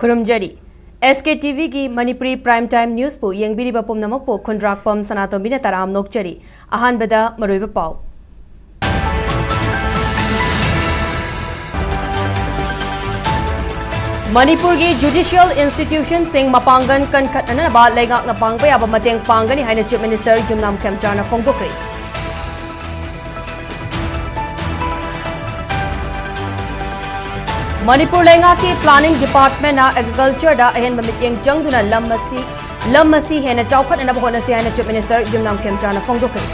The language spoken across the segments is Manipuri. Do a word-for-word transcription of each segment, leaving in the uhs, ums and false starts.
ꯈꯨꯔꯨꯝꯖꯔꯤ꯫ ꯑꯦꯁ ꯀꯦ ꯇꯤ ꯚꯤꯒꯤ ꯃꯅꯤꯄꯨꯔꯤ Prime Time Newsꯄꯨ ꯌꯦꯡꯕꯤꯔꯤꯕ ꯄꯨꯝꯅꯃꯛꯄꯨ ꯈꯨꯟꯗ꯭ꯔꯥꯛꯄꯝ ꯁꯅꯥꯇꯣꯝꯕꯤꯅ ꯇꯔꯥꯝ ꯅꯣꯛꯆꯔꯤ꯫ ꯑꯍꯥꯟꯕꯗ ꯃꯔꯨꯑꯣꯏꯕ ꯄꯥꯎ꯫ ꯃꯅꯤꯄꯨꯔꯒꯤ judicial institutionꯁꯤꯡ ꯃꯄꯥꯡꯒꯜ ꯀꯟꯈꯠꯅꯅꯕ ꯂꯩꯉꯥꯛꯅ ꯄꯥꯡꯕ ꯌꯥꯕ ꯃꯇꯦꯡ ꯄꯥꯡꯒꯅꯤ ꯍꯥꯏꯅ Chief Minister ꯌꯨꯝꯅꯥꯝ ꯈꯦꯝꯆꯥꯅ ꯐꯣꯡꯗꯣꯛꯈ꯭ꯔꯦ꯫ ꯃꯅꯤꯄꯨꯔ ꯂꯩꯉꯥꯛꯀꯤ Planning Departmentꯅ Agricultureꯗ ꯑꯍꯦꯟꯕ ꯃꯤꯠꯌꯦꯡ ꯆꯪꯗꯨꯅ ꯂꯝ ꯑꯁꯤ, ꯂꯝ ꯑꯁꯤ ꯍꯦꯟꯅ ꯆꯥꯎꯈꯠꯅꯅꯕ ꯍꯣꯠꯅꯁꯤ ꯍꯥꯏꯅ Chief Minister ꯌꯨꯝꯅꯥꯝ ꯈꯦꯝꯆꯥꯅ ꯐꯣꯡꯗꯣꯛꯈ꯭ꯔꯦ꯫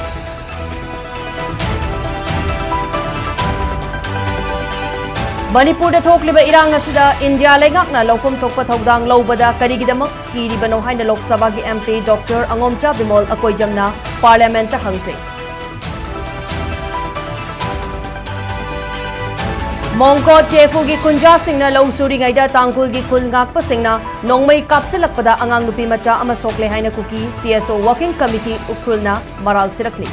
ꯃꯅꯤꯄꯨꯔꯗ ꯊꯣꯛꯂꯤꯕ ꯏꯔꯥꯡ ꯑꯁꯤꯗ ꯏꯟꯗꯤꯌꯥ ꯂꯩꯉꯥꯛꯅ ꯂꯧꯐꯝ ꯊꯣꯛꯄ ꯊꯧꯗꯥꯡ ꯂꯧꯕꯗ ꯀꯔꯤꯒꯤꯗꯃꯛ ꯀꯤꯔꯤꯕꯅꯣ ꯍꯥꯏꯅ ꯂꯣꯛ ꯁꯚꯥꯒꯤ M P Doctor ꯑꯉꯣꯝꯆꯥ ꯕꯤꯃꯣꯜ ꯑꯀꯣꯏꯖꯝꯅ Parliamentꯇ ꯍꯪꯈ꯭ꯔꯦ꯫ ꯃꯣꯡꯀꯣ ꯆꯦꯐꯨꯒꯤ ꯈꯨꯟꯖꯥꯁꯤꯡꯅ ꯂꯧ ꯁꯨꯔꯤꯉꯩꯗ ꯇꯥꯡꯈꯨꯜꯒꯤ ꯈꯨꯜ ꯉꯥꯛꯄꯁꯤꯡꯅ ꯅꯣꯡꯃꯩ ꯀꯥꯞꯁꯤꯜꯂꯛꯄꯗ ꯑꯉꯥꯡ ꯅꯨꯄꯤ ꯃꯆꯥ ꯑꯃ ꯁꯣꯛꯂꯦ ꯍꯥꯏꯅ ꯀꯨꯀꯤ C S O Working Committee ꯎꯈ꯭ꯔꯨꯜꯅ ꯃꯔꯥꯜ ꯁꯤꯔꯛꯂꯤ꯫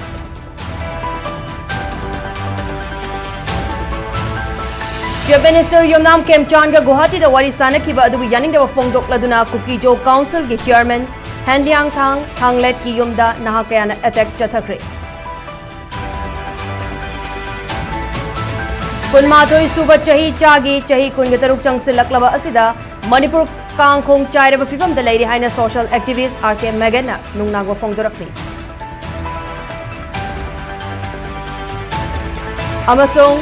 Chief Minister ꯌꯨꯝꯅꯥꯝ ꯈꯦꯝꯆꯥꯟꯒ ꯒꯨꯋꯥꯍꯥꯇꯤꯗ ꯋꯥꯔꯤ ꯁꯥꯅꯈꯤꯕ ꯑꯗꯨꯕꯨ ꯌꯥꯅꯤꯡꯗꯕ ꯐꯣꯡꯗꯣꯛꯂꯗꯨꯅ ꯀꯨꯀꯤꯖꯣ Councilꯒꯤ Chairman ꯍꯦꯟꯂꯤꯌꯥꯡꯊꯥꯡ ꯊꯥꯡꯂꯦꯠꯀꯤ ꯌꯨꯝꯗ ꯅꯍꯥ ꯀꯌꯥꯅ attack ꯆꯠꯊꯈ꯭ꯔꯦ꯫ ꯀꯨꯟꯃꯥꯊꯣꯏ ꯁꯨꯕ ꯆꯍꯤ ꯆꯥꯒꯤ ꯆꯍꯤ ꯀꯨꯟꯒ ꯇꯔꯨꯛ ꯆꯪꯁꯤꯜꯂꯛꯂꯕ ꯑꯁꯤꯗ ꯃꯅꯤꯄꯨꯔ ꯀꯥꯡꯈꯣꯡ ꯆꯥꯏꯔꯕ ꯐꯤꯕꯝꯗ ꯂꯩꯔꯤ ꯍꯥꯏꯅ social activist R K Meganꯅ ꯅꯨꯡꯅꯥꯡꯕ ꯐꯣꯡꯗꯣꯔꯛꯂꯤ꯫ ꯑꯃꯁꯨꯡ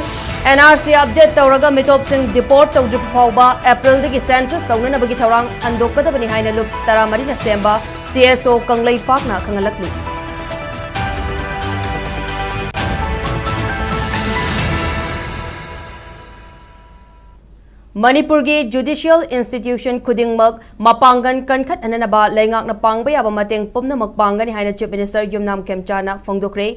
N R C update ꯇꯧꯔꯒ ꯃꯤꯇꯣꯞꯁꯤꯡ deport ꯇꯧꯗ꯭ꯔꯤꯕ ꯐꯥꯎꯕ Aprilꯗꯒꯤ census ꯇꯧꯅꯅꯕꯒꯤ ꯊꯧꯔꯥꯡ ꯍꯟꯗꯣꯛꯀꯗꯕꯅꯤ ꯍꯥꯏꯅ ꯂꯨꯞ ꯇꯔꯥꯃꯔꯤꯅ ꯁꯦꯝꯕ C S O ꯀꯪꯂꯩꯄꯥꯛꯅ ꯈꯪꯍꯜꯂꯛꯂꯤ꯫ ꯃꯅꯤꯄꯨꯔꯒꯤ judicial institution ꯈꯨꯗꯤꯡꯃꯛ ꯃꯄꯥꯡꯒꯜ ꯀꯟꯈꯠꯍꯟꯅꯅꯕ ꯂꯩꯉꯥꯛꯅ ꯄꯥꯡꯕ ꯌꯥꯕ ꯃꯇꯦꯡ ꯄꯨꯝꯅꯃꯛ ꯄꯥꯡꯒꯅꯤ ꯍꯥꯏꯅ Chief Minister ꯌꯨꯝꯅꯥꯝ ꯈꯦꯝꯆꯥꯅ ꯐꯣꯡꯗꯣꯛꯈ꯭ꯔꯦ꯫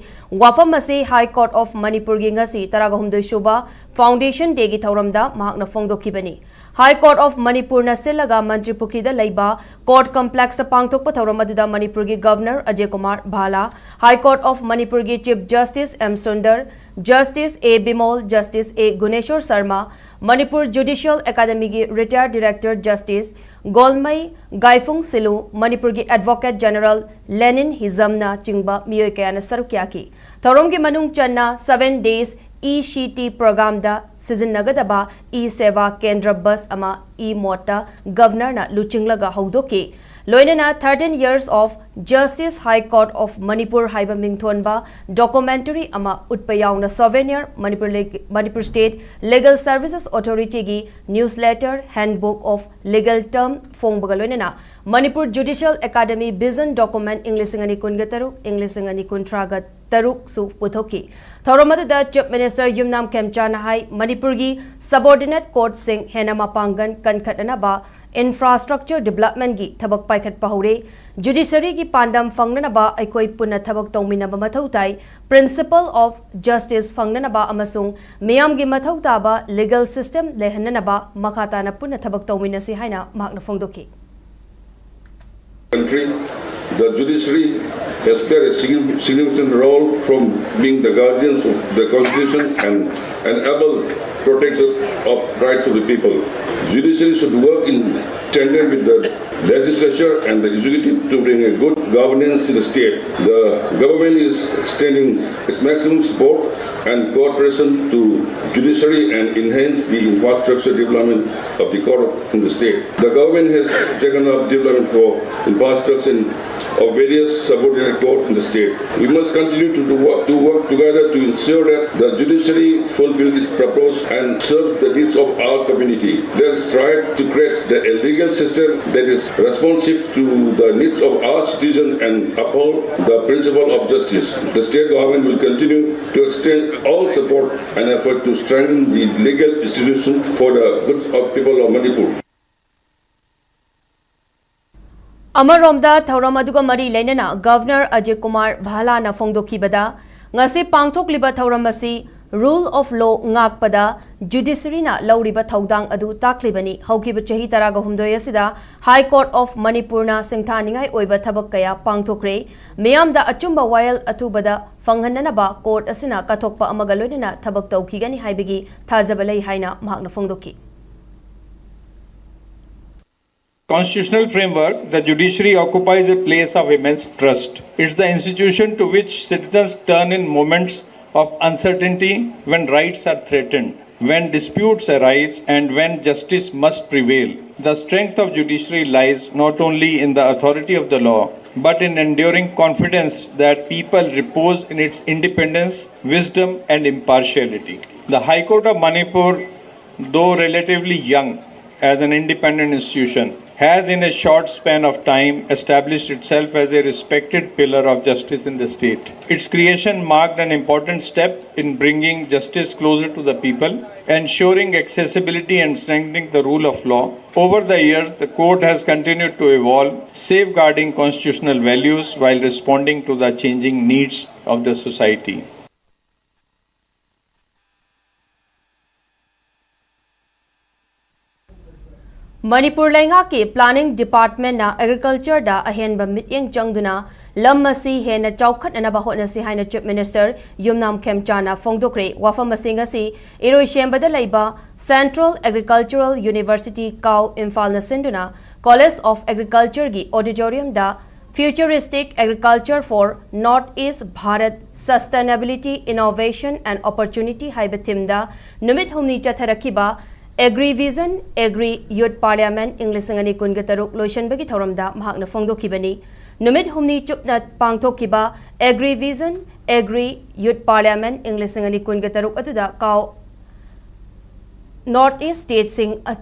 ꯋꯥꯐꯝ ꯑꯁꯤ High Court of ꯃꯅꯤꯄꯨꯔꯒꯤ ꯉꯁꯤ ꯇꯔꯥꯒ ꯍꯨꯝꯗꯣꯏ ꯁꯨꯕ Foundation Dayꯒꯤ ꯊꯧꯔꯝꯗ ꯃꯍꯥꯛꯅ ꯐꯣꯡꯗꯣꯛꯈꯤꯕꯅꯤ꯫ High Court of ꯃꯅꯤꯄꯨꯔꯅ ꯁꯤꯜꯂꯒ ꯃꯟꯇ꯭ꯔꯤ ꯄꯨꯈ꯭ꯔꯤꯗ ꯂꯩꯕ Court Complexꯇ ꯄꯥꯡꯊꯣꯛꯄ ꯊꯧꯔꯝ ꯑꯗꯨꯗ ꯃꯅꯤꯄꯨꯔꯒꯤ Governor Ajay Kumar Bhala, High Court of ꯃꯅꯤꯄꯨꯔꯒꯤ Chief Justice M Sundar, Justice A Bimol, Justice A Guneshor Sharma, Manipur Judicial Academyꯒꯤ Retired Director Justice Golmei Gaiphung Shilu, ꯃꯅꯤꯄꯨꯔꯒꯤ Advocate General ꯂꯦꯅꯤꯟ ꯍꯤꯖꯝꯅ ꯆꯤꯡꯕ ꯃꯤꯑꯣꯏ ꯀꯌꯥꯅ ꯁꯔꯨꯛ ꯌꯥꯈꯤ꯫ ꯊꯧꯔꯝꯒꯤ ꯃꯅꯨꯡ ꯆꯟꯅ seven days E C T programmeꯗ ꯁꯤꯖꯤꯟꯅꯒꯗꯕ E Seva Kendra bus ꯑꯃ e-modeꯇ Governorꯅ ꯂꯨꯆꯤꯡꯂꯒ ꯍꯧꯗꯣꯛꯈꯤ꯫ ꯂꯣꯏꯅꯅ Thirteen Years of Justice, High Court of Manipur ꯍꯥꯏꯕ ꯃꯤꯡꯊꯣꯟꯕ documentary ꯑꯃ ꯎꯠꯄ ꯌꯥꯎꯅ souvenir, ꯃꯅꯤꯄꯨꯔ ꯂꯦ-, Manipur State Legal Services Authorityꯒꯤ newsletter, Handbook of Legal Term ꯐꯣꯡꯕꯒ ꯂꯣꯏꯅꯅ Manipur Judicial Academy Vision Document ꯏꯪ ꯂꯤꯁꯤꯡ ꯑꯅꯤ ꯀꯨꯟꯒ ꯇꯔꯨꯛ, ꯏꯪ ꯂꯤꯁꯤꯡ ꯑꯅꯤ ꯀꯨꯟꯊ꯭ꯔꯥꯒ ꯇꯔꯨꯛꯁꯨ ꯄꯨꯊꯣꯛꯈꯤ꯫ ꯊꯧꯔꯝ ꯑꯗꯨꯗ Chief Minister ꯌꯨꯝꯅꯥꯝ ꯈꯦꯝꯆꯥꯅ ꯍꯥꯏ, ꯃꯅꯤꯄꯨꯔꯒꯤ subordinate courtꯁꯤꯡ ꯍꯦꯟꯅ ꯃꯄꯥꯡꯒꯜ ꯀꯟꯈꯠꯅꯅꯕ infrastructure developmentꯀꯤ ꯊꯕꯛ ꯄꯥꯏꯈꯠꯄ ꯍꯧꯔꯦ꯫ Judiciaryꯒꯤ ꯄꯥꯟꯗꯝ ꯐꯪꯅꯅꯕ ꯑꯩꯈꯣꯏ ꯄꯨꯟꯅ ꯊꯕꯛ ꯇꯧꯃꯤꯟꯅꯕ ꯃꯊꯧ ꯇꯥꯏ꯫ Principle of justice ꯐꯪꯅꯅꯕ ꯑꯃꯁꯨꯡ ꯃꯤꯌꯥꯝꯒꯤ ꯃꯊꯧ ꯇꯥꯕ legal system ꯂꯩꯍꯟꯅꯅꯕ ꯃꯈꯥ ꯇꯥꯅ ꯄꯨꯟꯅ ꯊꯕꯛ ꯇꯧꯃꯤꯟꯅꯁꯤ ꯍꯥꯏꯅ ꯃꯍꯥꯛꯅ ꯐꯣꯡꯗꯣꯛꯈꯤ꯫ Country, the judiciary has played a signi- significant role from being the guardians of the constitution and an able protector of rights of the people. Judiciary should work in tandem with the legislature and the executive to bring a good governance in the state. The government is extending its maximum support and cooperation to judiciary and enhance the infrastructure development of the court in the state. The government has taken up development for infrastructure of various subordinate courts in the state. We must continue to, do work, to work together to ensure that the judiciary fulfills its purpose and serves the needs of our community. Let us strive to create the, a legal system that is responsive to the needs of our citizens and uphold the principle of justice. The state government will continue to extend all support and effort to strengthen the legal institution for the goods of people of Manipur. ꯑꯃꯔꯣꯝꯗ ꯊꯧꯔꯝ ꯑꯗꯨꯒ ꯃꯔꯤ ꯂꯩꯅꯅ Governor ꯑꯖꯌ ꯀꯨꯃꯥꯔ ꯚꯥꯂꯥꯅ ꯐꯣꯡꯗꯣꯛꯈꯤꯕꯗ, ꯉꯁꯤ ꯄꯥꯡꯊꯣꯛꯂꯤꯕ ꯊꯧꯔꯝ ꯑꯁꯤ Rule of law ꯉꯥꯛꯄꯗ judiciaryꯅ ꯂꯧꯔꯤꯕ ꯊꯧꯗꯥꯡ ꯑꯗꯨ ꯇꯥꯛꯂꯤꯕꯅꯤ꯫ ꯍꯧꯈꯤꯕ ꯆꯍꯤ ꯇꯔꯥꯒ ꯍꯨꯝꯗꯣꯏ ꯑꯁꯤꯗ High Court of Manipurꯅ ꯁꯤꯡꯊꯥꯅꯤꯡꯉꯥꯏ ꯑꯣꯏꯕ ꯊꯕꯛ ꯀꯌꯥ ꯄꯥꯡꯊꯣꯛꯈ꯭ꯔꯦ꯫ ꯃꯤꯌꯥꯝꯗ ꯑꯆꯨꯝꯕ ꯋꯥꯌꯦꯜ ꯑꯊꯨꯕꯗ ꯐꯪꯍꯟꯅꯅꯕ court ꯑꯁꯤꯅ ꯀꯠꯊꯣꯛꯄ ꯑꯃꯒ ꯂꯣꯏꯅꯅ ꯊꯕꯛ ꯇꯧꯈꯤꯒꯅꯤ ꯍꯥꯏꯕꯒꯤ ꯊꯥꯖꯕ ꯂꯩ ꯍꯥꯏꯅ ꯃꯍꯥꯛꯅ ꯐꯣꯡꯗꯣꯛꯈꯤ꯫ Constitutional framework, the judiciary occupies a place of immense trust. It's the institution to which citizens turn in moments of uncertainty, when rights are threatened, when disputes arise, and when justice must prevail. The strength of judiciary lies not only in the authority of the law, but in enduring confidence that people repose in its independence, wisdom, and impartiality. The High Court of Manipur, though relatively young as an independent institution, has in a short span of time established itself as a respected pillar of justice in the state. Its creation marked an important step in bringing justice closer to the people, ensuring accessibility and strengthening the rule of law. Over the years, the court has continued to evolve, safeguarding constitutional values while responding to the changing needs of the society. Manipur ꯂꯩꯉꯥꯛꯀꯤ Planning Departmentꯅ Agricultureꯗ ꯑꯍꯦꯟꯕ ꯃꯤꯠꯌꯦꯡ ꯆꯪꯗꯨꯅ ꯂꯝ ꯑꯁꯤ ꯍꯦꯟꯅ ꯆꯥꯎꯈꯠꯅꯅꯕ ꯍꯣꯠꯅꯁꯤ ꯍꯥꯏꯅ Chief Minister ꯌꯨꯝꯅꯥꯝ ꯈꯦꯝꯆꯥꯅ ꯐꯣꯡꯗꯣꯛꯈ꯭ꯔꯦ꯫ ꯋꯥꯐꯝ ꯑꯁꯤ ꯉꯁꯤ ꯏꯔꯣꯏꯁꯦꯝꯕꯗ ꯂꯩꯕ Central Agricultural University ꯀꯥꯎ ꯏꯝꯐꯥꯜꯅ ꯁꯤꯟꯗꯨꯅ College of Agricultureꯒꯤ auditoriumꯗ Futuristic Agriculture for North East Bharat, Sustainability, Innovation and Opportunity ꯍꯥꯏꯕ themeꯗ ꯅꯨꯃꯤꯠ ꯍꯨꯝꯅꯤ ꯆꯠꯊꯔꯛꯈꯤꯕ Agri Vision, Agri Youth Parliament ꯏꯪ ꯂꯤꯁꯤꯡ ꯑꯅꯤ ꯀꯨꯟꯒ ꯇꯔꯨꯛ ꯂꯣꯏꯁꯤꯟꯕꯒꯤ ꯊꯧꯔꯝꯗ ꯃꯍꯥꯛꯅ ꯐꯣꯡꯗꯣꯛꯈꯤꯕꯅꯤ꯫ ꯅꯨꯃꯤꯠ ꯍꯨꯝꯅꯤ ꯆꯨꯞꯅ ꯄꯥꯡꯊꯣꯛꯈꯤꯕ Agri Vision, Agri Youth Parliament ꯏꯪ ꯂꯤꯁꯤꯡ ꯑꯅꯤ ꯀꯨꯟꯒ ꯇꯔꯨꯛ ꯑꯗꯨꯗ ꯀꯥꯎ North East stateꯁꯤꯡ ꯑ-,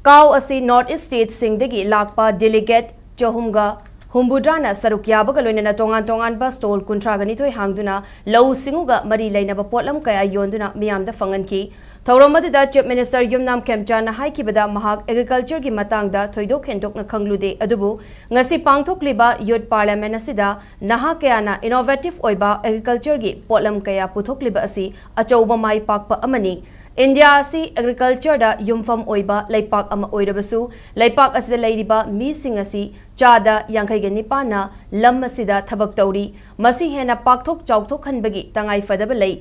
ꯀꯥꯎ ꯑꯁꯤ North East stateꯁꯤꯡꯗꯒꯤ ꯂꯥꯛꯄ delegate ꯆꯍꯨꯝꯒ ꯍꯨꯝꯐꯨꯇꯔꯥꯅ ꯁꯔꯨꯛ ꯌꯥꯕꯒ ꯂꯣꯏꯅꯅ ꯇꯣꯉꯥꯟ ꯇꯣꯉꯥꯟꯕ stall ꯀꯨꯟꯊ꯭ꯔꯥꯒ ꯅꯤꯊꯣꯏ ꯍꯥꯡꯗꯨꯅ ꯂꯧꯎ ꯁꯤꯡꯎꯒ ꯃꯔꯤ ꯂꯩꯅꯕ ꯄꯣꯠꯂꯝ ꯀꯌꯥ ꯌꯣꯟꯗꯨꯅ ꯃꯤꯌꯥꯝꯗ ꯐꯪꯍꯟꯈꯤ꯫ ꯊꯧꯔꯝ ꯑꯗꯨꯗ Chief Minister ꯌꯨꯝꯅꯥꯝ ꯈꯦꯝꯆꯥꯟꯅ ꯍꯥꯏꯈꯤꯕꯗ ꯃꯍꯥꯛ agricultureꯒꯤ ꯃꯇꯥꯡꯗ ꯊꯣꯏꯗꯣꯛ ꯍꯦꯟꯗꯣꯛꯅ ꯈꯪꯂꯨꯗꯦ, ꯑꯗꯨꯕꯨ ꯉꯁꯤ ꯄꯥꯡꯊꯣꯛꯂꯤꯕ Youth Parliament ꯑꯁꯤꯗ ꯅꯍꯥ ꯀꯌꯥꯅ innovative ꯑꯣꯏꯕ agricultureꯒꯤ ꯄꯣꯠꯂꯝ ꯀꯌꯥ ꯄꯨꯊꯣꯛꯂꯤꯕ ꯑꯁꯤ ꯑꯆꯧꯕ ꯃꯥꯏ ꯄꯥꯛꯄ ꯑꯃꯅꯤ꯫ ꯏꯟꯗꯤꯌꯥ ꯑꯁꯤ agricultureꯗ ꯌꯨꯝꯐꯝ ꯑꯣꯏꯕ ꯂꯩꯄꯥꯛ ꯑꯃ ꯑꯣꯏꯔꯕꯁꯨ, ꯂꯩꯄꯥꯛ ꯑꯁꯤꯗ ꯂꯩꯔꯤꯕ ꯃꯤꯁꯤꯡ ꯑꯁꯤ ꯆꯥꯗ ꯌꯥꯡꯈꯩꯒ ꯅꯤꯄꯥꯟꯅ ꯂꯝ ꯑꯁꯤꯗ ꯊꯕꯛ ꯇꯧꯔꯤ꯫ ꯃꯁꯤ ꯍꯦꯟꯅ ꯄꯥꯛꯊꯣꯛ ꯆꯥꯎꯊꯣꯛꯍꯟꯕꯒꯤ ꯇꯉꯥꯏ ꯐꯗꯕ ꯂꯩ꯫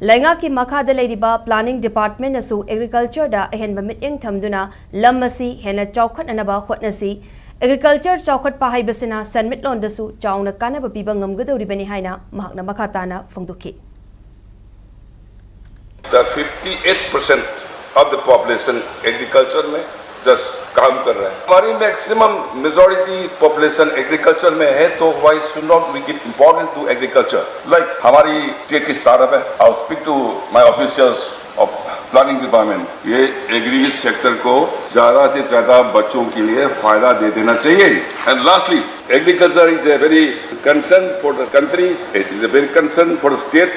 ꯂꯩꯉꯥꯛꯀꯤ ꯃꯈꯥꯗ ꯂꯩꯔꯤꯕ Planning Departmentꯅꯁꯨ agricultureꯗ ꯑꯍꯦꯟꯕ ꯃꯤꯠꯌꯦꯡ ꯊꯝꯗꯨꯅ ꯂꯝ ꯑꯁꯤ ꯍꯦꯟꯅ ꯆꯥꯎꯈꯠꯅꯅꯕ ꯍꯣꯠꯅꯁꯤ꯫ Agriculture ꯆꯥꯎꯈꯠꯄ ꯍꯥꯏꯕꯁꯤꯅ ꯁꯦꯟꯃꯤꯠꯂꯣꯟꯗꯁꯨ ꯆꯥꯎꯅ ꯀꯥꯟꯅꯕ ꯄꯤꯕ ꯉꯝꯒꯗꯧꯔꯤꯕꯅꯤ ꯍꯥꯏꯅ ꯃꯍꯥꯛꯅ ꯃꯈꯥ ꯇꯥꯅ ꯐꯣꯡꯗꯣꯛꯈꯤ꯫ The fifty-eight percent of the population agriculture में just काम कर रहा है। हमारी maximum majority population agriculture में है, तो why should not we give importance to agriculture? Like हमारी state की startup है, I'll speak to my officials of planning department, ये agri sector को ज्यादा से ज्यादा बच्चों के लिए फायदा दे देना चाहिए। And lastly, agriculture is a very concern for the country, it is a very concern for the state.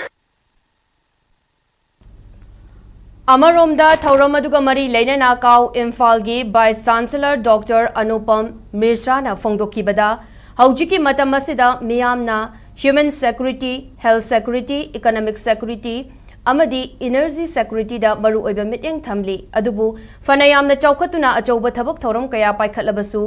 ꯑꯃꯔꯣꯝꯗ ꯊꯧꯔꯝ ꯑꯗꯨꯒ ꯃꯔꯤ ꯂꯩꯅꯅ ꯀꯥꯎ ꯏꯝꯐꯥꯜꯒꯤ Vice Chancellor Doctor ꯑꯅꯨꯄꯝ ꯃꯤꯁ꯭ꯔꯥꯅ ꯐꯣꯡꯗꯣꯛꯈꯤꯕꯗ, ꯍꯧꯖꯤꯛꯀꯤ ꯃꯇꯝ ꯑꯁꯤꯗ ꯃꯤꯌꯥꯝꯅ human security, health security, economic security ꯑꯃꯗꯤ energy securityꯗ ꯃꯔꯨꯑꯣꯏꯕ ꯃꯤꯠꯌꯦꯡ ꯊꯝꯂꯤ꯫ ꯑꯗꯨꯕꯨ ꯐꯅ ꯌꯥꯝꯅ ꯆꯥꯎꯈꯠꯇꯨꯅ ꯑꯆꯧꯕ ꯊꯕꯛ ꯊꯧꯔꯝ ꯀꯌꯥ ꯄꯥꯏꯈꯠꯂꯕꯁꯨ,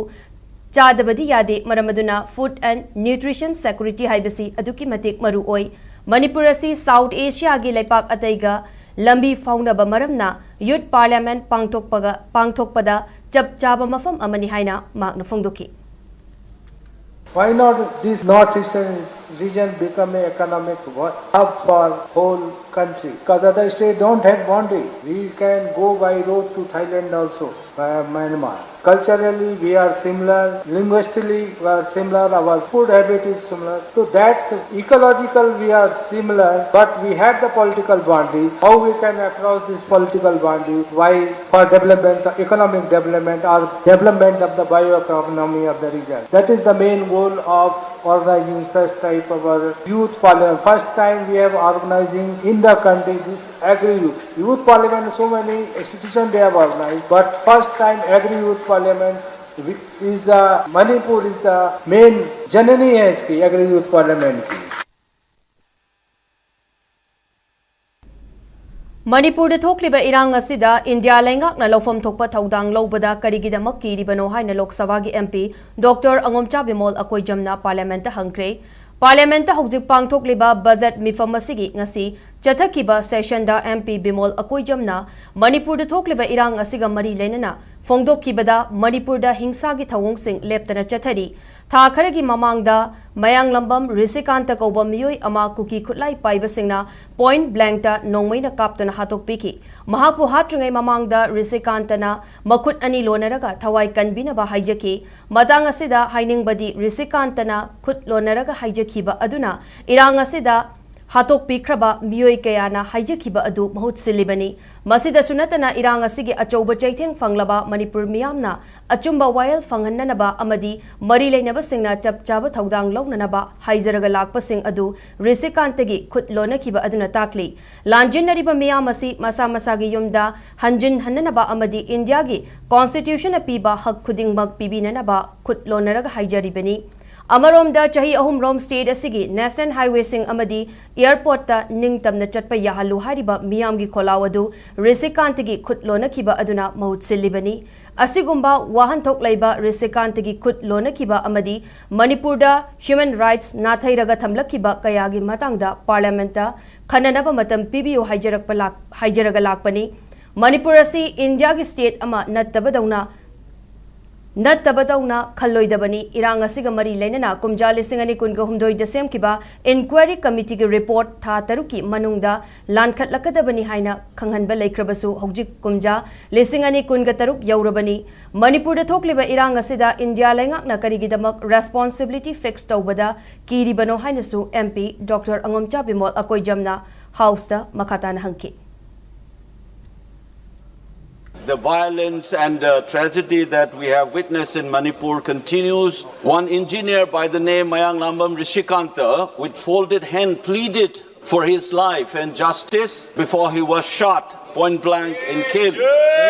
ꯆꯥꯗꯕꯗꯤ ꯌꯥꯗꯦ꯫ ꯃꯔꯝ ꯑꯗꯨꯅ food and nutrition security ꯍꯥꯏꯕꯁꯤ ꯑꯗꯨꯛꯀꯤ ꯃꯇꯤꯛ ꯃꯔꯨ ꯑꯣꯏ꯫ ꯃꯅꯤꯄꯨꯔ ꯑꯁꯤ South Asiaꯒꯤ ꯂꯩꯄꯥꯛ ꯑꯇꯩꯒ ꯂꯝꯕꯤ ꯐꯥꯎꯅꯕ ꯃꯔꯝꯅ Youth Parliament ꯄꯥꯡꯊꯣꯛꯄꯒ, ꯄꯥꯡꯊꯣꯛꯄꯗ ꯆꯞ ꯆꯥꯕ ꯃꯐꯝ ꯑꯃꯅꯤ ꯍꯥꯏꯅ ꯃꯍꯥꯛꯅ ꯐꯣꯡꯗꯣꯛꯈꯤ꯫ Why not this North Eastern region become an economic hub for whole country? Because other states don't have boundary. We can go by road to Thailand also. uh, Myanmar. Culturally, we are similar. Linguistically, we are similar. Our food habit is similar. So that's ecological, we are similar. But we have the political boundary. How we can cross this political boundary? Why? For development, economic development, or development of the bioeconomy of the region. That is the main goal of organizing such type of a youth parliament. First time we have organizing in the country this agri youth. Youth parliament, so many institutions they have organized, but first time agri youth parliament is the, Manipur is the main जननी है इसकी agri youth parliament की. ꯃꯅꯤꯄꯨꯔꯗ ꯊꯣꯛꯂꯤꯕ ꯏꯔꯥꯡ ꯑꯁꯤꯗ ꯏꯟꯗꯤꯌꯥ ꯂꯩꯉꯥꯛꯅ ꯂꯧꯐꯝ ꯊꯣꯛꯄ ꯊꯧꯗꯥꯡ ꯂꯧꯕꯗ ꯀꯔꯤꯒꯤꯗꯃꯛ ꯀꯤꯔꯤꯕꯅꯣ ꯍꯥꯏꯅ ꯂꯣꯛ ꯁꯚꯥꯒꯤ MP ꯗꯣꯛꯇꯔ ꯑꯉꯣꯝꯆꯥ ꯕꯤꯃꯣꯜ ꯑꯀꯣꯏꯖꯝꯅ ꯄꯥꯔꯂꯤꯌꯥꯃꯦꯟꯠꯇ ꯍꯪꯈ꯭ꯔꯦ꯫ ꯄꯥꯔꯂꯤꯌꯥꯃꯦꯟꯠꯇ ꯍꯧꯖꯤꯛ ꯄꯥꯡꯊꯣꯛꯂꯤꯕ ꯕꯖꯦꯠ ꯃꯤꯐꯝ ꯑꯁꯤꯒꯤ ꯉꯁꯤ ꯆꯠꯊꯈꯤꯕ ꯁꯦꯁꯟꯗ MP ꯕꯤꯃꯣꯜ ꯑꯀꯣꯏꯖꯝꯅ ꯃꯅꯤꯄꯨꯔꯗ ꯊꯣꯛꯂꯤꯕ ꯏꯔꯥꯡ ꯑꯁꯤꯒ ꯃꯔꯤ ꯂꯩꯅꯅ ꯐꯣꯡꯗꯣꯛꯈꯤꯕꯗ, ꯃꯅꯤꯄꯨꯔꯗ ꯍꯤꯡꯁꯥꯒꯤ ꯊꯧꯑꯣꯡꯁꯤꯡ ꯂꯦꯞꯇꯅ ꯆꯠꯊꯔꯤ꯫ ꯊꯥ ꯈꯔꯒꯤ ꯃꯃꯥꯡꯗ ꯃꯌꯥꯡꯂꯝꯕꯝ ꯔꯤꯁꯤꯀꯥꯟꯇ ꯀꯧꯕ ꯃꯤꯑꯣꯏ ꯑꯃ ꯀꯨꯀꯤ ꯈꯨꯠꯂꯥꯏ ꯄꯥꯏꯕꯁꯤꯡꯅ ꯄꯣꯏꯟꯠ ꯕ꯭ꯂꯦꯡꯛꯇ ꯅꯣꯡꯃꯩꯅ ꯀꯥꯞꯇꯨꯅ ꯍꯥꯠꯇꯣꯛꯄꯤꯈꯤ꯫ ꯃꯍꯥꯛꯄꯨ ꯍꯥꯠꯇ꯭ꯔꯤꯉꯩ ꯃꯃꯥꯡꯗ ꯔꯤꯁꯤꯀꯥꯟꯇꯅ ꯃꯈꯨꯠ ꯑꯅꯤ ꯂꯣꯟꯅꯔꯒ ꯊꯋꯥꯏ ꯀꯟꯕꯤꯅꯕ ꯍꯥꯏꯖꯈꯤ꯫ ꯃꯇꯥꯡ ꯑꯁꯤꯗ ꯍꯥꯏꯅꯤꯡꯕꯗꯤ, ꯔꯤꯁꯤꯀꯥꯟꯇꯅ ꯈꯨꯠ ꯂꯣꯟꯅꯔꯒ ꯍꯥꯏꯖꯈꯤꯕ ꯑꯗꯨꯅ ꯏꯔꯥꯡ ꯑꯁꯤꯗ ꯍꯥꯠꯇꯣꯛꯄꯤꯈ꯭ꯔꯕ ꯃꯤꯑꯣꯏ ꯀꯌꯥꯅ ꯍꯥꯏꯖꯈꯤꯕ ꯑꯗꯨ ꯃꯍꯨꯠ ꯁꯤꯜꯂꯤꯕꯅꯤ꯫ ꯃꯁꯤꯗꯁꯨ ꯅꯠꯇꯅ, ꯏꯔꯥꯡ ꯑꯁꯤꯒꯤ ꯑꯆꯧꯕ ꯆꯩꯊꯦꯡ ꯐꯪꯂꯕ ꯃꯅꯤꯄꯨꯔ ꯃꯤꯌꯥꯝꯅ ꯑꯆꯨꯝꯕ ꯋꯥꯌꯦꯜ ꯐꯪꯍꯟꯅꯅꯕ ꯑꯃꯗꯤ ꯃꯔꯤ ꯂꯩꯅꯕꯁꯤꯡꯅ ꯆꯞ ꯆꯥꯕ ꯊꯧꯗꯥꯡ ꯂꯧꯅꯅꯕ ꯍꯥꯏꯖꯔꯒ ꯂꯥꯛꯄꯁꯤꯡ ꯑꯗꯨ ꯔꯤꯁꯤꯀꯥꯟꯇꯒꯤ ꯈꯨꯠ ꯂꯣꯟꯅꯈꯤꯕ ꯑꯗꯨꯅ ꯇꯥꯛꯂꯤ꯫ ꯂꯥꯟꯖꯦꯟꯅꯔꯤꯕ ꯃꯤꯌꯥꯝ ꯑꯁꯤ ꯃꯁꯥ ꯃꯁꯥꯒꯤ ꯌꯨꯝꯗ ꯍꯟꯖꯤꯟꯍꯟꯅꯅꯕ ꯑꯃꯗꯤ ꯏꯟꯗꯤꯌꯥꯒꯤ ꯀꯣꯟꯁꯇꯤꯇ꯭ꯌꯨꯁꯟꯅ ꯄꯤꯕ ꯍꯛ ꯈꯨꯗꯤꯡꯃꯛ ꯄꯤꯕꯤꯅꯅꯕ ꯈꯨꯠ ꯂꯣꯟꯅꯔꯒ ꯍꯥꯏꯖꯔꯤꯕꯅꯤ꯫ ꯑꯃꯔꯣꯝꯗ, ꯆꯍꯤ ꯑꯍꯨꯝꯔꯣꯝ ꯁ꯭ꯇꯦꯠ ꯑꯁꯤꯒꯤ ꯅꯦꯁꯅꯦꯜ ꯍꯥꯏꯋꯦꯁꯤꯡ ꯑꯃꯗꯤ ꯑꯦꯌꯔꯄꯣꯔꯠꯇ ꯅꯤꯡꯇꯝꯅ ꯆꯠꯄ ꯌꯥꯍꯜꯂꯨ ꯍꯥꯏꯔꯤꯕ ꯃꯤꯌꯥꯝꯒꯤ ꯈꯣꯜꯂꯥꯎ ꯑꯗꯨ ꯔꯤꯁꯤꯀꯥꯟꯇꯒꯤ ꯈꯨꯠ ꯂꯣꯟꯅꯈꯤꯕ ꯑꯗꯨꯅ ꯃꯍꯨꯠ ꯁꯤꯜꯂꯤꯕꯅꯤ꯫ ꯑꯁꯤꯒꯨꯝꯕ ꯋꯥꯍꯟꯊꯣꯛ ꯂꯩꯕ ꯔꯤꯁꯤꯀꯥꯟꯇꯒꯤ ꯈꯨꯠ ꯂꯣꯟꯅꯈꯤꯕ ꯑꯃꯗꯤ ꯃꯅꯤꯄꯨꯔꯗ ꯍ꯭ꯌꯨꯃꯦꯟ ꯔꯥꯏꯠꯁ ꯅꯥꯊꯩꯔꯒ ꯊꯝꯂꯛꯈꯤꯕ ꯀꯌꯥꯒꯤ ꯃꯇꯥꯡꯗ ꯄꯥꯔꯂꯤꯌꯥꯃꯦꯟꯠꯇ ꯈꯟꯅꯅꯕ ꯃꯇꯝ ꯄꯤꯕꯤꯌꯨ ꯍꯥꯏꯖꯔꯛꯄ ꯂꯥꯛ-, ꯍꯥꯏꯖꯔꯒ ꯂꯥꯛꯄꯅꯤ꯫ ꯃꯅꯤꯄꯨꯔ ꯑꯁꯤ ꯏꯟꯗꯤꯌꯥꯒꯤ ꯁ꯭ꯇꯦꯠ ꯑꯃ ꯅꯠꯇꯕꯗꯧꯅ ꯅꯠꯇꯕꯗꯧꯅ ꯈꯜꯂꯣꯏꯗꯕꯅꯤ꯫ ꯏꯔꯥꯡ ꯑꯁꯤꯒ ꯃꯔꯤ ꯂꯩꯅꯅ ꯀꯨꯝꯖꯥ ꯂꯤꯁꯤꯡ ꯑꯅꯤ ꯀꯨꯟꯒ ꯍꯨꯝꯗꯣꯏꯗ ꯁꯦꯝꯈꯤꯕ ꯏꯟꯀ꯭ꯋꯥꯏꯔꯤ ꯀꯃꯤꯇꯤꯒꯤ ꯔꯤꯄꯣꯔꯠ ꯊꯥ ꯇꯔꯨꯛꯀꯤ ꯃꯅꯨꯡꯗ ꯂꯥꯟꯈꯠꯂꯛꯀꯗꯕꯅꯤ ꯍꯥꯏꯅ ꯈꯪꯍꯟꯕ ꯂꯩꯈ꯭ꯔꯕꯁꯨ, ꯍꯧꯖꯤꯛ ꯀꯨꯝꯖꯥ ꯂꯤꯁꯤꯡ ꯑꯅꯤ ꯀꯨꯟꯒ ꯇꯔꯨꯛ ꯌꯧꯔꯕꯅꯤ꯫ ꯃꯅꯤꯄꯨꯔꯗ ꯊꯣꯛꯂꯤꯕ ꯏꯔꯥꯡ ꯑꯁꯤꯗ ꯏꯟꯗꯤꯌꯥ ꯂꯩꯉꯥꯛꯅ ꯀꯔꯤꯒꯤꯗꯃꯛ ꯔꯦꯁꯄꯣꯟꯁꯤꯕꯤꯂꯤꯇꯤ ꯐꯤꯛꯁ ꯇꯧꯕꯗ ꯀꯤꯔꯤꯕꯅꯣ ꯍꯥꯏꯅꯁꯨ ꯑꯦꯝ ꯄꯤ ꯗꯣꯛꯇꯔ ꯑꯉꯣꯝꯆꯥ ꯕꯤꯃꯣꯜ ꯑꯀꯣꯏꯖꯝꯅ ꯍꯥꯎꯁꯇ ꯃꯈꯥ ꯇꯥꯅ ꯍꯪꯈꯤ꯫ The violence and the tragedy that we have witnessed in Manipur continues. One engineer by the name Mayangnambam Rishikanta, with folded hand, pleaded for his life and justice before he was shot point blank and killed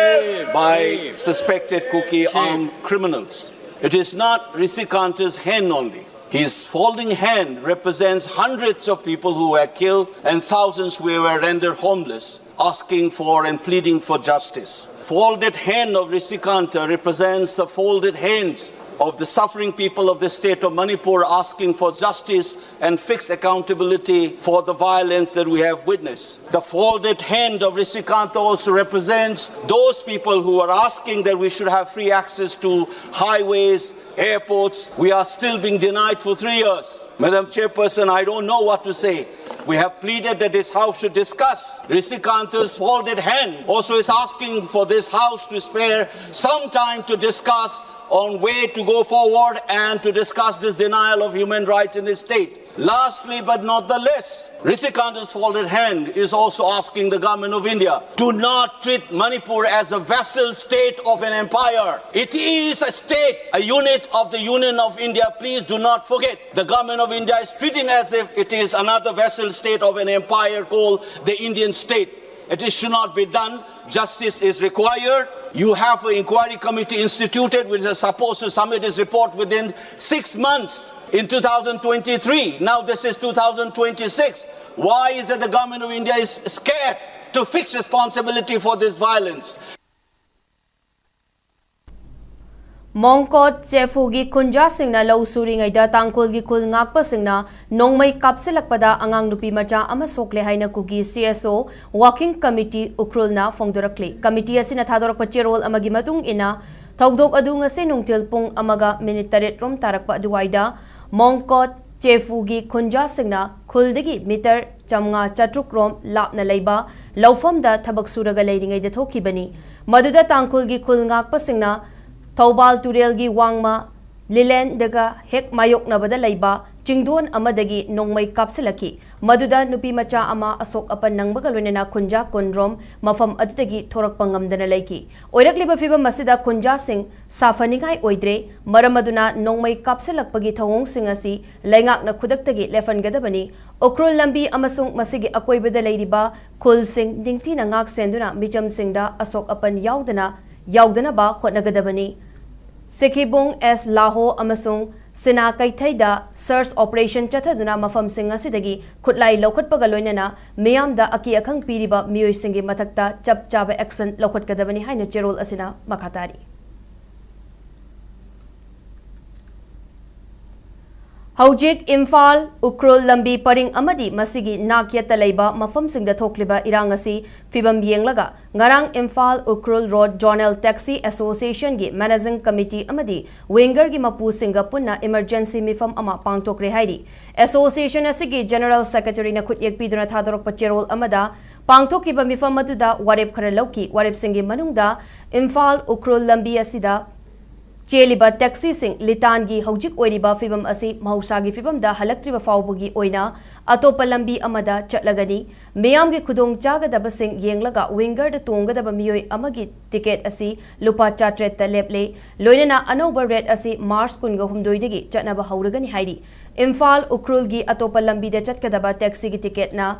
by suspected Kuki armed criminals. It is not Rishikanta's hand only. His folding hand represents hundreds of people who were killed and thousands who were rendered homeless, asking for and pleading for justice. Folded hand of Rishikanta represents the folded hands of the suffering people of the state of Manipur, asking for justice and fix accountability for the violence that we have witnessed. The folded hand of Rishikanta also represents those people who are asking that we should have free access to highways, airports. We are still being denied for three years. Madam Chairperson, I don't know what to say. We have pleaded that this House should discuss. Rishikanta's folded hand also is asking for this House to spare some time to discuss on way to go forward and to discuss this denial of human rights in this state. Lastly but not the least, Rishikanta's folded hand is also asking the government of India, do not treat Manipur as a vassal state of an empire. It is a state, a unit of the Union of India. Please do not forget. The government of India is treating as if it is another vassal state of an empire called the Indian state. It is, should not be done. Justice is required. You have an inquiry committee instituted which is supposed to submit its report within six months in two thousand twenty-three. Now this is two thousand twenty-six. Why is that the government of India is scared to fix responsibility for this violence? ꯃꯣꯡꯀꯣꯠ ꯆꯦꯐꯨꯒꯤ ꯈꯨꯟꯖꯥꯁꯤꯡꯅ ꯂꯧ ꯁꯨꯔꯤꯉꯩꯗ ꯇꯥꯡꯈꯨꯜꯒꯤ ꯈꯨꯜ ꯉꯥꯛꯄꯁꯤꯡꯅ ꯅꯣꯡꯃꯩ ꯀꯥꯞꯁꯤꯜꯂꯛꯄꯗ ꯑꯉꯥꯡ ꯅꯨꯄꯤ ꯃꯆꯥ ꯑꯃ ꯁꯣꯛꯂꯦ ꯍꯥꯏꯅ ꯀꯨꯀꯤ ꯁꯤ ꯑꯦꯁ ꯑꯣ ꯋꯥꯀꯤꯡ ꯀꯃꯤꯇꯤ ꯎꯈ꯭ꯔꯨꯜꯅ ꯐꯣꯡꯗꯣꯔꯛꯂꯤ꯫ ꯀꯃꯤꯇꯤ ꯑꯁꯤꯅ ꯊꯥꯗꯣꯔꯛꯄ ꯆꯦꯔꯣꯜ ꯑꯃꯒꯤ ꯃꯇꯨꯡ ꯏꯟꯅ, ꯊꯧꯗꯣꯛ ꯑꯗꯨ ꯉꯁꯤ ꯅꯨꯡꯊꯤꯜ ꯄꯨꯡ ꯑꯃꯒ ꯃꯤꯅꯤꯠ ꯇꯔꯦꯠ ꯔꯣꯝ ꯇꯥꯔꯛꯄ ꯑꯗꯨꯋꯥꯏꯗ ꯃꯣꯡꯀꯣꯠ ꯆꯦꯐꯨꯒꯤ ꯈꯨꯟꯖꯥꯁꯤꯡꯅ ꯈꯨꯜꯗꯒꯤ ꯃꯤꯇꯔ ꯆꯥꯃꯉꯥ ꯆꯥꯇ꯭ꯔꯨꯛ ꯔꯣꯝ ꯂꯥꯞꯅ ꯂꯩꯕ ꯂꯧꯐꯝꯗ ꯊꯕꯛ ꯁꯨꯔꯒ ꯂꯩꯔꯤꯉꯩꯗ ꯊꯣꯛꯈꯤꯕꯅꯤ꯫ ꯃꯗꯨꯗ ꯇꯥꯡꯈꯨꯜꯒꯤ ꯈꯨꯜ ꯉꯥꯛꯄꯁꯤꯡꯅ ꯊꯧꯕꯥꯜ ꯇꯨꯔꯦꯜꯒꯤ ꯋꯥꯡꯃ ꯂꯤꯂꯦꯟꯗꯒ ꯍꯦꯛ ꯃꯥꯌꯣꯛꯅꯕꯗ ꯂꯩꯕ ꯆꯤꯡꯗꯣꯟ ꯑꯃꯗꯒꯤ ꯅꯣꯡꯃꯩ ꯀꯥꯞꯁꯤꯜꯂꯛꯈꯤ꯫ ꯃꯗꯨꯗ ꯅꯨꯄꯤ ꯃꯆꯥ ꯑꯃ ꯑꯁꯣꯛ ꯑꯄꯟ ꯅꯪꯕꯒ ꯂꯣꯏꯅꯅ ꯈꯨꯟꯖꯥ ꯀꯨꯟꯔꯣꯝ ꯃꯐꯝ ꯑꯗꯨꯗꯒꯤ ꯊꯣꯔꯛꯄ ꯉꯝꯗꯅ ꯂꯩꯈꯤ꯫ ꯑꯣꯏꯔꯛꯂꯤꯕ ꯐꯤꯕꯝ ꯑꯁꯤꯗ ꯈꯨꯟꯖꯥꯁꯤꯡ ꯁꯥꯐꯅꯤꯡꯉꯥꯏ ꯑꯣꯏꯗ꯭ꯔꯦ꯫ ꯃꯔꯝ ꯑꯗꯨꯅ ꯅꯣꯡꯃꯩ ꯀꯥꯞꯁꯤꯜꯂꯛꯄꯒꯤ ꯊꯧꯑꯣꯡꯁꯤꯡ ꯑꯁꯤ ꯂꯩꯉꯥꯛꯅ ꯈꯨꯗꯛꯇꯒꯤ ꯂꯦꯞꯍꯟꯒꯗꯕꯅꯤ꯫ ꯎꯈ꯭ꯔꯨꯜ ꯂꯝꯕꯤ ꯑꯃꯁꯨꯡ ꯃꯁꯤꯒꯤ ꯑꯀꯣꯏꯕꯗ ꯂꯩꯔꯤꯕ ꯈꯨꯜꯁꯤꯡ ꯅꯤꯡꯊꯤꯅ ꯉꯥꯛ ꯁꯦꯟꯗꯨꯅ ꯃꯤꯆꯝꯁꯤꯡꯗ ꯑꯁꯣꯛ ꯑꯄꯟ ꯌꯥꯎꯗꯅ ꯌꯥꯎꯗꯅꯕ ꯍꯣꯠꯅꯒꯗꯕꯅꯤ꯫ ꯁꯤꯈꯤꯕꯨꯡ ꯑꯦꯁ ꯂꯥꯍꯣ ꯑꯃꯁꯨꯡ ꯁꯤꯅꯥ ꯀꯩꯊꯩꯗ search operation ꯆꯠꯊꯗꯨꯅ ꯃꯐꯝꯁꯤꯡ ꯑꯁꯤꯗꯒꯤ ꯈꯨꯠꯂꯥꯏ ꯂꯧꯈꯠꯄꯒ ꯂꯣꯏꯅꯅ ꯃꯤꯌꯥꯝꯗ ꯑꯀꯤ ꯑꯈꯪ ꯄꯤꯔꯤꯕ ꯃꯤꯑꯣꯏꯁꯤꯡꯒꯤ ꯃꯊꯛꯇ ꯆꯞ ꯆꯥꯕ action ꯂꯧꯈꯠꯀꯗꯕꯅꯤ ꯍꯥꯏꯅ ꯆꯦꯔꯣꯜ ꯑꯁꯤꯅ ꯃꯈꯥ ꯇꯥꯔꯤ꯫ ꯍꯧꯖꯤꯛ ꯏꯝꯐꯥꯜ ꯎꯈ꯭ꯔꯨꯜ ꯂꯝꯕꯤ ꯄꯔꯤꯡ ꯑꯃꯗꯤ ꯃꯁꯤꯒꯤ ꯅꯥꯛꯌꯦꯠꯇ ꯂꯩꯕ ꯃꯐꯝꯁꯤꯡꯗ ꯊꯣꯛꯂꯤꯕ ꯏꯔꯥꯡ ꯑꯁꯤ ꯐꯤꯕꯝ ꯌꯦꯡꯂꯒ ꯉꯔꯥꯡ Imphal Ukhrul road zonal taxi ꯑꯦꯁꯣꯁꯤꯌꯦꯁꯟꯒꯤ ꯃꯦꯅꯦꯖꯤꯡ ꯀꯃꯤꯇꯤ ꯑꯃꯗꯤ ꯋꯤꯡꯒꯔꯒꯤ ꯃꯄꯨꯁꯤꯡꯒ ꯄꯨꯟꯅ emergency ꯃꯤꯐꯝ ꯑꯃ ꯄꯥꯡꯊꯣꯛꯈ꯭ꯔꯦ ꯍꯥꯏꯔꯤ꯫ ꯑꯦꯁꯣꯁꯤꯌꯦꯁꯟ ꯑꯁꯤꯒꯤ ꯖꯦꯅꯔꯦꯜ ꯁꯦꯀ꯭ꯔꯦꯇꯔꯤꯅ ꯈꯨꯠꯌꯦꯛ ꯄꯤꯗꯨꯅ ꯊꯥꯗꯣꯔꯛꯄ ꯆꯦꯔꯣꯜ ꯑꯃꯗ ꯄꯥꯡꯊꯣꯛꯈꯤꯕ ꯃꯤꯐꯝ ꯑꯗꯨꯗ ꯋꯥꯔꯦꯞ ꯈꯔ ꯂꯧꯈꯤ꯫ ꯋꯥꯔꯦꯞꯁꯤꯡꯒꯤ ꯃꯅꯨꯡꯗ ꯏꯝꯐꯥꯜ ꯎꯈ꯭ꯔꯨꯜ ꯂꯝꯕꯤ ꯑꯁꯤꯗ ꯆꯦꯜꯂꯤꯕ ꯇꯦꯛꯁꯤꯁꯤꯡ ꯂꯤꯇꯥꯟꯒꯤ ꯍꯧꯖꯤꯛ ꯑꯣꯏꯔꯤꯕ ꯐꯤꯕꯝ ꯑꯁꯤ ꯃꯍꯧꯁꯥꯒꯤ ꯐꯤꯕꯝꯗ ꯍꯜꯂꯛꯇ꯭ꯔꯤꯕ ꯐꯥꯎꯕꯒꯤ ꯑꯣꯏꯅ ꯑꯇꯣꯞꯄ ꯂꯝꯕꯤ ꯑꯃꯗ ꯆꯠꯂꯒꯅꯤ꯫ ꯃꯤꯌꯥꯝꯒꯤ ꯈꯨꯗꯣꯡ ꯆꯥꯒꯗꯕꯁꯤꯡ ꯌꯦꯡꯂꯒ ꯋꯤꯡꯒꯔꯗ ꯇꯣꯡꯒꯗꯕ ꯃꯤꯑꯣꯏ ꯑꯃꯒꯤ ꯇꯤꯀꯦꯠ ꯑꯁꯤ ꯂꯨꯄꯥ ꯆꯥꯇ꯭ꯔꯦꯠꯇ ꯂꯦꯞꯂꯦ꯫ ꯂꯣꯏꯅꯅ ꯑꯅꯧꯕ ꯔꯦꯠ ꯑꯁꯤ ꯃꯥꯔꯆ ꯀꯨꯟꯒ ꯍꯨꯝꯗꯣꯏꯗꯒꯤ ꯆꯠꯅꯕ ꯍꯧꯔꯒꯅꯤ ꯍꯥꯏꯔꯤ꯫ ꯏꯝꯐꯥꯜ ꯎꯈ꯭ꯔꯨꯜꯒꯤ ꯑꯇꯣꯞꯄ ꯂꯝꯕꯤꯗ ꯆꯠꯀꯗꯕ ꯇꯦꯛꯁꯤꯒꯤ ꯇꯤꯀꯦꯠꯅ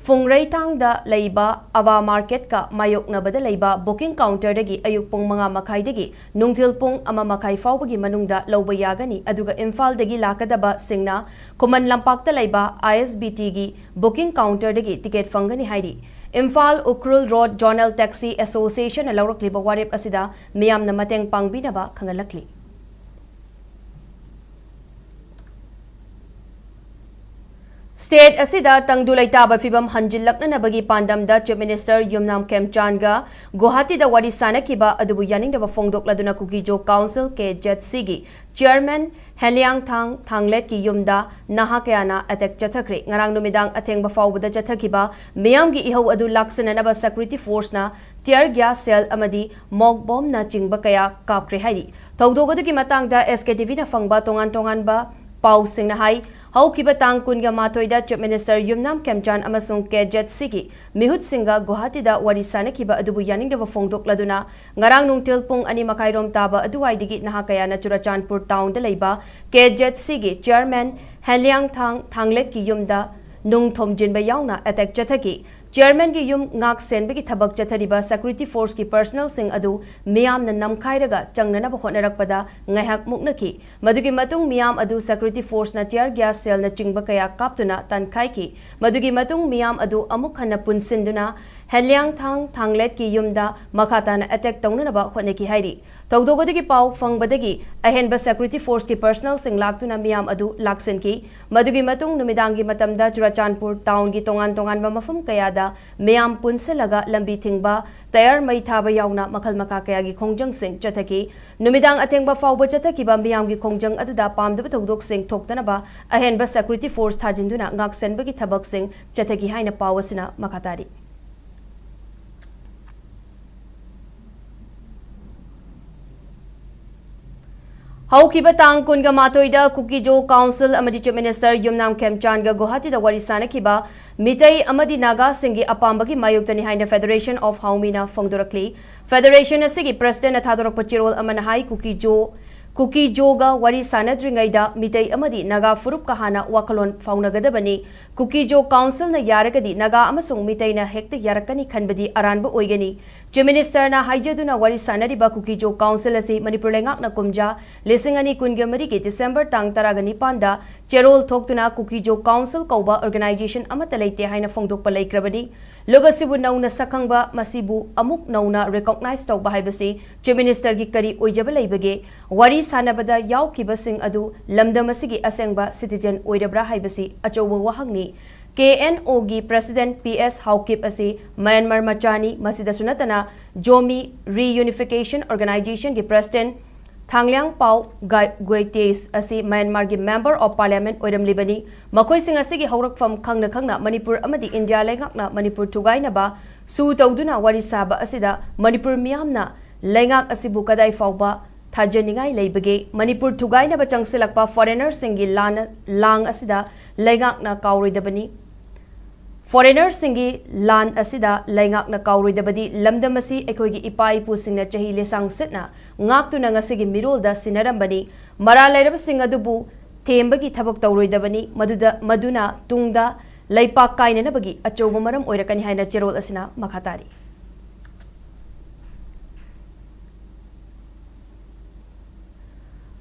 ꯐꯨꯡꯔꯩꯊꯥꯡꯗ ꯂꯩꯕ ꯑꯋꯥ ꯃꯥꯔꯀꯦꯠꯀ ꯃꯥꯌꯣꯛꯅꯕꯗ ꯂꯩꯕ ꯕꯨꯀꯤꯡ ꯀꯥꯎꯟꯇꯔꯗꯒꯤ ꯑꯌꯨꯛ ꯄꯨꯡ ꯃꯉꯥ ꯃꯈꯥꯏꯗꯒꯤ ꯅꯨꯡꯊꯤꯜ ꯄꯨꯡ ꯑꯃ ꯃꯈꯥꯏ ꯐꯥꯎꯕꯒꯤ ꯃꯅꯨꯡꯗ ꯂꯧꯕ ꯌꯥꯒꯅꯤ꯫ ꯑꯗꯨꯒ ꯏꯝꯐꯥꯜꯗꯒꯤ ꯂꯥꯛꯀꯗꯕꯁꯤꯡꯅ ꯈꯨꯃꯟ ꯂꯝꯄꯥꯛꯇ ꯂꯩꯕ ISBTꯒꯤ ꯕꯨꯀꯤꯡ ꯀꯥꯎꯟꯇꯔꯗꯒꯤ ꯇꯤꯀꯦꯠ ꯐꯪꯒꯅꯤ ꯍꯥꯏꯔꯤ꯫ Imphal Ukhrul road zonal taxi ꯑꯦꯁꯣꯁꯤꯌꯦꯁꯟꯅ ꯂꯧꯔꯛꯂꯤꯕ ꯋꯥꯔꯦꯞ ꯑꯁꯤꯗ ꯃꯤꯌꯥꯝꯅ ꯃꯇꯦꯡ ꯄꯥꯡꯕꯤꯅꯕ ꯈꯪꯍꯜꯂꯛꯂꯤ꯫ State ꯑꯁꯤꯗ ꯇꯪꯗꯨ ꯂꯩꯇꯥꯕ ꯐꯤꯕꯝ ꯍꯟꯖꯤꯜꯂꯛꯅꯅꯕꯒꯤ ꯄꯥꯟꯗꯝꯗ Chief Minister ꯌꯨꯝꯅꯥꯝ ꯈꯦꯝꯆꯥꯟꯒ ꯒꯨꯋꯥꯍꯥꯇꯤꯗ ꯋꯥꯔꯤ ꯁꯥꯅꯈꯤꯕ ꯑꯗꯨꯕꯨ ꯌꯥꯅꯤꯡꯗꯕ ꯐꯣꯡꯗꯣꯛꯂꯗꯨꯅ ꯀꯨꯀꯤꯖꯣ Council, K Z C ꯒꯤ Chairman ꯍꯦꯂꯤꯌꯥꯡꯊꯥꯡ ꯊꯥꯡꯂꯦꯠꯀꯤ ꯌꯨꯝꯗ ꯅꯍꯥ ꯀꯌꯥꯅ attack ꯆꯠꯊꯈ꯭ꯔꯦ꯫ ꯉꯔꯥꯡ ꯅꯨꯃꯤꯗꯥꯡ ꯑꯊꯦꯡꯕ ꯐꯥꯎꯕꯗ ꯆꯠꯊꯈꯤꯕ ꯃꯤꯌꯥꯝꯒꯤ ꯏꯍꯧ ꯑꯗꯨ ꯂꯥꯛꯁꯤꯟꯅꯅꯕ security force ꯅ tear gas shell ꯑꯃꯗꯤ mock bomb ꯅ ꯆꯤꯡꯕ ꯀꯌꯥ ꯀꯥꯞꯈ꯭ꯔꯦ ꯍꯥꯏꯔꯤ꯫ ꯊꯧꯗꯣꯛ ꯑꯗꯨꯒꯤ ꯃꯇꯥꯡꯗ S K T V ꯅ ꯐꯪꯕ ꯇꯣꯉꯥꯟ ꯇꯣꯉꯥꯟꯕ ꯄꯥꯎꯁꯤꯡꯅ ꯍꯥꯏ, ꯍꯧꯈꯤꯕ ꯇꯥꯡ ꯀꯨꯟꯒ ꯃꯥꯊꯣꯏꯗ Chief Minister ꯌꯨꯝꯅꯥꯝ ꯈꯦꯝꯆꯥꯟ ꯑꯃꯁꯨꯡ K Z C ꯒꯤ ꯃꯤꯍꯨꯠꯁꯤꯡꯒ ꯒꯨꯋꯥꯍꯥꯇꯤꯗ ꯋꯥꯔꯤ ꯁꯥꯅꯈꯤꯕ ꯑꯗꯨꯕꯨ ꯌꯥꯅꯤꯡꯗꯕ ꯐꯣꯡꯗꯣꯛꯂꯗꯨꯅ ꯉꯔꯥꯡ ꯅꯨꯡꯊꯤꯜ ꯄꯨꯡ ꯑꯅꯤ ꯃꯈꯥꯏꯔꯣꯝ ꯇꯥꯕ ꯑꯗꯨꯋꯥꯏꯗꯒꯤ ꯅꯍꯥ ꯀꯌꯥꯅ ꯆꯨꯔꯆꯥꯟꯄꯨꯔ town ꯗ ꯂꯩꯕ K Z C ꯒꯤ Chairman ꯍꯦꯂꯤꯌꯥꯡꯊꯥꯡ ꯊꯥꯡꯂꯦꯠꯀꯤ ꯌꯨꯝꯗ ꯅꯨꯡ ꯊꯣꯝꯖꯤꯟꯕ ꯌꯥꯎꯅ attack ꯆꯠꯊꯈꯤ꯫ Chairman ꯒꯤ ꯌꯨꯝ ꯉꯥꯛ ꯁꯦꯟꯕꯒꯤ ꯊꯕꯛ ꯆꯠꯊꯔꯤꯕ security force ꯀꯤ personnel ꯁꯤꯡ ꯑꯗꯨ ꯃꯤꯌꯥꯝꯅ ꯅꯝꯈꯥꯏꯔꯒ ꯆꯪꯅꯅꯕ ꯍꯣꯠꯅꯔꯛꯄꯗ ꯉꯥꯏꯍꯥꯛ ꯃꯨꯛꯅꯈꯤ꯫ ꯃꯗꯨꯒꯤ ꯃꯇꯨꯡ ꯃꯤꯌꯥꯝ ꯑꯗꯨ security force ꯅ tear gas shell ꯅ ꯆꯤꯡꯕ ꯀꯌꯥ ꯀꯥꯞꯇꯨꯅ ꯇꯥꯟꯈꯥꯏꯈꯤ꯫ ꯃꯗꯨꯒꯤ ꯃꯇꯨꯡ ꯃꯤꯌꯥꯝ ꯑꯗꯨ ꯑꯃꯨꯛ ꯍꯟꯅ ꯄꯨꯟꯁꯤꯟꯗꯨꯅ ꯍꯦꯂꯤꯌꯥꯡꯊꯥꯡ ꯊꯥꯡꯂꯦꯠꯀꯤ ꯌꯨꯝꯗ ꯃꯈꯥ ꯇꯥꯅ attack ꯇꯧꯅꯅꯕ ꯍꯣꯠꯅꯈꯤ ꯍꯥꯏꯔꯤ꯫ ꯊꯧꯗꯣꯛ ꯑꯗꯨꯒꯤ ꯄꯥꯎ ꯐꯪꯕꯗꯒꯤ ꯑꯍꯦꯟꯕ security force ꯀꯤ personnel ꯁꯤꯡ ꯂꯥꯛꯇꯨꯅ ꯃꯤꯌꯥꯝ ꯑꯗꯨ ꯂꯥꯛꯁꯤꯟꯈꯤ꯫ ꯃꯗꯨꯒꯤ ꯃꯇꯨꯡ ꯅꯨꯃꯤꯗꯥꯡꯒꯤ ꯃꯇꯝꯗ ꯆꯨꯔꯆꯥꯟꯄꯨꯔ town ꯒꯤ ꯇꯣꯉꯥꯟ ꯇꯣꯉꯥꯟꯕ ꯃꯐꯝ ꯀꯌꯥꯗ ꯃꯤꯌꯥꯝ ꯄꯨꯟꯁꯤꯜꯂꯒ ꯂꯝꯕꯤ ꯊꯤꯡꯕ, tyre ꯃꯩ ꯊꯥꯕ ꯌꯥꯎꯅ ꯃꯈꯜ ꯃꯈꯥ ꯀꯌꯥꯒꯤ ꯈꯣꯡꯖꯪꯁꯤꯡ ꯆꯠꯊꯈꯤ꯫ ꯅꯨꯃꯤꯗꯥꯡ ꯑꯊꯦꯡꯕ ꯐꯥꯎꯕ ꯆꯠꯊꯈꯤꯕ ꯃꯤꯌꯥꯝꯒꯤ ꯈꯣꯡꯖꯪ ꯑꯗꯨꯗ ꯄꯥꯝꯗꯕ ꯊꯧꯗꯣꯛꯁꯤꯡ ꯊꯣꯛꯇꯅꯕ ꯑꯍꯦꯟꯕ security force ꯊꯥꯖꯤꯟꯗꯨꯅ ꯉꯥꯛꯁꯦꯟꯕꯒꯤ ꯊꯕꯛꯁꯤꯡ ꯆꯠꯊꯈꯤ ꯍꯥꯏꯅ ꯄꯥꯎ ꯑꯁꯤꯅ ꯃꯈꯥ ꯇꯥꯔꯤ꯫ ꯍꯧꯈꯤꯕ ꯇꯥꯡ ꯀꯨꯟꯒ ꯃꯥꯊꯣꯏꯗ ꯀꯨꯀꯤꯖꯣ Council ꯑꯃꯗꯤ Chief Minister ꯌꯨꯝꯅꯥꯝ ꯈꯦꯝꯆꯥꯟꯒ ꯒꯨꯋꯥꯍꯥꯇꯤꯗ ꯋꯥꯔꯤ ꯁꯥꯅꯈꯤꯕ ꯃꯤꯇꯩ ꯑꯃꯗꯤ ꯅꯥꯒꯥꯁꯤꯡꯒꯤ ꯑꯄꯥꯝꯕꯒꯤ ꯃꯥꯌꯣꯛꯇꯅꯤ ꯍꯥꯏꯅ Federation of ꯍꯥꯎꯃꯤꯅ ꯐꯣꯡꯗꯣꯔꯛꯂꯤ꯫ Federation ꯑꯁꯤꯒꯤ President ꯅ ꯊꯥꯗꯣꯔꯛꯄ ꯆꯦꯔꯣꯜ ꯑꯃꯅ ꯍꯥꯏ, ꯀꯨꯀꯤꯖꯣ, ꯀꯨꯀꯤꯖꯣꯒ ꯋꯥꯔꯤ ꯁꯥꯅꯗ꯭ꯔꯤꯉꯩꯗ ꯃꯤꯇꯩ ꯑꯃꯗꯤ ꯅꯥꯒꯥ ꯐꯨꯔꯨꯞꯀ ꯍꯥꯟꯅ ꯋꯥꯈꯜꯂꯣꯟ ꯐꯥꯎꯅꯒꯗꯕꯅꯤ꯫ ꯀꯨꯀꯤꯖꯣ Council ꯅ ꯌꯥꯔꯒꯗꯤ ꯅꯥꯒꯥ ꯑꯃꯁꯨꯡ ꯃꯤꯇꯩꯅ ꯍꯦꯛꯇ ꯌꯥꯔꯛꯀꯅꯤ ꯈꯟꯕꯗꯤ ꯑꯔꯥꯟꯕ ꯑꯣꯏꯒꯅꯤ꯫ Chief Minister ꯅ ꯍꯥꯏꯖꯗꯨꯅ ꯋꯥꯔꯤ ꯁꯥꯅꯔꯤꯕ ꯀꯨꯀꯤꯖꯣ Council ꯑꯁꯤ ꯃꯅꯤꯄꯨꯔ ꯂꯩꯉꯥꯛꯅ ꯀꯨꯝꯖꯥ ꯂꯤꯁꯤꯡ ꯑꯅꯤ ꯀꯨꯟꯒ ꯃꯔꯤꯒꯤ December ꯇꯥꯡ ꯇꯔꯥꯒ ꯅꯤꯄꯥꯟꯗ ꯆꯦꯔꯣꯜ ꯊꯣꯛꯇꯨꯅ ꯀꯨꯀꯤꯖꯣ Council ꯀꯧꯕ organization ꯑꯃꯠꯇ ꯂꯩꯇꯦ ꯍꯥꯏꯅ ꯐꯣꯡꯗꯣꯛꯄ ꯂꯩꯈ꯭ꯔꯕꯅꯤ꯫ ꯂꯨꯞ ꯑꯁꯤꯕꯨ ꯅꯧꯅ ꯁꯛꯈꯪꯕ, ꯃꯁꯤꯕꯨ ꯑꯃꯨꯛ ꯅꯧꯅ recognize ꯇꯧꯕ ꯍꯥꯏꯕꯁꯤ Chief Minister ꯒꯤ ꯀꯔꯤ ꯑꯣꯏꯖꯕ ꯂꯩꯕꯒꯦ? ꯋꯥꯔꯤ ꯁꯥꯟꯅꯕꯗ ꯌꯥꯎꯈꯤꯕꯁꯤꯡ ꯑꯗꯨ ꯂꯝꯗꯝ ꯑꯁꯤꯒꯤ ꯑꯁꯦꯡꯕ citizen ꯑꯣꯏꯔꯕ꯭ꯔꯥ ꯍꯥꯏꯕꯁꯤ ꯑꯆꯧꯕ ꯋꯥꯍꯪꯅꯤ꯫ ꯀꯦ ꯑꯦꯟ ꯑꯣꯒꯤ president ꯄꯤ ꯑꯦꯁ ꯍꯥꯎꯀꯤꯞ ꯑꯁꯤ ꯃ꯭ꯌꯥꯟꯃꯥꯔ ꯃꯆꯥꯅꯤ꯫ ꯃꯁꯤꯗꯁꯨ ꯅꯠꯇꯅ, ꯖꯣꯃꯤ Reunification Organization ꯒꯤ president ꯊꯥꯡꯂꯤꯌꯥꯡꯄꯥꯎ ꯒ-, ꯒꯣꯏꯇꯦꯁ ꯑꯁꯤ ꯃ꯭ꯌꯥꯟꯃꯥꯔꯒꯤ Member of Parliament ꯑꯣꯏꯔꯝꯂꯤꯕꯅꯤ꯫ ꯃꯈꯣꯏꯁꯤꯡ ꯑꯁꯤꯒꯤ ꯍꯧꯔꯛꯐꯝ ꯈꯪꯅ ꯈꯪꯅ ꯃꯅꯤꯄꯨꯔ ꯑꯃꯗꯤ ꯏꯟꯗꯤꯌꯥ ꯂꯩꯉꯥꯛꯅ ꯃꯅꯤꯄꯨꯔ ꯊꯨꯒꯥꯏꯅꯕ ꯁꯨ ꯇꯧꯗꯨꯅ ꯋꯥꯔꯤ ꯁꯥꯕ ꯑꯁꯤꯗ ꯃꯅꯤꯄꯨꯔ ꯃꯤꯌꯥꯝꯅ ꯂꯩꯉꯥꯛ ꯑꯁꯤꯕꯨ ꯀꯗꯥꯏ ꯐꯥꯎꯕ ꯊꯥꯖꯅꯤꯡꯉꯥꯏ ꯂꯩꯕꯒꯦ? ꯃꯅꯤꯄꯨꯔ ꯊꯨꯒꯥꯏꯅꯕ ꯆꯪꯁꯤꯜꯂꯛꯄ foreigner ꯁꯤꯡꯒꯤ ꯂꯥꯟ, ꯂꯥꯡ ꯑꯁꯤꯗ ꯂꯩꯉꯥꯛꯅ ꯀꯥꯎꯔꯣꯏꯗꯕꯅꯤ꯫ Foreigner ꯁꯤꯡꯒꯤ ꯂꯥꯟ ꯑꯁꯤꯗ ꯂꯩꯉꯥꯛꯅ ꯀꯥꯎꯔꯣꯏꯗꯕꯗꯤ ꯂꯝꯗꯝ ꯑꯁꯤ ꯑꯩꯈꯣꯏꯒꯤ ꯏꯄꯥ ꯏꯄꯨꯁꯤꯡꯅ ꯆꯍꯤ ꯂꯤꯁꯥꯡ ꯁꯤꯠꯅ ꯉꯥꯛꯇꯨꯅ ꯉꯁꯤꯒꯤ ꯃꯤꯔꯣꯜꯗ ꯁꯤꯟꯅꯔꯝꯕꯅꯤ꯫ ꯃꯔꯥꯜ ꯂꯩꯔꯕꯁꯤꯡ ꯑꯗꯨꯕꯨ ꯊꯦꯝꯕꯒꯤ ꯊꯕꯛ ꯇꯧꯔꯣꯏꯗꯕꯅꯤ꯫ ꯃꯗꯨꯗ, ꯃꯗꯨꯅ ꯇꯨꯡꯗ ꯂꯩꯄꯥꯛ ꯀꯥꯏꯅꯅꯕꯒꯤ ꯑꯆꯧꯕ ꯃꯔꯝ ꯑꯣꯏꯔꯛꯀꯅꯤ ꯍꯥꯏꯅ ꯆꯦꯔꯣꯜ ꯑꯁꯤꯅ ꯃꯈꯥ ꯇꯥꯔꯤ꯫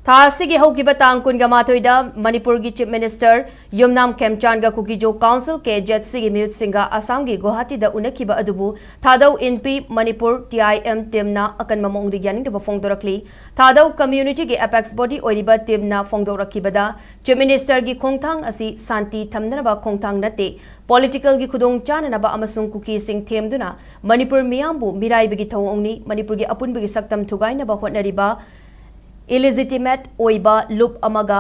ꯊꯥ ꯑꯁꯤꯒꯤ ꯍꯧꯈꯤꯕ ꯇꯥꯡ ꯀꯨꯟꯒ ꯃꯥꯊꯣꯏꯗ ꯃꯅꯤꯄꯨꯔꯒꯤ Chief Minister ꯌꯨꯝꯅꯥꯝ ꯈꯦꯝꯆꯥꯟꯒ ꯀꯨꯀꯤꯖꯣ Council, ꯀꯦ ꯖꯦꯠ ꯁꯤꯒꯤ ꯃꯤꯍꯨꯠꯁꯤꯡꯒ ꯑꯁꯥꯝꯒꯤ ꯒꯨꯋꯥꯍꯥꯇꯤꯗ ꯎꯅꯈꯤꯕ ꯑꯗꯨꯕꯨ ꯊꯥꯗꯧ ꯏꯟꯄꯤ ꯃꯅꯤꯄꯨꯔ ꯇꯤ ꯑꯥꯏ ꯑꯦꯝ team ꯅ ꯑꯀꯟꯕ ꯃꯑꯣꯡꯗ ꯌꯥꯅꯤꯡꯗꯕ ꯐꯣꯡꯗꯣꯔꯛꯂꯤ꯫ ꯊꯥꯗꯧ community ꯒꯤ apex body ꯑꯣꯏꯔꯤꯕ team ꯅ ꯐꯣꯡꯗꯣꯔꯛꯈꯤꯕꯗ, Chief Minister ꯒꯤ ꯈꯣꯡꯊꯥꯡ ꯑꯁꯤ ꯁꯥꯟꯇꯤ ꯊꯝꯅꯅꯕ ꯈꯣꯡꯊꯥꯡ ꯅꯠꯇꯦ, political ꯒꯤ ꯈꯨꯗꯣꯡ ꯆꯥꯅꯅꯕ ꯑꯃꯁꯨꯡ ꯀꯨꯀꯤꯁꯤꯡ ꯊꯦꯝꯗꯨꯅ ꯃꯅꯤꯄꯨꯔ ꯃꯤꯌꯥꯝꯕꯨ ꯃꯤꯔꯥꯏꯕꯒꯤ ꯊꯧꯑꯣꯡꯅꯤ꯫ ꯃꯅꯤꯄꯨꯔꯒꯤ ꯑꯄꯨꯟꯕꯒꯤ ꯁꯛꯇꯝ ꯊꯨꯒꯥꯏꯅꯕ ꯍꯣꯠꯅꯔꯤꯕ illegitimate ꯑꯣꯏꯕ ꯂꯨꯞ ꯑꯃꯒ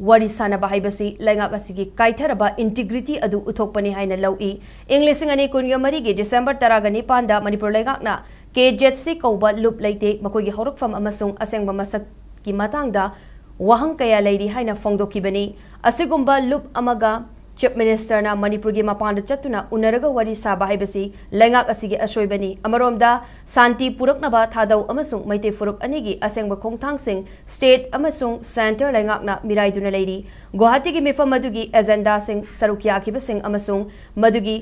ꯋꯥꯔꯤ ꯁꯥꯅꯕ ꯍꯥꯏꯕꯁꯤ ꯂꯩꯉꯥꯛ ꯑꯁꯤꯒꯤ ꯀꯥꯏꯊꯔꯕ integrity ꯑꯗꯨ ꯎꯠꯊꯣꯛꯄꯅꯤ ꯍꯥꯏꯅ ꯂꯧꯏ꯫ ꯏꯪ ꯂꯤꯁꯤꯡ ꯑꯅꯤ ꯀꯨꯟꯒ ꯃꯔꯤꯒꯤ December ꯇꯔꯥꯒ ꯅꯤꯄꯥꯟꯗ ꯃꯅꯤꯄꯨꯔ ꯂꯩꯉꯥꯛꯅ ꯀꯦ ꯖꯦꯠ ꯁꯤ ꯀꯧꯕ ꯂꯨꯞ ꯂꯩꯇꯦ, ꯃꯈꯣꯏꯒꯤ ꯍꯧꯔꯛꯐꯝ ꯑꯃꯁꯨꯡ ꯑꯁꯦꯡꯕ ꯃꯁꯛꯀꯤ ꯃꯇꯥꯡꯗ ꯋꯥꯍꯪ ꯀꯌꯥ ꯂꯩꯔꯤ ꯍꯥꯏꯅ ꯐꯣꯡꯗꯣꯛꯈꯤꯕꯅꯤ꯫ ꯑꯁꯤꯒꯨꯝꯕ ꯂꯨꯞ ꯑꯃꯒ Chief Minister ꯅ ꯃꯅꯤꯄꯨꯔꯒꯤ ꯃꯄꯥꯟꯗ ꯆꯠꯇꯨꯅ ꯎꯅꯔꯒ ꯋꯥꯔꯤ ꯁꯥꯕ ꯍꯥꯏꯕꯁꯤ ꯂꯩꯉꯥꯛ ꯑꯁꯤꯒꯤ ꯑꯁꯣꯏꯕꯅꯤ꯫ ꯑꯃꯔꯣꯝꯗ, ꯁꯥꯟꯇꯤ ꯄꯨꯔꯛꯅꯕ ꯊꯥꯗꯧ ꯑꯃꯁꯨꯡ ꯃꯩꯇꯩ ꯐꯨꯔꯨꯞ ꯑꯅꯤꯒꯤ ꯑꯁꯦꯡꯕ ꯈꯣꯡꯊꯥꯡꯁꯤꯡ state ꯑꯃꯁꯨꯡ centre ꯂꯩꯉꯥꯛꯅ ꯃꯤꯔꯥꯏꯗꯨꯅ ꯂꯩꯔꯤ꯫ ꯒꯨꯋꯥꯍꯥꯇꯤꯒꯤ ꯃꯤꯐꯝ ꯑꯗꯨꯒꯤ agenda ꯁꯤꯡ, ꯁꯔꯨꯛ ꯌꯥꯈꯤꯕꯁꯤꯡ ꯑꯃꯁꯨꯡ ꯃꯗꯨꯒꯤ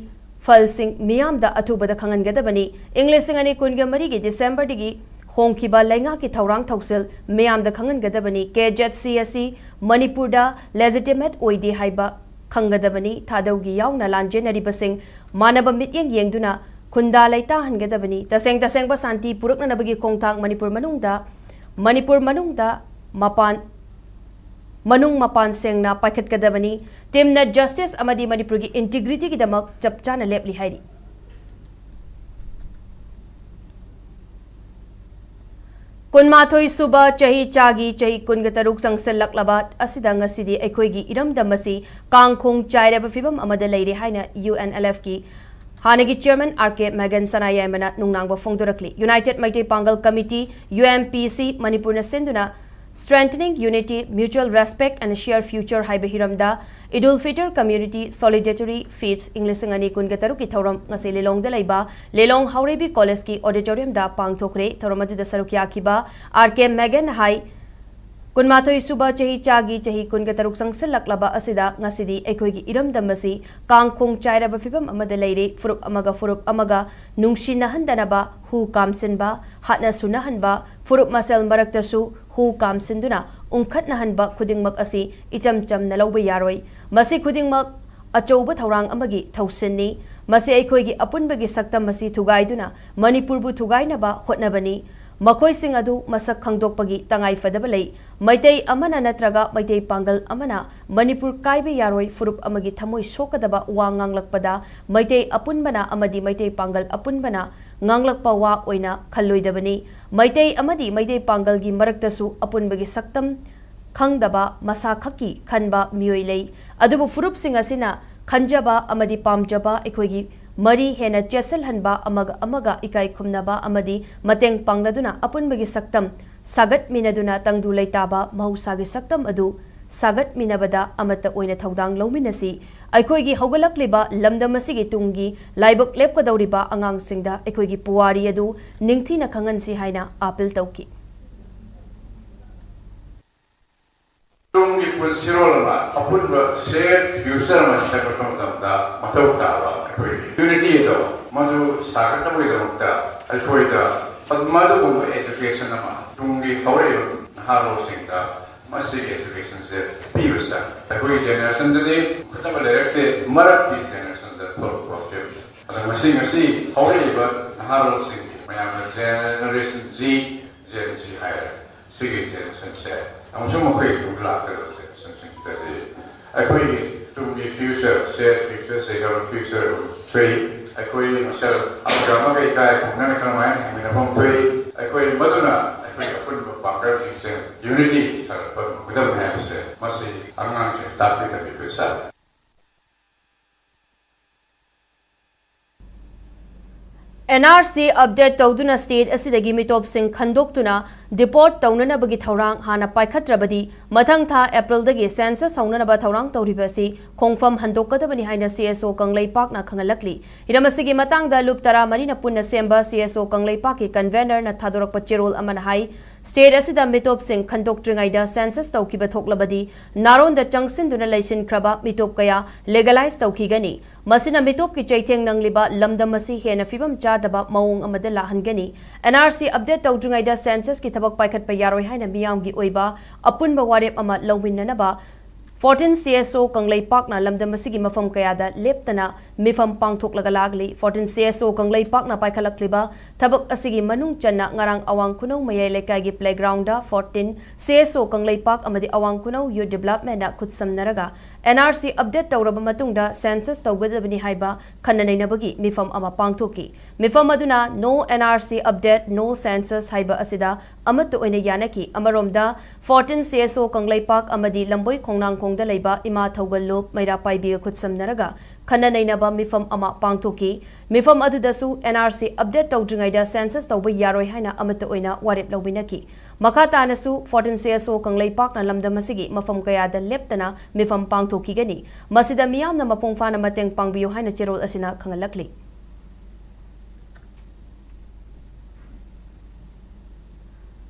ꯐꯜꯁꯤꯡ ꯃꯤꯌꯥꯝꯗ ꯑꯊꯨꯕꯗ ꯈꯪꯍꯟꯒꯗꯕꯅꯤ꯫ ꯏꯪ ꯂꯤꯁꯤꯡ ꯑꯅꯤ ꯀꯨꯟꯒ ꯃꯔꯤꯒꯤ December ꯗꯒꯤ ꯍꯣꯡꯈꯤꯕ ꯂꯩꯉꯥꯛꯀꯤ ꯊꯧꯔꯥꯡ ꯊꯧꯁꯤꯜ ꯃꯤꯌꯥꯝꯗ ꯈꯪꯍꯟꯒꯗꯕꯅꯤ꯫ ꯀꯦ ꯖꯦꯠ ꯁꯤ ꯑꯁꯤ ꯃꯅꯤꯄꯨꯔꯗ legitimate ꯑꯣꯏꯗꯦ ꯍꯥꯏꯕ ꯈꯪꯒꯗꯕꯅꯤ꯫ ꯊꯥꯗꯧꯒꯤ ꯌꯥꯎꯅ ꯂꯥꯟꯖꯦꯟꯅꯔꯤꯕꯁꯤꯡ ꯃꯥꯟꯅꯕ ꯃꯤꯠꯌꯦꯡ ꯌꯦꯡꯗꯨꯅ ꯈꯨꯟꯗꯥ ꯂꯩꯇꯥꯍꯟꯒꯗꯕꯅꯤ꯫ ꯇꯁꯦꯡ ꯇꯁꯦꯡꯕ ꯁꯥꯟꯇꯤ ꯄꯨꯔꯛꯅꯅꯕꯒꯤ ꯈꯣꯡꯊꯥꯡ ꯃꯅꯤꯄꯨꯔ ꯃꯅꯨꯡꯗ, ꯃꯅꯤꯄꯨꯔ ꯃꯅꯨꯡꯗ ꯃꯄꯥꯟ ꯃꯅꯨꯡ ꯃꯄꯥꯟ ꯁꯦꯡꯅ ꯄꯥꯏꯈꯠꯀꯗꯕꯅꯤ꯫ ꯇꯤꯝꯅ ꯖꯁꯇꯤꯁ ꯑꯃꯗꯤ ꯃꯅꯤꯄꯨꯔꯒꯤ ꯏꯟꯇꯤꯒ꯭ꯔꯤꯇꯤꯒꯤꯗꯃꯛ ꯆꯞ ꯆꯥꯅ ꯂꯦꯞꯂꯤ ꯍꯥꯏꯔꯤ꯫ ꯀꯨꯟꯃꯥꯊꯣꯏ ꯁꯨꯕ ꯆꯍꯤ ꯆꯥꯒꯤ ꯆꯍꯤ ꯀꯨꯟꯒ ꯇꯔꯨꯛ ꯆꯪꯁꯤꯜꯂꯛꯂꯕ ꯑꯁꯤꯗ ꯉꯁꯤꯗꯤ ꯑꯩꯈꯣꯏꯒꯤ ꯏꯔꯝꯗꯝ ꯑꯁꯤ ꯀꯥꯡꯈꯣꯡ ꯆꯥꯏꯔꯕ ꯐꯤꯕꯝ ꯑꯃꯗ ꯂꯩꯔꯦ ꯍꯥꯏꯅ ꯌꯨ ꯑꯦꯟ ꯑꯦꯜ ꯑꯦꯐꯀꯤ ꯍꯥꯟꯅꯒꯤ ꯆꯤꯌꯔꯃꯦꯟ ꯑꯥꯔ ꯀꯦ ꯃꯦꯒꯟ ꯁꯅꯥꯌꯥꯏꯃꯅ ꯅꯨꯡꯅꯥꯡꯕ ꯐꯣꯡꯗꯣꯔꯛꯂꯤ꯫ ꯌꯨꯅꯥꯏꯇꯦꯠ ꯃꯩꯇꯩ ꯄꯥꯡꯒꯜ ꯀꯃꯤꯇꯤ, ꯌꯨ ꯑꯦꯝ ꯄꯤ ꯁꯤ, ꯃꯅꯤꯄꯨꯔꯅ ꯁꯤꯟꯗꯨꯅ Strengthening Unity, Mutual Respect and Share Future ꯍꯥꯏꯕ ꯍꯤꯔꯝꯗ ꯏꯗꯨꯜ ꯐꯤꯇꯔ ꯀꯝꯃ꯭ꯌꯨꯅꯤꯇꯤ ꯁꯣꯂꯤꯗꯦꯇꯔꯤ ꯐꯤꯁ ꯏꯪ ꯂꯤꯁꯤꯡ ꯑꯅꯤ ꯀꯨꯟꯒ ꯇꯔꯨꯛꯀꯤ ꯊꯧꯔꯝ ꯉꯁꯤ ꯂꯤꯂꯣꯡꯗ ꯂꯩꯕ ꯂꯤꯂꯣꯡ ꯍꯥꯎꯔꯩꯕꯤ ꯀꯣꯂꯦꯖꯀꯤ ꯑꯣꯗꯤꯇꯣꯔꯤꯌꯝꯗ ꯄꯥꯡꯊꯣꯛꯈ꯭ꯔꯦ꯫ ꯊꯧꯔꯝ ꯑꯗꯨꯗ ꯁꯔꯨꯛ ꯌꯥꯈꯤꯕ ꯑꯥꯔ ꯀꯦ ꯃꯦꯒꯟ ꯍꯥꯏ, ꯀꯨꯟꯃꯥꯊꯣꯏ ꯁꯨꯕ ꯆꯍꯤ ꯆꯥꯒꯤ ꯆꯍꯤ ꯀꯨꯟꯒ ꯇꯔꯨꯛ ꯆꯪꯁꯤꯜꯂꯛꯂꯕ ꯑꯁꯤꯗ ꯉꯁꯤꯗꯤ ꯑꯩꯈꯣꯏꯒꯤ ꯏꯔꯝꯗꯝ ꯑꯁꯤ ꯀꯥꯡꯈꯣꯡ ꯆꯥꯏꯔꯕ ꯐꯤꯕꯝ ꯑꯃꯗ ꯂꯩꯔꯦ꯫ ꯐꯨꯔꯨꯞ ꯑꯃꯒ ꯐꯨꯔꯨꯞ ꯑꯃꯒ ꯅꯨꯡꯁꯤꯅꯍꯟꯗꯅꯕ ꯍꯨ ꯀꯥꯝꯁꯤꯟꯕ, ꯍꯥꯠꯅ ꯁꯨꯅꯍꯟꯕ, ꯐꯨꯔꯨꯞ ꯃꯁꯦꯜ ꯃꯔꯛꯇꯁꯨ ꯍꯨ ꯀꯥꯝꯁꯤꯟꯗꯨꯅ ꯎꯪꯈꯠꯅꯍꯟꯕ ꯈꯨꯗꯤꯡꯃꯛ ꯑꯁꯤ ꯏꯆꯝ ꯆꯝꯅ ꯂꯧꯕ ꯌꯥꯔꯣꯏ꯫ ꯃꯁꯤ ꯈꯨꯗꯤꯡꯃꯛ ꯑꯆꯧꯕ ꯊꯧꯔꯥꯡ ꯑꯃꯒꯤ ꯊꯧꯁꯤꯟꯅꯤ꯫ ꯃꯁꯤ ꯑꯩꯈꯣꯏꯒꯤ ꯑꯄꯨꯟꯕꯒꯤ ꯁꯛꯇꯝ ꯑꯁꯤ ꯊꯨꯒꯥꯏꯗꯨꯅ ꯃꯅꯤꯄꯨꯔꯕꯨ ꯊꯨꯒꯥꯏꯅꯕ ꯍꯣꯠꯅꯕꯅꯤ꯫ ꯃꯈꯣꯏꯁꯤꯡ ꯑꯗꯨ ꯃꯁꯛ ꯈꯪꯗꯣꯛꯄꯒꯤ ꯇꯉꯥꯏꯐꯗꯕ ꯂꯩ꯫ ꯃꯩꯇꯩ ꯑꯃꯅ ꯅꯠꯇ꯭ꯔꯒ ꯃꯩꯇꯩ ꯄꯥꯡꯒꯜ ꯑꯃꯅ ꯃꯅꯤꯄꯨꯔ ꯀꯥꯏꯕ ꯌꯥꯔꯣꯏ꯫ ꯐꯨꯔꯨꯞ ꯑꯃꯒꯤ ꯊꯃꯣꯏ ꯁꯣꯛꯀꯗꯕ ꯋꯥ ꯉꯥꯡꯂꯛꯄꯗ ꯃꯩꯇꯩ ꯑꯄꯨꯟꯕꯅ ꯑꯃꯗꯤ ꯃꯩꯇꯩ ꯄꯥꯡꯒꯜ ꯑꯄꯨꯟꯕꯅ ꯉꯥꯡꯂꯛꯄ ꯋꯥ ꯑꯣꯏꯅ ꯈꯜꯂꯣꯏꯗꯕꯅꯤ꯫ ꯃꯩꯇꯩ ꯑꯃꯗꯤ ꯃꯩꯇꯩ ꯄꯥꯡꯒꯜꯒꯤ ꯃꯔꯛꯇꯁꯨ ꯑꯄꯨꯟꯕꯒꯤ ꯁꯛꯇꯝ ꯈꯪꯗꯕ, ꯃꯁꯥ ꯈꯛꯀꯤ ꯈꯟꯕ ꯃꯤꯑꯣꯏ ꯂꯩ꯫ ꯑꯗꯨꯕꯨ ꯐꯨꯔꯨꯞꯁꯤꯡ ꯑꯁꯤꯅ ꯈꯟꯖꯕ ꯑꯃꯗꯤ ꯄꯥꯝꯖꯕ ꯑꯩꯈꯣꯏꯒꯤ ꯃꯔꯤ ꯍꯦꯟꯅ ꯆꯦꯠꯁꯤꯜꯍꯟꯕ, ꯑꯃꯒ ꯑꯃꯒ ꯏꯀꯥꯏ ꯈꯨꯝꯅꯕ ꯑꯃꯗꯤ ꯃꯇꯦꯡ ꯄꯥꯡꯅꯗꯨꯅ ꯑꯄꯨꯟꯕꯒꯤ ꯁꯛꯇꯝ ꯁꯥꯒꯠꯃꯤꯟꯅꯗꯨꯅ ꯇꯪꯗꯨ ꯂꯩꯇꯥꯕ ꯃꯍꯧꯁꯥꯒꯤ ꯁꯛꯇꯝ ꯑꯗꯨ ꯁꯥꯒꯠꯃꯤꯟꯅꯕꯗ ꯑꯃꯠꯇ ꯑꯣꯏꯅ ꯊꯧꯗꯥꯡ ꯂꯧꯃꯤꯟꯅꯁꯤ꯫ ꯑꯩꯈꯣꯏꯒꯤ ꯍꯧꯒꯠꯂꯛꯂꯤꯕ ꯂꯝꯗꯝ ꯑꯁꯤꯒꯤ ꯇꯨꯡꯒꯤ ꯂꯥꯏꯕꯛ ꯂꯦꯞꯀꯗꯧꯔꯤꯕ ꯑꯉꯥꯡꯁꯤꯡꯗ ꯑꯩꯈꯣꯏꯒꯤ ꯄꯨꯋꯥꯔꯤ ꯑꯗꯨ ꯅꯤꯡꯊꯤꯅ ꯈꯪꯍꯟꯁꯤ ꯍꯥꯏꯅ ꯑꯥꯄꯤꯜ ꯇꯧꯈꯤ꯫ ꯇꯨꯡꯒꯤ ꯄꯨꯟꯁꯤꯔꯣꯜ ꯑꯃ, ꯑꯄꯨꯟꯕ shared future ꯑꯃ ꯁꯦꯝꯒꯠꯄ ꯃꯇꯝꯗ ꯃꯊꯧ ꯇꯥꯕ ꯑꯩꯈꯣꯏꯒꯤ unity ꯑꯗꯣ ꯃꯗꯨ ꯁꯥꯒꯠꯅꯕꯒꯤꯗꯃꯛꯇ ꯑꯩꯈꯣꯏꯗ ꯃꯗꯨꯒꯨꯝꯕ education ꯑꯃ ꯇꯨꯡꯒꯤ ꯍꯧꯔꯛꯏꯕ ꯅꯍꯥꯔꯣꯜꯁꯤꯡꯗ ꯃꯁꯤꯒꯤ educationꯁꯦ ꯄꯤꯕ ꯆꯪꯉꯤ꯫ ꯑꯩꯈꯣꯏꯒꯤ generationꯗꯗꯤ ꯈꯨꯠꯅꯕ ꯂꯩꯔꯛꯇꯦ, ꯃꯔꯛꯀꯤ generationꯗ ꯊꯣꯛꯂꯛꯄ ꯐꯤꯕꯝ꯫ ꯑꯗ ꯉꯁꯤ, ꯉꯁꯤ ꯍꯧꯔꯛꯏꯕ ꯅꯍꯥꯔꯣꯜꯁꯤꯡ, ꯃꯌꯥꯝꯅ Generation Z, Gen Z ꯍꯥꯏꯔꯦ꯫ ꯁꯤꯒꯤ ꯖꯦꯅꯦꯔꯦꯁꯟꯁꯦ ꯑꯃꯁꯨꯡ ꯃꯈꯣꯏꯒꯤ ꯇꯨꯡꯗ ꯂꯥꯛꯀꯗꯕ ꯖꯦꯅꯦꯔꯦꯁꯟꯁꯤꯡꯁꯤꯗꯗꯤ ꯑꯩꯈꯣꯏꯒꯤ ꯇꯨꯡꯒꯤ ꯐ꯭ꯌꯨꯆꯔ, ꯁꯦꯐ ꯐ꯭ꯌꯨꯆꯔꯁꯦ ꯒꯚꯔꯟ ꯐ꯭ꯌꯨꯆꯔ ꯑꯣꯏꯊꯣꯛꯏ꯫ ꯑꯩꯈꯣꯏ ꯃꯁꯦꯜ ꯑꯃꯒ ꯑꯃꯒ ꯏꯀꯥꯏ ꯈꯨꯝꯅꯅ ꯀꯔꯝꯍꯥꯏꯅ ꯍꯤꯡꯃꯤꯟꯅꯐꯝ ꯊꯣꯛꯏ? ꯑꯩꯈꯣꯏ ꯃꯗꯨꯅ ꯑꯩꯈꯣꯏ ꯑꯄꯨꯟꯕ ꯄꯥꯡꯒꯜꯁꯤꯡꯁꯦ ꯌꯨꯅꯤꯇꯤ ꯁꯥꯒꯠꯄ ꯉꯝꯒꯗꯕꯅꯤ ꯍꯥꯏꯕꯁꯦ ꯃꯁꯤ ꯑꯉꯥꯡꯁꯤꯡ ꯇꯥꯛꯄꯤ ꯇꯝꯕꯤꯕ ꯆꯥꯏ꯫ ꯑꯦꯟ ꯑꯥꯔ ꯁꯤ ꯑꯞꯗꯦꯠ ꯇꯧꯗꯨꯅ ꯁ꯭ꯇꯦꯠ ꯑꯁꯤꯗꯒꯤ ꯃꯤꯇꯣꯞꯁꯤꯡ ꯈꯟꯗꯣꯛꯇꯨꯅ ꯗꯤꯄꯣꯔꯠ ꯇꯧꯅꯅꯕꯒꯤ ꯊꯧꯔꯥꯡ ꯍꯥꯟꯅ ꯄꯥꯏꯈꯠꯇ꯭ꯔꯕꯗꯤ ꯃꯊꯪ ꯊꯥ ꯑꯦꯄ꯭ꯔꯤꯜꯗꯒꯤ ꯁꯦꯟꯁꯁ ꯍꯧꯅꯅꯕ ꯊꯧꯔꯥꯡ ꯇꯧꯔꯤꯕ ꯑꯁꯤ ꯈꯣꯡꯐꯝ ꯍꯟꯗꯣꯛꯀꯗꯕꯅꯤ ꯍꯥꯏꯅ ꯁꯤ ꯑꯦꯁ ꯑꯣ ꯀꯪꯂꯩꯄꯥꯛꯅ ꯈꯪꯍꯜꯂꯛꯂꯤ꯫ ꯍꯤꯔꯝ ꯑꯁꯤꯒꯤ ꯃꯇꯥꯡꯗ ꯂꯨꯞ ꯇꯔꯥꯃꯔꯤꯅ ꯄꯨꯟꯅ ꯁꯦꯝꯕ ꯁꯤ ꯑꯦꯁ ꯑꯣ ꯀꯪꯂꯩꯄꯥꯛꯀꯤ ꯀꯟꯚꯦꯅꯔꯅ ꯊꯥꯗꯣꯔꯛꯄ ꯆꯦꯔꯣꯜ ꯑꯃꯅ ꯍꯥꯏ, ꯁ꯭ꯇꯦꯠ ꯑꯁꯤꯗ ꯃꯤꯇꯣꯞꯁꯤꯡ ꯈꯟꯗꯣꯛꯇ꯭ꯔꯤꯉꯩꯗ ꯁꯦꯟꯁꯁ ꯇꯧꯈꯤꯕ ꯊꯣꯛꯂꯕꯗꯤ ꯅꯥꯔꯣꯟꯗ ꯆꯪꯁꯤꯟꯗꯨꯅ ꯂꯩꯁꯤꯟꯈ꯭ꯔꯕ ꯃꯤꯇꯣꯞ ꯀꯌꯥ ꯂꯤꯒꯦꯂꯥꯏꯖ ꯇꯧꯈꯤꯒꯅꯤ꯫ ꯃꯁꯤꯅ ꯃꯤꯇꯣꯞꯀꯤ ꯆꯩꯊꯦꯡ ꯅꯪꯂꯤꯕ ꯂꯝꯗꯝ ꯑꯁꯤ ꯍꯦꯟꯅ ꯐꯤꯕꯝ ꯆꯥꯗꯕ ꯃꯑꯣꯡ ꯑꯃꯗ ꯂꯥꯛꯍꯟꯒꯅꯤ꯫ ꯑꯦꯟ ꯑꯥꯔ ꯁꯤ ꯑꯞꯗꯦꯠ ꯇꯧꯗ꯭ꯔꯤꯉꯩꯗ ꯁꯦꯟꯁꯁꯀꯤ ꯊꯕꯛ ꯄꯥꯏꯈꯠꯄ ꯌꯥꯔꯣꯏ ꯍꯥꯏꯅ ꯃꯤꯌꯥꯝꯒꯤ ꯑꯣꯏꯕ ꯑꯄꯨꯟꯕ ꯋꯥꯔꯦꯞ ꯑꯃ ꯂꯧꯃꯤꯟꯅꯅꯕ ꯐꯣꯔꯇꯤꯟ ꯁꯤ ꯑꯦꯁ ꯑꯣ ꯀꯪꯂꯩꯄꯥꯛꯅ ꯂꯝꯗꯝ ꯑꯁꯤꯒꯤ ꯃꯐꯝ ꯀꯌꯥꯗ ꯂꯦꯞꯇꯅ ꯃꯤꯐꯝ ꯄꯥꯡꯊꯣꯛꯂꯒ ꯂꯥꯛꯂꯤ꯫ ꯐꯣꯔꯇꯤꯟ ꯁꯤ ꯑꯦꯁ ꯑꯣ ꯀꯪꯂꯩꯄꯥꯛꯅ ꯄꯥꯏꯈꯠꯂꯛꯂꯤꯕ ꯊꯕꯛ ꯑꯁꯤꯒꯤ ꯃꯅꯨꯡ ꯆꯟꯅ ꯉꯔꯥꯡ ꯑꯋꯥꯡ ꯈꯨꯅꯧ ꯃꯌꯥꯏ ꯂꯩꯀꯥꯏꯒꯤ ꯄ꯭ꯂꯦꯒ꯭ꯔꯥꯎꯟꯗ ꯐꯣꯔꯇꯤꯟ ꯁꯤ ꯑꯦꯁ ꯑꯣ ꯀꯪꯂꯩꯄꯥꯛ ꯑꯃꯗꯤ ꯑꯋꯥꯡ ꯈꯨꯅꯧ ꯌꯨꯠ ꯗꯤꯕꯦꯂꯞꯃꯦꯟꯅ ꯈꯨꯠꯁꯝꯅꯔꯒ ꯑꯦꯟ ꯑꯥꯔ ꯁꯤ ꯑꯞꯗꯦꯠ ꯇꯧꯔꯕ ꯃꯇꯨꯡꯗ ꯁꯦꯟꯁꯁ ꯇꯧꯒꯗꯕꯅꯤ ꯍꯥꯏꯕ ꯈꯟꯅ ꯅꯩꯅꯕꯒꯤ ꯃꯤꯐꯝ ꯑꯃ ꯄꯥꯡꯊꯣꯛꯈꯤ꯫ ꯃꯤꯐꯝ ꯑꯗꯨꯅ "No N R C update, no census" ꯍꯥꯏꯕ ꯑꯁꯤꯗ ꯑꯃꯠꯇ ꯑꯣꯏꯅ ꯌꯥꯅꯈꯤ꯫ ꯑꯃꯔꯣꯝꯗ, ꯐꯣꯔꯇꯤꯟ ꯁꯤ ꯑꯦꯁ ꯑꯣ ꯀꯪꯂꯩꯄꯥꯛ ꯑꯃꯗꯤ ꯂꯝꯕꯣꯏ ꯈꯣꯡꯅꯥꯡꯈꯣꯡꯗ ꯂꯩꯕ ꯏꯃꯥ ꯊꯧꯒꯜꯂꯨꯞ ꯃꯩꯔꯥ ꯄꯥꯏꯕꯤꯒ ꯈꯨꯠꯁꯝꯅꯔꯒ ꯈꯟꯅ ꯅꯩꯅꯕ ꯃꯤꯐꯝ ꯑꯃ ꯄꯥꯡꯊꯣꯛꯈꯤ꯫ ꯃꯤꯐꯝ ꯑꯗꯨꯗꯁꯨ ꯑꯦꯟ ꯑꯥꯔ ꯁꯤ ꯑꯞꯗꯦꯠ ꯇꯧꯗ꯭ꯔꯤꯉꯩꯗ ꯁꯦꯟꯁꯁ ꯇꯧꯕ ꯌꯥꯔꯣꯏ ꯍꯥꯏꯅ ꯑꯃꯠꯇ ꯑꯣꯏꯅ ꯋꯥꯔꯦꯞ ꯂꯧꯃꯤꯟꯅꯈꯤ꯫ ꯃꯈꯥ ꯇꯥꯅꯁꯨ ꯐꯣꯔꯇꯤꯟ ꯁꯤ ꯑꯦꯁ ꯑꯣ ꯀꯪꯂꯩꯄꯥꯛꯅ ꯂꯝꯗꯝ ꯑꯁꯤꯒꯤ ꯃꯐꯝ ꯀꯌꯥꯗ ꯂꯦꯞꯇꯅ ꯃꯤꯐꯝ ꯄꯥꯡꯊꯣꯛꯈꯤꯒꯅꯤ꯫ ꯃꯁꯤꯗ ꯃꯤꯌꯥꯝꯅ ꯃꯄꯨꯡ ꯐꯥꯅ ꯃꯇꯦꯡ ꯄꯥꯡꯕꯤꯌꯨ ꯍꯥꯏꯅ ꯆꯦꯔꯣꯜ ꯑꯁꯤꯅ ꯈꯪꯍꯜꯂꯛꯂꯤ꯫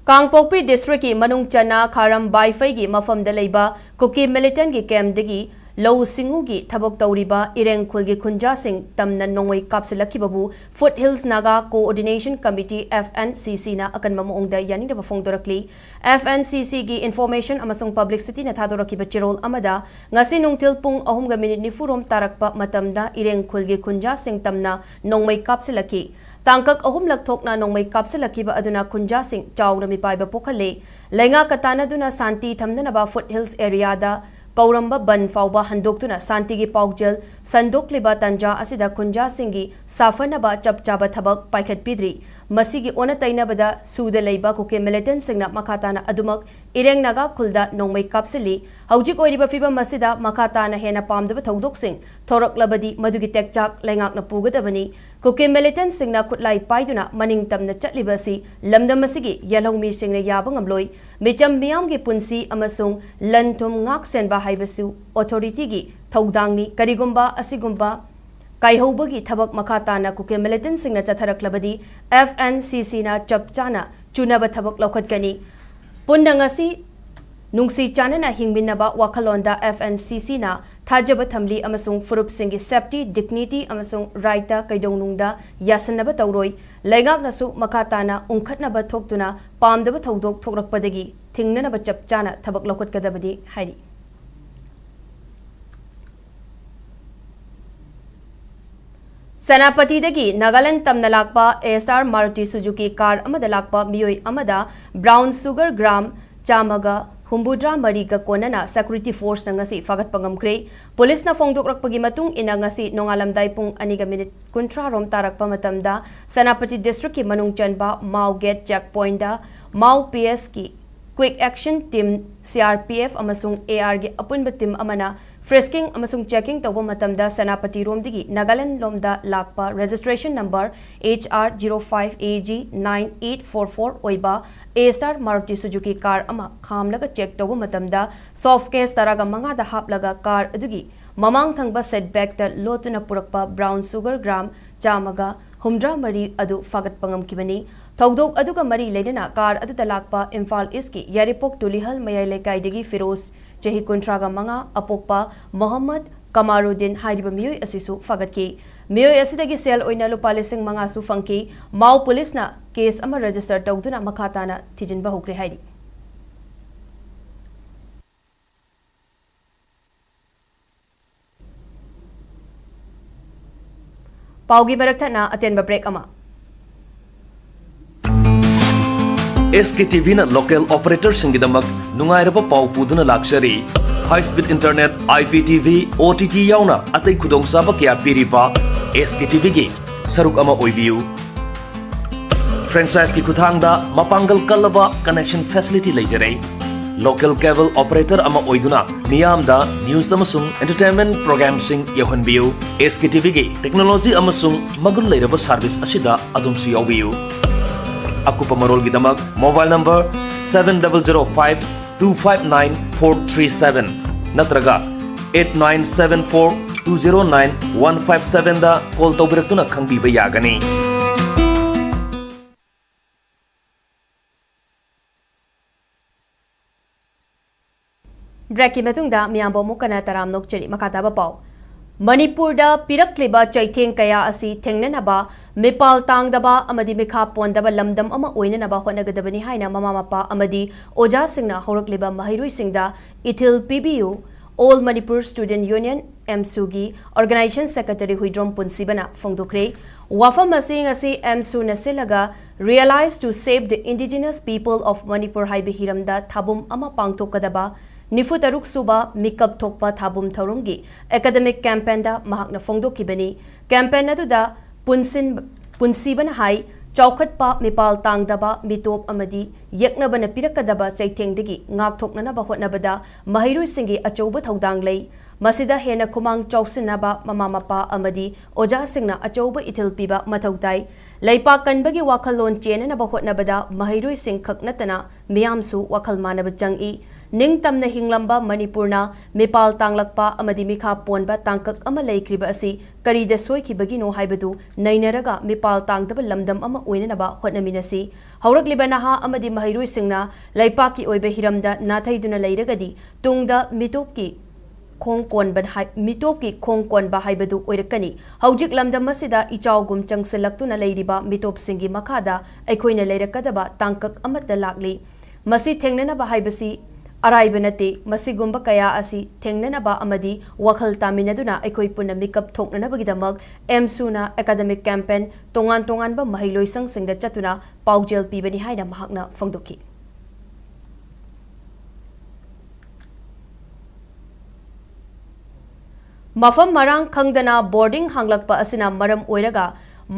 ꯀꯥꯡꯄꯣꯛꯄꯤ ꯗꯤꯁꯇ꯭ꯔꯤꯛꯀꯤ ꯃꯅꯨꯡ ꯆꯟꯅ ꯈꯥꯔꯝ ꯕꯥꯏꯐꯩꯒꯤ ꯃꯐꯝꯗ ꯂꯩꯕ ꯀꯨꯀꯤ ꯃꯤꯂꯤꯇꯦꯟꯒꯤ ꯀꯦꯝꯞꯇꯒꯤ ꯂꯧꯎ ꯁꯤꯡꯎꯒꯤ ꯊꯕꯛ ꯇꯧꯔꯤꯕ ꯏꯔꯦꯡ ꯈꯨꯜꯒꯤ ꯈꯨꯟꯖꯥꯁꯤꯡ ꯇꯝꯅ ꯅꯣꯡꯃꯩ ꯀꯥꯞꯁꯤꯜꯂꯛꯈꯤꯕꯕꯨ Foothills Naga Coordination Committee, F N C C ꯅ ꯑꯀꯟꯕ ꯃꯑꯣꯡꯗ ꯌꯥꯅꯤꯡꯗꯕ ꯐꯣꯡꯗꯣꯔꯛꯂꯤ꯫ F N C C ꯒꯤ Information ꯑꯃꯁꯨꯡ Publicity ꯅ ꯊꯥꯗꯣꯔꯛꯈꯤꯕ ꯆꯦꯔꯣꯜ ꯑꯃꯗ, ꯉꯁꯤ ꯅꯨꯡꯊꯤꯜ ꯄꯨꯡ ꯑꯍꯨꯝꯒ ꯃꯤꯅꯤꯠ ꯅꯤꯐꯨ ꯔꯣꯝ ꯇꯥꯔꯛꯄ ꯃꯇꯝꯗ ꯏꯔꯦꯡ ꯈꯨꯜꯒꯤ ꯈꯨꯟꯖꯥꯁꯤꯡ ꯇꯝꯅ ꯅꯣꯡꯃꯩ ꯀꯥꯞꯁꯤꯜꯂꯛꯈꯤ꯫ ꯇꯥꯡꯀꯛ ꯑꯍꯨꯝꯂꯛ ꯊꯣꯛꯅ ꯅꯣꯡꯃꯩ ꯀꯥꯞꯁꯤꯜꯂꯛꯈꯤꯕ ꯑꯗꯨꯅ ꯈꯨꯟꯖꯥꯁꯤꯡ ꯆꯥꯎꯅ ꯃꯤꯄꯥꯏꯕ ꯄꯣꯛꯍꯜꯂꯤ꯫ ꯂꯩꯉꯥꯛꯀ ꯇꯥꯟꯅꯗꯨꯅ ꯁꯥꯟꯇꯤ ꯊꯝꯅꯅꯕ Foothills area ꯗ ꯀꯧꯔꯝꯕ ꯕꯟ ꯐꯥꯎꯕ ꯍꯟꯗꯣꯛꯇꯨꯅ ꯁꯥꯟꯇꯤꯒꯤ ꯄꯥꯎꯖꯦꯜ ꯁꯟꯗꯣꯛꯂꯤꯕ ꯇꯥꯟꯖꯥ ꯑꯁꯤꯗ ꯈꯨꯟꯖꯥꯁꯤꯡꯒꯤ ꯁꯥꯐꯅꯕ ꯆꯞ ꯆꯥꯕ ꯊꯕꯛ ꯄꯥꯏꯈꯠꯄꯤꯗ꯭ꯔꯤ꯫ ꯃꯁꯤꯒꯤ ꯑꯣꯟꯅ ꯇꯩꯅꯕꯗ ꯁꯨꯗ ꯂꯩꯕ ꯀꯨꯀꯤ militant ꯁꯤꯡꯅ ꯃꯈꯥ ꯇꯥꯅ ꯑꯗꯨꯃꯛ ꯏꯔꯦꯡ ꯅꯥꯒꯥ ꯈꯨꯜꯗ ꯅꯣꯡꯃꯩ ꯀꯥꯞꯁꯤꯜꯂꯤ꯫ ꯍꯧꯖꯤꯛ ꯑꯣꯏꯔꯤꯕ ꯐꯤꯕꯝ ꯑꯁꯤꯗ ꯃꯈꯥ ꯇꯥꯅ ꯍꯦꯟꯅ ꯄꯥꯝꯗꯕ ꯊꯧꯗꯣꯛꯁꯤꯡ ꯊꯣꯔꯛꯂꯕꯗꯤ ꯃꯗꯨꯒꯤ ꯇꯦꯛꯆꯥꯛ ꯂꯩꯉꯥꯛꯅ ꯄꯨꯒꯗꯕꯅꯤ꯫ ꯀꯨꯀꯤ militant ꯁꯤꯡꯅ ꯈꯨꯠꯂꯥꯏ ꯄꯥꯏꯗꯨꯅ ꯃꯅꯤꯡ ꯇꯝꯅ ꯆꯠꯂꯤꯕ ꯑꯁꯤ ꯂꯝꯗꯝ ꯑꯁꯤꯒꯤ ꯌꯦꯜꯍꯧꯃꯤꯁꯤꯡꯅ ꯌꯥꯕ ꯉꯝꯂꯣꯏ꯫ ꯃꯤꯆꯝ ꯃꯤꯌꯥꯝꯒꯤ ꯄꯨꯟꯁꯤ ꯑꯃꯁꯨꯡ ꯂꯟ ꯊꯨꯝ ꯉꯥꯛ ꯁꯦꯟꯕ ꯍꯥꯏꯕꯁꯨ authority ꯒꯤ ꯊꯧꯗꯥꯡꯅꯤ꯫ ꯀꯔꯤꯒꯨꯝꯕ ꯑꯁꯤꯒꯨꯝꯕ ꯀꯥꯏꯍꯧꯕꯒꯤ ꯊꯕꯛ ꯃꯈꯥ ꯇꯥꯅ ꯀꯨꯀꯤ militant ꯁꯤꯡꯅ ꯆꯠꯊꯔꯛꯂꯕꯗꯤ F N C C ꯅ ꯆꯞ ꯆꯥꯅ ꯆꯨꯅꯕ ꯊꯕꯛ ꯂꯧꯈꯠꯀꯅꯤ꯫ ꯄꯨꯟꯅ ꯉꯁꯤ ꯅꯨꯡꯁꯤ ꯆꯥꯟꯅꯅ ꯍꯤꯡꯃꯤꯟꯅꯕ ꯋꯥꯈꯜꯂꯣꯟꯗ F N C C ꯅ ꯊꯥꯖꯕ ꯊꯝꯂꯤ ꯑꯃꯁꯨꯡ ꯐꯨꯔꯨꯞꯁꯤꯡꯒꯤ safety, dignity ꯑꯃꯁꯨꯡ right ꯇ ꯀꯩꯗꯧꯅꯨꯡꯗ ꯌꯥꯁꯟꯅꯕ ꯇꯧꯔꯣꯏ꯫ ꯂꯩꯉꯥꯛꯅꯁꯨ ꯃꯈꯥ ꯇꯥꯅ ꯎꯪꯈꯠꯅꯕ ꯊꯣꯛꯇꯨꯅ ꯄꯥꯝꯗꯕ ꯊꯧꯗꯣꯛ ꯊꯣꯛꯂꯛꯄꯗꯒꯤ ꯊꯤꯡꯅꯅꯕ ꯆꯞ ꯆꯥꯅ ꯊꯕꯛ ꯂꯧꯈꯠꯀꯗꯕꯅꯤ ꯍꯥꯏꯔꯤ꯫ ꯁꯦꯅꯥꯄꯇꯤꯗꯒꯤ ꯅꯥꯒꯥꯂꯦꯟꯗ ꯇꯝꯅ ꯂꯥꯛꯄ S R Maruti Suzuki car ꯑꯃꯗ ꯂꯥꯛꯄ ꯃꯤꯑꯣꯏ ꯑꯃꯗ brown sugar gram ꯆꯥꯝꯃꯒ ꯍꯨꯝꯐꯨꯇꯔꯥ ꯃꯔꯤꯒ ꯀꯣꯟꯅꯅ security force ꯅ ꯉꯁꯤ ꯐꯥꯒꯠꯄ ꯉꯝꯈ꯭ꯔꯦ꯫ ꯄꯨꯂꯤꯁꯅ ꯐꯣꯡꯗꯣꯛꯂꯛꯄꯒꯤ ꯃꯇꯨꯡ ꯏꯟꯅ, ꯉꯁꯤ ꯅꯣꯡꯉꯥꯂꯝꯗꯥꯏ ꯄꯨꯡ ꯑꯅꯤꯒ ꯃꯤꯅꯤꯠ ꯀꯨꯟꯊ꯭ꯔꯥ ꯔꯣꯝ ꯇꯥꯔꯛꯄ ꯃꯇꯝꯗ, ꯁꯦꯅꯥꯄꯇꯤ district ꯀꯤ ꯃꯅꯨꯡ ꯆꯟꯕ ꯃꯥꯎ gate check point ꯇ ꯃꯥꯎ P S ꯀꯤ Quick Action Team, C R P F ꯑꯃꯁꯨꯡ A R ꯒꯤ ꯑꯄꯨꯟꯕ team ꯑꯃꯅ frisking ꯑꯃꯁꯨꯡ checking ꯇꯧꯕ ꯃꯇꯝꯗ, ꯁꯦꯅꯥꯄꯇꯤ ꯔꯣꯝꯗꯒꯤ ꯅꯥꯒꯥꯂꯦꯟꯗ ꯂꯣꯝꯗ ꯂꯥꯛꯄ registration number H R zero five A G nine eight four four ꯑꯣꯏꯕ S R Maruti Suzuki car ꯑꯃ ꯈꯥꯝꯂꯒ check ꯇꯧꯕ ꯃꯇꯝꯗ, soft case ꯇꯔꯥꯒ ꯃꯉꯥꯗ ꯍꯥꯞꯂꯒ car ꯑꯗꯨꯒꯤ ꯃꯃꯥꯡ ꯊꯪꯕ seat back ꯇ ꯂꯣꯠꯇꯨꯅ ꯄꯨꯔꯛꯄ brown sugar gram ꯆꯥꯝꯃꯒ ꯍꯨꯝꯗ꯭ꯔꯥ ꯃꯔꯤ ꯑꯗꯨ ꯐꯥꯒꯠꯄ ꯉꯝꯈꯤꯕꯅꯤ꯫ ꯊꯧꯗꯣꯛ ꯑꯗꯨꯒ ꯃꯔꯤ ꯂꯩꯅꯅ car ꯑꯗꯨꯗ ꯂꯥꯛꯄ ꯏꯝꯐꯥꯜ East ꯀꯤ ꯌꯥꯏꯔꯤꯄꯣꯛ ꯇꯨꯂꯤꯍꯜ ꯃꯌꯥꯏ ꯂꯩꯀꯥꯏꯗꯒꯤ ꯐꯤꯔꯣꯖ ꯆꯍꯤ ꯀꯨꯟꯊ꯭ꯔꯥꯒ ꯃꯉꯥ, ꯑꯄꯣꯛꯄ ꯃꯣꯍꯝꯃꯗ ꯀꯃꯥꯔꯨꯗꯤꯟ ꯍꯥꯏꯔꯤꯕ ꯃꯤꯑꯣꯏ ꯑꯁꯤꯁꯨ ꯐꯥꯒꯠꯈꯤ꯫ ꯃꯤꯑꯣꯏ ꯑꯁꯤꯗꯒꯤ ꯁꯦꯜ ꯑꯣꯏꯅ ꯂꯨꯄꯥ ꯂꯤꯁꯤꯡ ꯃꯉꯥꯁꯨ ꯐꯪꯈꯤ꯫ ꯃꯥꯎ ꯄꯨꯂꯤꯁꯅ ꯀꯦꯁ ꯑꯃ ꯔꯦꯖꯤꯁꯇꯔ ꯇꯧꯗꯨꯅ ꯃꯈꯥ ꯇꯥꯅ ꯊꯤꯖꯤꯟꯕ ꯍꯧꯈ꯭ꯔꯦ ꯍꯥꯏꯔꯤ꯫ ꯄꯥꯎꯒꯤ ꯃꯔꯛ ꯊꯠꯅ ꯑꯇꯦꯟꯕ ꯕ꯭ꯔꯦꯛ ꯑꯃ꯫ ꯑꯦꯁ ꯀꯦ ꯇꯤ ꯚꯤꯅ ꯂꯣꯀꯦꯜ ꯑꯣꯄꯔꯦꯇꯔꯁꯤꯡꯒꯤꯗꯃꯛ ꯅꯨꯡꯉꯥꯏꯔꯕ ꯄꯥꯎ ꯄꯨꯗꯨꯅ ꯂꯥꯛꯆꯔꯤ꯫ High speed internet, I P T V, O T T ꯌꯥꯎꯅ ꯑꯇꯩ ꯈꯨꯗꯣꯡꯆꯥꯕ ꯀꯌꯥ ꯄꯤꯔꯤꯕ ꯑꯦꯁ ꯀꯦ ꯇꯤ ꯚꯤꯒꯤ ꯁꯔꯨꯛ ꯑꯃ ꯑꯣꯏꯕꯤꯌꯨ꯫ ꯐ꯭ꯔꯦꯟꯆꯥꯏꯖꯀꯤ ꯈꯨꯠꯊꯥꯡꯗ ꯃꯄꯥꯡꯒꯜ ꯀꯜꯂꯕ ꯀꯅꯦꯛꯁꯟ ꯐꯦꯁꯤꯂꯤꯇꯤ ꯂꯩꯖꯔꯦ꯫ ꯂꯣꯀꯦꯜ ꯀꯦꯕꯜ ꯑꯣꯄꯔꯦꯇꯔ ꯑꯃ ꯑꯣꯏꯗꯨꯅ ꯃꯤꯌꯥꯝꯗ ꯅ꯭ꯌꯨꯁ ꯑꯃꯁꯨꯡ ꯑꯦꯟꯇꯔꯇꯦꯟꯃꯦꯟꯠ ꯄ꯭ꯔꯣꯒ꯭ꯔꯥꯝꯁꯤꯡ ꯌꯧꯍꯟꯕꯤꯌꯨ꯫ ꯑꯦꯁ ꯀꯦ ꯇꯤ ꯚꯤꯒꯤ ꯇꯦꯛꯅꯣꯂꯣꯖꯤ ꯑꯃꯁꯨꯡ ꯃꯒꯨꯟ ꯂꯩꯔꯕ ꯁꯥꯔꯚꯤꯁ ꯑꯁꯤꯗ ꯑꯗꯣꯝꯁꯨ ꯌꯥꯎꯕꯤꯌꯨ꯫ ꯑꯀꯨꯞꯄ ꯃꯔꯣꯜꯒꯤꯗꯃꯛ mobile number seven double zero five two five nine four three seven ꯅꯠꯇ꯭ꯔꯒ eight nine seven four two zero nine one five seven ꯗ ꯀꯣꯜ ꯇꯧꯕꯤꯔꯛꯇꯨꯅ ꯈꯪꯕꯤꯕ ꯌꯥꯒꯅꯤ꯫ ꯕ꯭ꯔꯦꯛꯀꯤ ꯃꯇꯨꯡꯗ ꯃꯤꯌꯥꯝꯕꯨ ꯑꯃꯨꯛ ꯍꯟꯅ ꯇꯔꯥꯝꯅ ꯑꯣꯛꯆꯔꯤ꯫ ꯃꯈꯥ ꯇꯥꯕ ꯄꯥꯎ꯫ ꯃꯅꯤꯄꯨꯔꯗ ꯄꯤꯔꯛꯂꯤꯕ ꯆꯩꯊꯦꯡ ꯀꯌꯥ ꯑꯁꯤ ꯊꯦꯡꯅꯅꯕ, ꯃꯤꯄꯥꯜ ꯇꯥꯡꯗꯕ ꯑꯃꯗꯤ ꯃꯤꯈꯥ ꯄꯣꯟꯗꯕ ꯂꯝꯗꯝ ꯑꯃ ꯑꯣꯏꯅꯅꯕ ꯍꯣꯠꯅꯒꯗꯕꯅꯤ ꯍꯥꯏꯅ ꯃꯃꯥ ꯃꯄꯥ ꯑꯃꯗꯤ ꯑꯣꯖꯥꯁꯤꯡꯅ ꯍꯧꯔꯛꯂꯤꯕ ꯃꯍꯩꯔꯣꯏꯁꯤꯡꯗ ꯏꯊꯤꯜ ꯄꯤꯕꯤꯌꯨ꯫ All Manipur Student Union, ꯑꯦꯝꯁꯨꯒꯤ ꯑꯣꯔꯒꯅꯥꯏꯖꯦꯁꯟ ꯁꯦꯀ꯭ꯔꯦꯇꯔꯤ ꯍꯨꯏꯗ꯭ꯔꯣꯝ ꯄꯨꯟꯁꯤꯕꯅ ꯐꯣꯡꯗꯣꯛꯈ꯭ꯔꯦ꯫ ꯋꯥꯐꯝ ꯑꯁꯤ ꯉꯁꯤ ꯑꯦꯝꯁꯨꯅ ꯁꯤꯜꯂꯒ Realize to Save the Indigenous People of Manipur ꯍꯥꯏꯕ ꯍꯤꯔꯝꯗ ꯊꯥꯕꯨꯝ ꯑꯃ ꯄꯥꯡꯊꯣꯛꯀꯗꯕ ꯅꯤꯐꯨ ꯇꯔꯨꯛ ꯁꯨꯕ ꯃꯤꯀꯞ ꯊꯣꯛꯄ ꯊꯥꯕꯨꯝ ꯊꯧꯔꯝꯒꯤ ꯑꯦꯀꯥꯗꯃꯤꯛ ꯀꯦꯝꯄꯦꯟꯗ ꯃꯍꯥꯛꯅ ꯐꯣꯡꯗꯣꯛꯈꯤꯕꯅꯤ꯫ ꯀꯦꯝꯄꯦꯟ ꯑꯗꯨꯗ ꯄꯨꯟꯁꯤꯟ-, ꯄꯨꯟꯁꯤꯕꯅ ꯍꯥꯏ, ꯆꯥꯎꯈꯠꯄ, ꯃꯤꯄꯥꯜ ꯇꯥꯡꯗꯕ, ꯃꯤꯇꯣꯞ ꯑꯃꯗꯤ ꯌꯦꯛꯅꯕꯅ ꯄꯤꯔꯛꯀꯗꯕ ꯆꯩꯊꯦꯡꯗꯒꯤ ꯉꯥꯛꯊꯣꯛꯅꯅꯕ ꯍꯣꯠꯅꯕꯗ ꯃꯍꯩꯔꯣꯏꯁꯤꯡꯒꯤ ꯑꯆꯧꯕ ꯊꯧꯗꯥꯡ ꯂꯩ꯫ ꯃꯁꯤꯗ ꯍꯦꯟꯅ ꯈꯨꯃꯥꯡ ꯆꯥꯎꯁꯤꯟꯅꯕ ꯃꯃꯥ ꯃꯄꯥ ꯑꯃꯗꯤ ꯑꯣꯖꯥꯁꯤꯡꯅ ꯑꯆꯧꯕ ꯏꯊꯤꯜ ꯄꯤꯕ ꯃꯊꯧ ꯇꯥꯏ꯫ ꯂꯩꯄꯥꯛ ꯀꯟꯕꯒꯤ ꯋꯥꯈꯜꯂꯣꯟ ꯆꯦꯟꯅꯅꯕ ꯍꯣꯠꯅꯕꯗ ꯃꯍꯩꯔꯣꯏꯁꯤꯡ ꯈꯛ ꯅꯠꯇꯅ ꯃꯤꯌꯥꯝꯁꯨ ꯋꯥꯈꯜ ꯃꯥꯟꯅꯕ ꯆꯪꯏ꯫ ꯅꯤꯡꯇꯝꯅ ꯍꯤꯡꯂꯝꯕ ꯃꯅꯤꯄꯨꯔꯅ ꯃꯤꯄꯥꯜ ꯇꯥꯡꯂꯛꯄ ꯑꯃꯗꯤ ꯃꯤꯈꯥ ꯄꯣꯟꯕ ꯇꯥꯡꯀꯛ ꯑꯃ ꯂꯩꯈ꯭ꯔꯤꯕ ꯑꯁꯤ ꯀꯔꯤꯗ ꯁꯣꯏꯈꯤꯕꯒꯤꯅꯣ ꯍꯥꯏꯕꯗꯨ ꯅꯩꯅꯔꯒ ꯃꯤꯄꯥꯜ ꯇꯥꯡꯗꯕ ꯂꯝꯗꯝ ꯑꯃ ꯑꯣꯏꯅꯅꯕ ꯍꯣꯠꯅꯃꯤꯟꯅꯁꯤ꯫ ꯍꯧꯔꯛꯂꯤꯕ ꯅꯍꯥ ꯑꯃꯗꯤ ꯃꯍꯩꯔꯣꯏꯁꯤꯡꯅ ꯂꯩꯄꯥꯛꯀꯤ ꯑꯣꯏꯕ ꯍꯤꯔꯝꯗ ꯅꯥꯊꯩꯗꯨꯅ ꯂꯩꯔꯒꯗꯤ ꯇꯨꯡꯗ ꯃꯤꯇꯣꯞꯀꯤ ꯈꯣꯡ ꯀꯣꯟꯕ ꯍꯥꯏ-, ꯃꯤꯇꯣꯞꯀꯤ ꯈꯣꯡ ꯀꯣꯟꯕ ꯍꯥꯏꯕꯗꯨ ꯑꯣꯏꯔꯛꯀꯅꯤ꯫ ꯍꯧꯖꯤꯛ ꯂꯝꯗꯝ ꯑꯁꯤꯗ ꯏꯆꯥꯎꯒꯨꯝ ꯆꯪꯁꯤꯜꯂꯛꯇꯨꯅ ꯂꯩꯔꯤꯕ ꯃꯤꯇꯣꯞꯁꯤꯡꯒꯤ ꯃꯈꯥꯗ ꯑꯩꯈꯣꯏꯅ ꯂꯩꯔꯛꯀꯗꯕ ꯇꯥꯡꯀꯛ ꯑꯃꯠꯇ ꯂꯥꯛꯂꯤ꯫ ꯃꯁꯤ ꯊꯦꯡꯅꯅꯕ ꯍꯥꯏꯕꯁꯤ ꯑꯔꯥꯏꯕ ꯅꯠꯇꯦ꯫ ꯃꯁꯤꯒꯨꯝꯕ ꯀꯌꯥ ꯑꯁꯤ ꯊꯦꯡꯅꯅꯕ ꯑꯃꯗꯤ ꯋꯥꯈꯜ ꯇꯥꯃꯤꯟꯅꯗꯨꯅ ꯑꯩꯈꯣꯏ ꯄꯨꯟꯅ ꯃꯤꯀꯞ ꯊꯣꯛꯅꯅꯕꯒꯤꯗꯃꯛ ꯑꯦꯝꯁꯨꯅ academic campaign, ꯇꯣꯉꯥꯟ ꯇꯣꯉꯥꯟꯕ ꯃꯍꯩꯂꯣꯏꯁꯪꯁꯤꯡꯗ ꯆꯠꯇꯨꯅ ꯄꯥꯎꯖꯦꯜ ꯄꯤꯕꯅꯤ ꯍꯥꯏꯅ ꯃꯍꯥꯛꯅ ꯐꯣꯡꯗꯣꯛꯈꯤ꯫ ꯃꯐꯝ ꯃꯔꯥꯡ ꯈꯪꯗꯅ ꯕꯣꯔꯗꯤꯡ ꯍꯥꯡꯂꯛꯄ ꯑꯁꯤꯅ ꯃꯔꯝ ꯑꯣꯏꯔꯒ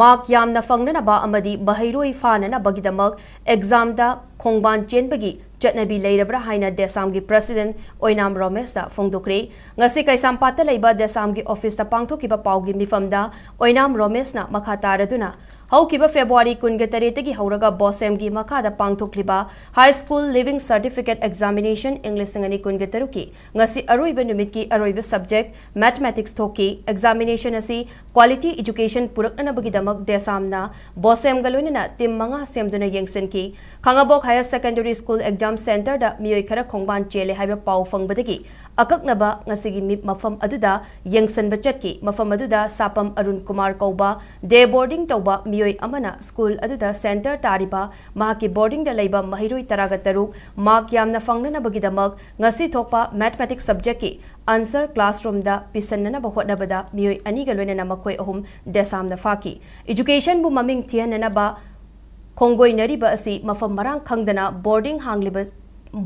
ꯃꯥꯔꯛ ꯌꯥꯝꯅ ꯐꯪꯅꯅꯕ ꯑꯃꯗꯤ ꯃꯍꯩꯔꯣꯏ ꯐꯥꯅꯅꯕꯒꯤꯗꯃꯛ ꯑꯦꯛꯖꯥꯝꯗ ꯈꯣꯡꯕꯥꯟ ꯆꯦꯟꯕꯒꯤ ꯆꯠꯅꯕꯤ ꯂꯩꯔꯕ꯭ꯔꯥ ꯍꯥꯏꯅ ꯗꯦꯁꯥꯝꯒꯤ president ꯑꯣꯏꯅꯥꯝ ꯔꯣꯃꯦꯁꯇ ꯐꯣꯡꯗꯣꯛꯈ꯭ꯔꯦ꯫ ꯉꯁꯤ ꯀꯩꯁꯥꯝꯄꯥꯠꯇ ꯂꯩꯕ ꯗꯦꯁꯥꯝꯒꯤ officeꯇ ꯄꯥꯡꯊꯣꯛꯈꯤꯕ ꯄꯥꯎꯒꯤ ꯃꯤꯐꯝꯗ ꯑꯣꯏꯅꯥꯝ ꯔꯣꯃꯦꯁꯅ ꯃꯈꯥ ꯇꯥꯔꯗꯨꯅ, ꯍꯧꯈꯤꯕ February ꯀꯨꯟꯒ ꯇꯔꯦꯠꯇꯒꯤ ꯍꯧꯔꯒ ꯕꯣꯁꯦꯝꯒꯤ ꯃꯈꯥꯗ ꯄꯥꯡꯊꯣꯛꯂꯤꯕ High School Leaving Certificate Examination ꯏꯪ ꯂꯤꯁꯤꯡ ꯑꯅꯤ ꯀꯨꯟꯒ ꯇꯔꯨꯛꯀꯤ ꯉꯁꯤ ꯑꯔꯣꯏꯕ ꯅꯨꯃꯤꯠꯀꯤ ꯑꯔꯣꯏꯕ subject Mathematics ꯊꯣꯛꯈꯤ꯫ Examination ꯑꯁꯤ quality education ꯄꯨꯔꯛꯅꯅꯕꯒꯤꯗꯃꯛ ꯗꯦꯁꯥꯝꯅ ꯕꯣꯁꯦꯝꯒ ꯂꯣꯏꯅꯅ team ꯃꯉꯥ ꯁꯦꯝꯗꯨꯅ ꯌꯦꯡꯁꯤꯟꯈꯤ꯫ ꯈꯥꯉꯕꯣꯛ Higher Secondary School exam centreꯗ ꯃꯤꯑꯣꯏ ꯈꯔ ꯈꯣꯡꯕꯥꯟ ꯆꯦꯜꯂꯦ ꯍꯥꯏꯕ ꯄꯥꯎ ꯐꯪꯕꯗꯒꯤ ꯑꯀꯛꯅꯕ ꯉꯁꯤꯒꯤ ꯃꯤ-, ꯃꯐꯝ ꯑꯗꯨꯗ ꯌꯦꯡꯁꯤꯟꯕ ꯆꯠꯈꯤ꯫ ꯃꯐꯝ ꯑꯗꯨꯗ ꯁꯥꯄꯝ ꯑꯔꯨꯟ ꯀꯨꯃꯥꯔ ꯀꯧꯕ day boarding ꯇꯧꯕ ꯃꯤꯑꯣꯏ ꯑꯃꯅ school ꯑꯗꯨꯗ centre ꯇꯥꯔꯤꯕ ꯃꯍꯥꯛꯀꯤ boardingꯗ ꯂꯩꯕ ꯃꯍꯩꯔꯣꯏ ꯇꯔꯥꯒ ꯇꯔꯨꯛ mark ꯌꯥꯝꯅ ꯐꯪꯅꯅꯕꯒꯤꯗꯃꯛ ꯉꯁꯤ ꯊꯣꯛꯄ Mathematics subjectꯀꯤ answer classroomꯗ ꯄꯤꯁꯤꯟꯅꯅꯕ ꯍꯣꯠꯅꯕꯗ ꯃꯤꯑꯣꯏ ꯑꯅꯤꯒ ꯂꯣꯏꯅꯅ ꯃꯈꯣꯏ ꯑꯍꯨꯝ ꯗꯦꯁꯥꯝꯅ ꯐꯥꯈꯤ꯫ Educationꯕꯨ ꯃꯃꯤꯡ ꯊꯤꯍꯟꯅꯅꯕ ꯈꯣꯡꯒꯣꯏꯅꯔꯤꯕ ꯑꯁꯤ ꯃꯐꯝ ꯃꯔꯥꯡ ꯈꯪꯗꯅ boarding ꯍꯥꯡꯂꯤꯕ,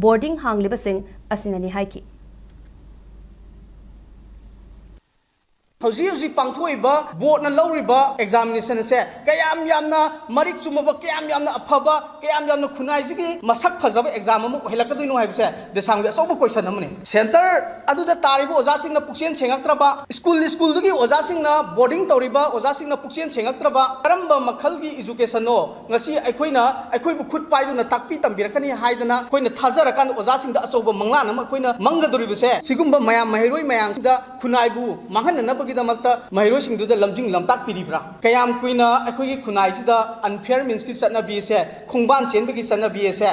boarding ꯍꯥꯡꯂꯤꯕꯁꯤꯡ ꯑꯁꯤꯅꯅꯤ ꯍꯥꯏꯈꯤ꯫ ꯍꯧꯖꯤꯛ ꯍꯧꯖꯤꯛ ꯄꯥꯡꯊꯣꯛꯏꯕ ꯕꯣꯔꯗꯅ ꯂꯧꯔꯤꯕ ꯑꯦꯛꯖꯥꯃꯤꯅꯦꯁꯟ ꯑꯁꯦ ꯀꯌꯥꯝ ꯌꯥꯝꯅ ꯃꯔꯤꯛ ꯆꯨꯝꯃꯕ, ꯀꯌꯥꯝ ꯌꯥꯝꯅ ꯑꯐꯕ, ꯀꯌꯥꯝ ꯌꯥꯝꯅ ꯈꯨꯟꯅꯥꯏꯁꯤꯒꯤ ꯃꯁꯛ ꯐꯖꯕ ꯑꯦꯛꯖꯥꯝ ꯑꯃ ꯑꯣꯏꯍꯜꯂꯛꯀꯗꯣꯏꯅꯣ ꯍꯥꯏꯕꯁꯦ ꯗꯦꯁꯥꯝꯒꯤ ꯑꯆꯧꯕ ꯀꯣꯏꯁꯟ ꯑꯃꯅꯤ꯫ ꯁꯦꯟꯇꯔ ꯑꯗꯨꯗ ꯇꯥꯔꯤꯕ ꯑꯣꯖꯥꯁꯤꯡꯅ ꯄꯨꯛꯆꯦꯜ ꯁꯦꯡꯉꯛꯇ꯭ꯔꯕ, ꯁ꯭ꯀꯨꯜ ꯁ꯭ꯀꯨꯜꯗꯨꯒꯤ ꯑꯣꯖꯥꯁꯤꯡꯅ, ꯕꯣꯔꯗꯤꯡ ꯇꯧꯔꯤꯕ ꯑꯣꯖꯥꯁꯤꯡꯅ ꯄꯨꯛꯆꯦꯜ ꯁꯦꯡꯉꯛꯇ꯭ꯔꯕ, ꯀꯔꯝꯕ ꯃꯈꯜꯒꯤ ꯏꯖꯨꯀꯦꯁꯟꯅꯣ ꯉꯁꯤ ꯑꯩꯈꯣꯏꯅ, ꯑꯩꯈꯣꯏꯕꯨ ꯈꯨꯠ ꯄꯥꯏꯗꯨꯅ ꯇꯥꯛꯄꯤ ꯇꯝꯕꯤꯔꯛꯀꯅꯤ ꯍꯥꯏꯗꯅ ꯑꯩꯈꯣꯏꯅ ꯊꯥꯖꯔꯀꯥꯟꯗ ꯑꯣꯖꯥꯁꯤꯡꯗ ꯑꯆꯧꯕ ꯃꯪꯂꯥꯟ ꯑꯃ ꯑꯩꯈꯣꯏꯅ ꯃꯪꯒꯗꯧꯔꯤꯕꯁꯦ, ꯁꯤꯒꯨꯝꯕ ꯃꯌꯥꯝ ꯃꯍꯩꯔꯣꯏ ꯃꯌꯥꯝꯁꯤꯗ ꯈꯨꯟꯅꯥꯏꯕꯨ ꯃꯥꯡꯍꯟꯅꯅꯕꯒꯤꯗꯃꯛꯇ ꯃꯍꯩꯔꯣꯏꯁꯤꯡꯗꯨꯗ ꯂꯝꯖꯤꯡ ꯂꯝꯇꯥꯛꯄꯤꯔꯤꯕ꯭ꯔꯥ? ꯀꯌꯥꯝ ꯀꯨꯏꯅ ꯑꯩꯈꯣꯏꯒꯤ ꯈꯨꯟꯅꯥꯏꯁꯤꯗ unfair means ꯀꯤ ꯆꯠꯅꯕꯤ ꯑꯁꯦ, ꯈꯣꯡꯕꯥꯟ ꯆꯦꯟꯕꯒꯤ ꯆꯠꯅꯕꯤ ꯑꯁꯦ,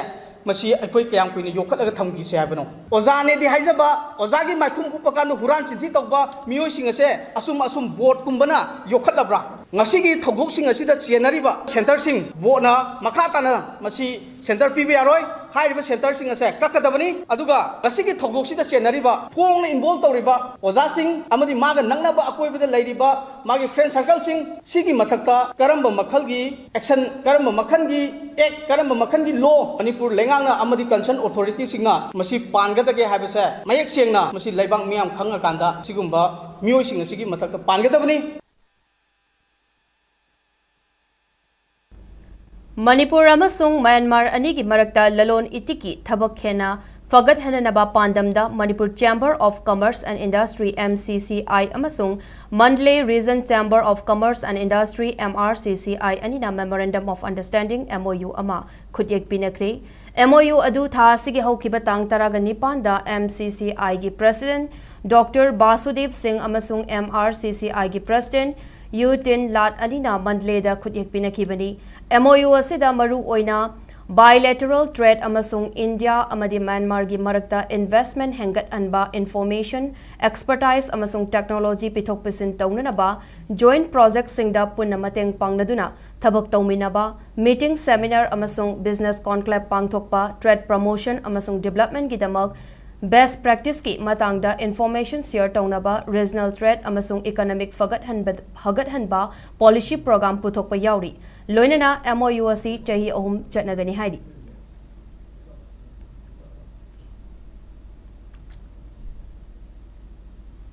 ꯃꯁꯤ ꯑꯩꯈꯣꯏ ꯀꯌꯥꯝ ꯀꯨꯏꯅ ꯌꯣꯛꯈꯠꯂꯒ ꯊꯝꯈꯤꯁꯦ ꯍꯥꯏꯕꯅꯣ? ꯑꯣꯖꯥꯅꯦꯗꯤ ꯍꯥꯏꯖꯕ, ꯑꯣꯖꯥꯒꯤ ꯃꯥꯏꯈꯨꯝ ꯎꯞꯄ ꯀꯥꯟꯗ ꯍꯨꯔꯥꯟ ꯆꯤꯟꯊꯤ ꯇꯧꯕ ꯃꯤꯑꯣꯏꯁꯤꯡ ꯑꯁꯦ ꯑꯁꯨꯝ ꯑꯁꯨꯝ ꯕꯣꯔꯗꯀꯨꯝꯕꯅ ꯌꯣꯛꯈꯠꯂꯕ꯭ꯔꯥ? ꯉꯁꯤꯒꯤ ꯊꯧꯗꯣꯛꯁꯤꯡ ꯑꯁꯤꯗ ꯆꯦꯟꯅꯔꯤꯕ ꯁꯦꯟꯇꯔꯁꯤꯡ, ꯕꯣꯔꯗꯅ ꯃꯈꯥ ꯇꯥꯅ ꯃꯁꯤ ꯁꯦꯟꯇꯔ ꯄꯤꯕ ꯌꯥꯔꯣꯏ꯫ ꯍꯥꯏꯔꯤꯕ ꯁꯦꯟꯇꯔꯁꯤꯡ ꯑꯁꯦ ꯀꯛꯀꯗꯕꯅꯤ꯫ ꯑꯗꯨꯒ ꯉꯁꯤꯒꯤ ꯊꯧꯗꯣꯛꯁꯤꯗ ꯆꯦꯟꯅꯔꯤꯕ, ꯐꯣꯡꯅ involve ꯇꯧꯔꯤꯕ ꯑꯣꯖꯥꯁꯤꯡ ꯑꯃꯗꯤ ꯃꯥꯒ ꯅꯛꯅꯕ ꯑꯀꯣꯏꯕꯗ ꯂꯩꯔꯤꯕ ꯃꯥꯒꯤ friend circle ꯁꯤꯡ, ꯁꯤꯒꯤ ꯃꯊꯛꯇ ꯀꯔꯝꯕ ꯃꯈꯜꯒꯤ action, ꯀꯔꯝꯕ ꯃꯈꯜꯒꯤ act, ꯀꯔꯝꯕ ꯃꯈꯜꯒꯤ law ꯃꯅꯤꯄꯨꯔ ꯂꯩꯉꯥꯛꯅ ꯑꯃꯗꯤ concern authority ꯁꯤꯡꯅ ꯃꯁꯤ ꯄꯥꯟꯒꯗꯒꯦ ꯍꯥꯏꯕꯁꯦ ꯃꯌꯦꯛ ꯁꯦꯡꯅ ꯃꯁꯤ ꯂꯩꯕꯥꯛ ꯃꯤꯌꯥꯝ ꯈꯪꯉꯀꯥꯟꯗ ꯁꯤꯒꯨꯝꯕ ꯃꯤꯑꯣꯏꯁꯤꯡ ꯑꯁꯤꯒꯤ ꯃꯊꯛꯇ ꯄꯥꯟꯒꯗꯕꯅꯤ꯫ ꯃꯅꯤꯄꯨꯔ ꯑꯃꯁꯨꯡ ꯃ꯭ꯌꯥꯟꯃꯥꯔ ꯑꯅꯤꯒꯤ ꯃꯔꯛꯇ ꯂꯂꯣꯟ ꯏꯇꯤꯛꯀꯤ ꯊꯕꯛ ꯍꯦꯟꯅ ꯐꯒꯠꯍꯟꯅꯅꯕ ꯄꯥꯟꯗꯝꯗ Manipur Chamber of Commerce and Industry, M C C I, ꯑꯃꯁꯨꯡ Mandalay Region Chamber of Commerce and Industry, M R C C I, ꯑꯅꯤꯅ Memorandum of Understanding, M O U, ꯑꯃ ꯈꯨꯠꯌꯦꯛ ꯄꯤꯅꯈ꯭ꯔꯦ꯫ M O U ꯑꯗꯨ ꯊꯥ ꯑꯁꯤꯒꯤ ꯍꯧꯈꯤꯕ ꯇꯥꯡ ꯇꯔꯥꯒ ꯅꯤꯄꯥꯟꯗ M C C I ꯒꯤ President Doctor ꯕꯥꯁꯨꯗꯦꯕ ꯁꯤꯡ ꯑꯃꯁꯨꯡ M R C C I ꯒꯤ President ꯌꯨ ꯇꯤꯟ ꯂꯥꯠ ꯑꯅꯤꯅ ꯃꯟꯗꯂꯦꯗ ꯈꯨꯠꯌꯦꯛ ꯄꯤꯅꯈꯤꯕꯅꯤ꯫ M O U ꯑꯁꯤꯗ ꯃꯔꯨ ꯑꯣꯏꯅ bilateral trade ꯑꯃꯁꯨꯡ ꯏꯟꯗꯤꯌꯥ ꯑꯃꯗꯤ ꯃ꯭ꯌꯥꯟꯃꯥꯔꯒꯤ ꯃꯔꯛꯇ investment ꯍꯦꯟꯒꯠꯍꯟꯕ, information, expertise ꯑꯃꯁꯨꯡ technology ꯄꯤꯊꯣꯛ ꯄꯤꯁꯤꯟ ꯇꯧꯅꯅꯕ joint project ꯁꯤꯡꯗ ꯄꯨꯟꯅ ꯃꯇꯦꯡ ꯄꯥꯡꯅꯗꯨꯅ ꯊꯕꯛ ꯇꯧꯃꯤꯟꯅꯕ, meeting, seminar ꯑꯃꯁꯨꯡ business conclave ꯄꯥꯡꯊꯣꯛꯄ, trade promotion ꯑꯃꯁꯨꯡ development ꯒꯤꯗꯃꯛ best practice ꯀꯤ ꯃꯇꯥꯡꯗ information share ꯇꯧꯅꯕ, regional trade ꯑꯃꯁꯨꯡ economic ꯐꯒꯠꯍꯟꯕ, ꯐꯒꯠꯍꯟꯕ policy program ꯄꯨꯊꯣꯛꯄ ꯌꯥꯎꯔꯤ꯫ ꯂꯣꯏꯅꯅ M O U ꯑꯁꯤ ꯆꯍꯤ ꯑꯍꯨꯝ ꯆꯠꯅꯒꯅꯤ ꯍꯥꯏꯔꯤ꯫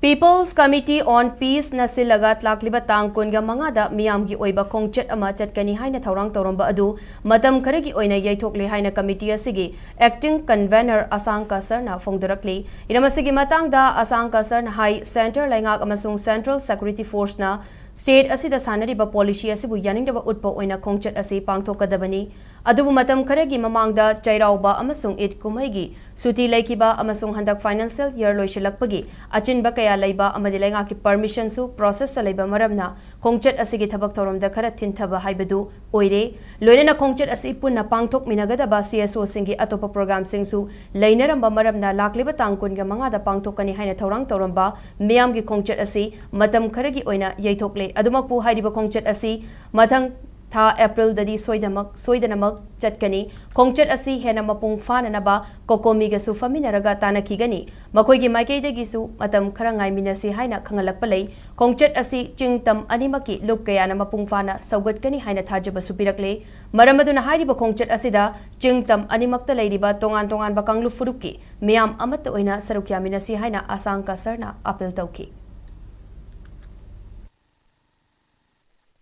People's Committee on Peace ꯅ ꯁꯤꯜꯂꯒ ꯂꯥꯛꯂꯤꯕ ꯇꯥꯡ ꯀꯨꯟꯒ ꯃꯉꯥꯗ ꯃꯤꯌꯥꯝꯒꯤ ꯑꯣꯏꯕ ꯈꯣꯡꯆꯠ ꯑꯃ ꯆꯠꯀꯅꯤ ꯍꯥꯏꯅ ꯊꯧꯔꯥꯡ ꯇꯧꯔꯝꯕ ꯑꯗꯨ ꯃꯇꯝ ꯈꯔꯒꯤ ꯑꯣꯏꯅ ꯌꯩꯊꯣꯛꯂꯦ ꯍꯥꯏꯅ ꯀꯃꯤꯇꯤ ꯑꯁꯤꯒꯤ acting convener ꯑꯁꯥꯡ ꯀꯁꯔꯅ ꯐꯣꯡꯗꯣꯔꯛꯂꯤ꯫ ꯍꯤꯔꯝ ꯑꯁꯤꯒꯤ ꯃꯇꯥꯡꯗ ꯑꯁꯥꯡ ꯀꯁꯔꯅ ꯍꯥꯏ, Centre ꯂꯩꯉꯥꯛ ꯑꯃꯁꯨꯡ Central Security Force ꯅ state ꯑꯁꯤꯗ ꯁꯥꯟꯅꯔꯤꯕ policy ꯑꯁꯤꯕꯨ ꯌꯥꯅꯤꯡꯗꯕ ꯎꯠꯄ ꯑꯣꯏꯅ ꯈꯣꯡꯆꯠ ꯑꯁꯤ ꯄꯥꯡꯊꯣꯛꯀꯗꯕꯅꯤ꯫ ꯑꯗꯨꯕꯨ ꯃꯇꯝ ꯈꯔꯒꯤ ꯃꯃꯥꯡꯗ ꯆꯩꯔꯥꯎꯕ ꯑꯃꯁꯨꯡ ꯏꯗ ꯀꯨꯝꯍꯩꯒꯤ ꯁꯨꯇꯤ ꯂꯩꯈꯤꯕ ꯑꯃꯁꯨꯡ ꯍꯟꯗꯛ financial year ꯂꯣꯏꯁꯤꯜꯂꯛꯄꯒꯤ ꯑꯆꯤꯟꯕ ꯀꯌꯥ ꯂꯩꯕ ꯑꯃꯗꯤ ꯂꯩꯉꯥꯛꯀꯤ permission ꯁꯨ process ꯇ ꯂꯩꯕ ꯃꯔꯝꯅ ꯈꯣꯡꯆꯠ ꯑꯁꯤꯒꯤ ꯊꯕꯛ ꯊꯧꯔꯝꯗ ꯈꯔ ꯊꯤꯟꯊꯕ ꯍꯥꯏꯕꯗꯨ ꯑꯣꯏꯔꯦ꯫ ꯂꯣꯏꯅꯅ ꯈꯣꯡꯆꯠ ꯑꯁꯤ ꯄꯨꯟꯅ ꯄꯥꯡꯊꯣꯛꯃꯤꯟꯅꯒꯗꯕ C S O ꯁꯤꯡꯒꯤ ꯑꯇꯣꯞꯄ program ꯁꯤꯡꯁꯨ ꯂꯩꯅꯔꯝꯕ ꯃꯔꯝꯅ ꯂꯥꯛꯂꯤꯕ ꯇꯥꯡ ꯀꯨꯟꯒ ꯃꯉꯥꯗ ꯄꯥꯡꯊꯣꯛꯀꯅꯤ ꯍꯥꯏꯅ ꯊꯧꯔꯥꯡ ꯇꯧꯔꯝꯕ ꯃꯤꯌꯥꯝꯒꯤ ꯈꯣꯡꯆꯠ ꯑꯁꯤ ꯃꯇꯝ ꯈꯔꯒꯤ ꯑꯣꯏꯅ ꯌꯩꯊꯣꯛꯂꯦ꯫ ꯑꯗꯨꯃꯛꯄꯨ ꯍꯥꯏꯔꯤꯕ ꯈꯣꯡꯆꯠ ꯑꯁꯤ ꯃꯊꯪ ꯊꯥ April ꯗꯗꯤ ꯁꯣꯏꯗꯃꯛ-, ꯁꯣꯏꯗꯅꯃꯛ ꯆꯠꯀꯅꯤ꯫ ꯈꯣꯡꯆꯠ ꯑꯁꯤ ꯍꯦꯟꯅ ꯃꯄꯨꯡ ꯐꯥꯅꯅꯕ COCOMI ꯒꯁꯨ ꯐꯝꯃꯤꯟꯅꯔꯒ ꯇꯥꯟꯅꯈꯤꯒꯅꯤ꯫ ꯃꯈꯣꯏꯒꯤ ꯃꯥꯏꯀꯩꯗꯒꯤꯁꯨ ꯃꯇꯝ ꯈꯔ ꯉꯥꯏꯃꯤꯟꯅꯁꯤ ꯍꯥꯏꯅ ꯈꯪꯍꯜꯂꯛꯄ ꯂꯩ꯫ ꯈꯣꯡꯆꯠ ꯑꯁꯤ ꯆꯤꯡ ꯇꯝ ꯑꯅꯤꯃꯛꯀꯤ ꯂꯨꯞ ꯀꯌꯥꯅ ꯃꯄꯨꯡ ꯐꯥꯅ ꯁꯧꯒꯠꯀꯅꯤ ꯍꯥꯏꯅ ꯊꯥꯖꯕꯁꯨ ꯄꯤꯔꯛꯂꯦ꯫ ꯃꯔꯝ ꯑꯗꯨꯅ ꯍꯥꯏꯔꯤꯕ ꯈꯣꯡꯆꯠ ꯑꯁꯤꯗ ꯆꯤꯡ ꯇꯝ ꯑꯅꯤꯃꯛꯇ ꯂꯩꯔꯤꯕ ꯇꯣꯉꯥꯟ ꯇꯣꯉꯥꯟꯕ ꯀꯥꯡꯂꯨꯞ ꯐꯨꯔꯨꯞꯀꯤ ꯃꯤꯌꯥꯝ ꯑꯃꯠꯇ ꯑꯣꯏꯅ ꯁꯔꯨꯛ ꯌꯥꯃꯤꯟꯅꯁꯤ ꯍꯥꯏꯅ ꯑꯁꯥꯡ ꯀꯁꯔꯅ appeal ꯇꯧꯈꯤ꯫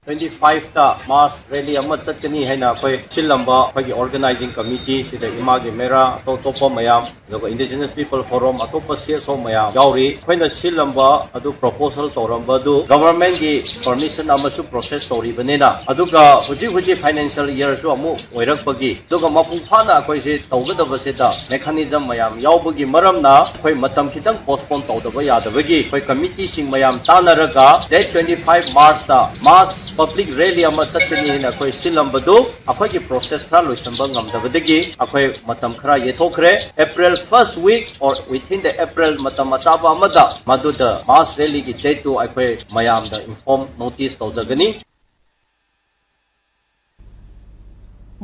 Twenty five ꯇ mass rally ꯑꯃ ꯆꯠꯀꯅꯤ ꯍꯥꯏꯅ ꯑꯩꯈꯣꯏ ꯁꯤꯜꯂꯝꯕ ꯑꯩꯈꯣꯏꯒꯤ organizing committee ꯁꯤꯗ ꯏꯃꯥꯒꯤ ꯃꯦꯔꯥ ꯑꯇꯣꯞ ꯑꯇꯣꯞꯄ ꯃꯌꯥꯝ, ꯑꯗꯨꯒ Indigenous People Forum, ꯑꯇꯣꯞꯄ C S O ꯃꯌꯥꯝ ꯌꯥꯎꯔꯤ꯫ ꯑꯩꯈꯣꯏꯅ ꯁꯤꯜꯂꯝꯕ ꯑꯗꯨ, proposal ꯇꯧꯔꯝꯕ ꯑꯗꯨ government ꯀꯤ permission ꯑꯃꯁꯨ process ꯇꯧꯔꯤꯕꯅꯤꯅ, ꯑꯗꯨꯒ ꯍꯧꯖꯤꯛ ꯍꯧꯖꯤꯛ financial year ꯁꯨ ꯑꯃꯨꯛ ꯑꯣꯏꯔꯛꯄꯒꯤ, ꯑꯗꯨꯒ ꯃꯄꯨꯡ ꯐꯥꯅ ꯑꯩꯈꯣꯏꯁꯦ ꯇꯧꯒꯗꯕꯁꯤꯗ mechanism ꯃꯌꯥꯝ ꯌꯥꯎꯕꯒꯤ ꯃꯔꯝꯅ ꯑꯩꯈꯣꯏ ꯃꯇꯝ ꯈꯤꯇꯪ postpone ꯇꯧꯗꯕ ꯌꯥꯗꯕꯒꯤ ꯑꯩꯈꯣꯏ committee ꯁꯤꯡ ꯃꯌꯥꯝ ꯇꯥꯟꯅꯔꯒ date twenty five March ꯇ mass public rally ꯑꯃ ꯆꯠꯀꯅꯤ ꯍꯥꯏꯅ ꯑꯩꯈꯣꯏ ꯁꯤꯜꯂꯝꯕꯗꯨ ꯑꯩꯈꯣꯏꯒꯤ process ꯈꯔ ꯂꯣꯏꯁꯤꯟꯕ ꯉꯝꯗꯕꯗꯒꯤ ꯑꯩꯈꯣꯏ ꯃꯇꯝ ꯈꯔ ꯌꯩꯊꯣꯛꯈ꯭ꯔꯦ꯫ April first week or within the April ꯃꯇꯝ ꯑꯆꯥꯕ ꯑꯃꯗ ꯃꯗꯨꯗ mass rally ꯒꯤ date ꯇꯨ ꯑꯩꯈꯣꯏ ꯃꯌꯥꯝꯗ inform notice ꯇꯧꯖꯒꯅꯤ꯫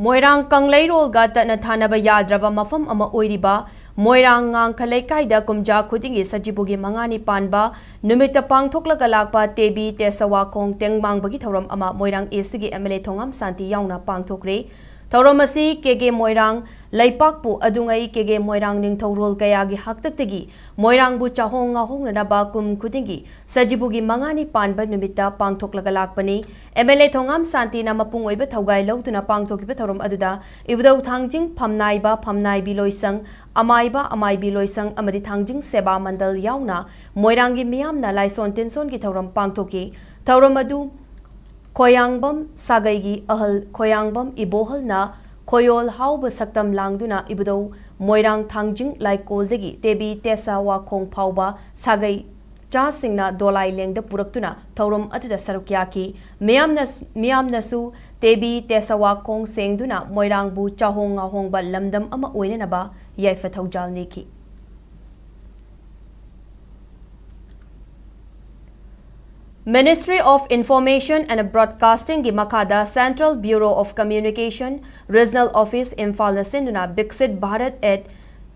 ꯃꯣꯏꯔꯥꯡ ꯀꯪꯂꯩꯔꯣꯜꯒ ꯇꯠꯅ ꯊꯥꯅꯕ ꯌꯥꯗ꯭ꯔꯕ ꯃꯐꯝ ꯑꯃ ꯑꯣꯏꯔꯤꯕ ꯃꯣꯏꯔꯥꯡ ꯉꯥꯡꯈ ꯂꯩꯀꯥꯏꯗ ꯀꯨꯝꯖꯥ ꯈꯨꯗꯤꯡꯒꯤ ꯁꯖꯤꯕꯨꯒꯤ ꯃꯉꯥꯅꯤ ꯄꯥꯟꯕ ꯅꯨꯃꯤꯠꯇ ꯄꯥꯡꯊꯣꯛꯂꯒ ꯂꯥꯛꯄ ꯇꯦꯕꯤ ꯇꯦꯁꯋꯥꯈꯣꯡ ꯇꯦꯡꯕꯥꯡꯕꯒꯤ ꯊꯧꯔꯝ ꯑꯃ ꯃꯣꯏꯔꯥꯡ East ꯀꯤ M L A ꯊꯣꯉꯥꯝ ꯁꯥꯟꯇꯤ ꯌꯥꯎꯅ ꯄꯥꯡꯊꯣꯛꯈ꯭ꯔꯦ꯫ ꯊꯧꯔꯝ ꯑꯁꯤ ꯀꯦ ꯀꯦ ꯃꯣꯏꯔꯥꯡ ꯂꯩꯄꯥꯛꯄꯨ ꯑꯗꯨꯉꯩ ꯀꯦ ꯀꯦ ꯃꯣꯏꯔꯥꯡ ꯅꯤꯡꯊꯧꯔꯣꯜ ꯀꯌꯥꯒꯤ ꯍꯥꯛꯇꯛꯇꯒꯤ ꯃꯣꯏꯔꯥꯡꯕꯨ ꯆꯥꯍꯣꯡ ꯉꯥꯍꯣꯡꯅꯅꯕ ꯀꯨꯝ ꯈꯨꯗꯤꯡꯒꯤ ꯁꯖꯤꯕꯨꯒꯤ ꯃꯉꯥꯅꯤ ꯄꯥꯟꯕ ꯅꯨꯃꯤꯠꯇ ꯄꯥꯡꯊꯣꯛꯂꯒ ꯂꯥꯛꯄꯅꯤ꯫ ꯑꯦꯝ ꯑꯦꯜ ꯑꯦ ꯊꯣꯉꯥꯝ ꯁꯥꯟꯇꯤꯅ ꯃꯄꯨꯡ ꯑꯣꯏꯕ ꯊꯧꯒꯥꯏ ꯂꯧꯗꯨꯅ ꯄꯥꯡꯊꯣꯛꯈꯤꯕ ꯊꯧꯔꯝ ꯑꯗꯨꯗ ꯏꯕꯨꯙꯧ ꯊꯥꯡꯖꯤꯡ ꯐꯝꯅꯥꯏꯕ ꯐꯝꯅꯥꯏꯕꯤ ꯂꯣꯏꯁꯪ, ꯑꯃꯥꯏꯕ ꯑꯃꯥꯏꯕꯤ ꯂꯣꯏꯁꯪ ꯑꯃꯗꯤ ꯊꯥꯡꯖꯤꯡ ꯁꯦꯕꯥ ꯃꯟꯗꯜ ꯌꯥꯎꯅ ꯃꯣꯏꯔꯥꯡꯒꯤ ꯃꯤꯌꯥꯝꯅ ꯂꯥꯏꯁꯣꯟ ꯇꯤꯟꯁꯣꯟꯒꯤ ꯊꯧꯔꯝ ꯄꯥꯡꯊꯣꯛꯈꯤ꯫ ꯊꯧꯔꯝ ꯑꯗꯨ ꯈꯣꯌꯥꯡꯕꯝ ꯁꯥꯒꯩꯒꯤ ꯑꯍꯜ ꯈꯣꯌꯥꯡꯕꯝ ꯏꯕꯣꯍꯜꯅ ꯈꯣꯌꯣꯜ ꯍꯥꯎꯕ ꯁꯛꯇꯝ ꯂꯥꯡꯗꯨꯅ ꯏꯕꯨꯙꯧ ꯃꯣꯏꯔꯥꯡ ꯊꯥꯡꯖꯤꯡ ꯂꯥꯏꯀꯣꯜꯗꯒꯤ ꯇꯦꯕꯤ ꯇꯦꯁꯥ ꯋꯥꯈꯣꯡ ꯐꯥꯎꯕ ꯁꯥꯒꯩ ꯆꯥꯁꯤꯡꯅ ꯗꯣꯂꯥꯏ ꯂꯦꯡꯗ ꯄꯨꯔꯛꯇꯨꯅ ꯊꯧꯔꯝ ꯑꯗꯨꯗ ꯁꯔꯨꯛ ꯌꯥꯈꯤ꯫ ꯃꯤꯌꯥꯝꯅ, ꯃꯤꯌꯥꯝꯅꯁꯨ ꯇꯦꯕꯤ ꯇꯦꯁꯥ ꯋꯥꯈꯣꯡ ꯁꯦꯡꯗꯨꯅ ꯃꯣꯏꯔꯥꯡꯕꯨ ꯆꯥꯍꯣꯡ ꯉꯥꯍꯣꯡꯕ ꯂꯝꯗꯝ ꯑꯃ ꯑꯣꯏꯅꯅꯕ ꯌꯥꯏꯐ ꯊꯧꯖꯥꯜ ꯅꯤꯈꯤ꯫ Ministry of Information and Broadcasting ꯒꯤ ꯃꯈꯥꯗ Central Bureau of Communication, Regional Office, ꯏꯝꯐꯥꯜꯅ ꯁꯤꯟꯗꯨꯅ Viksit Bharat at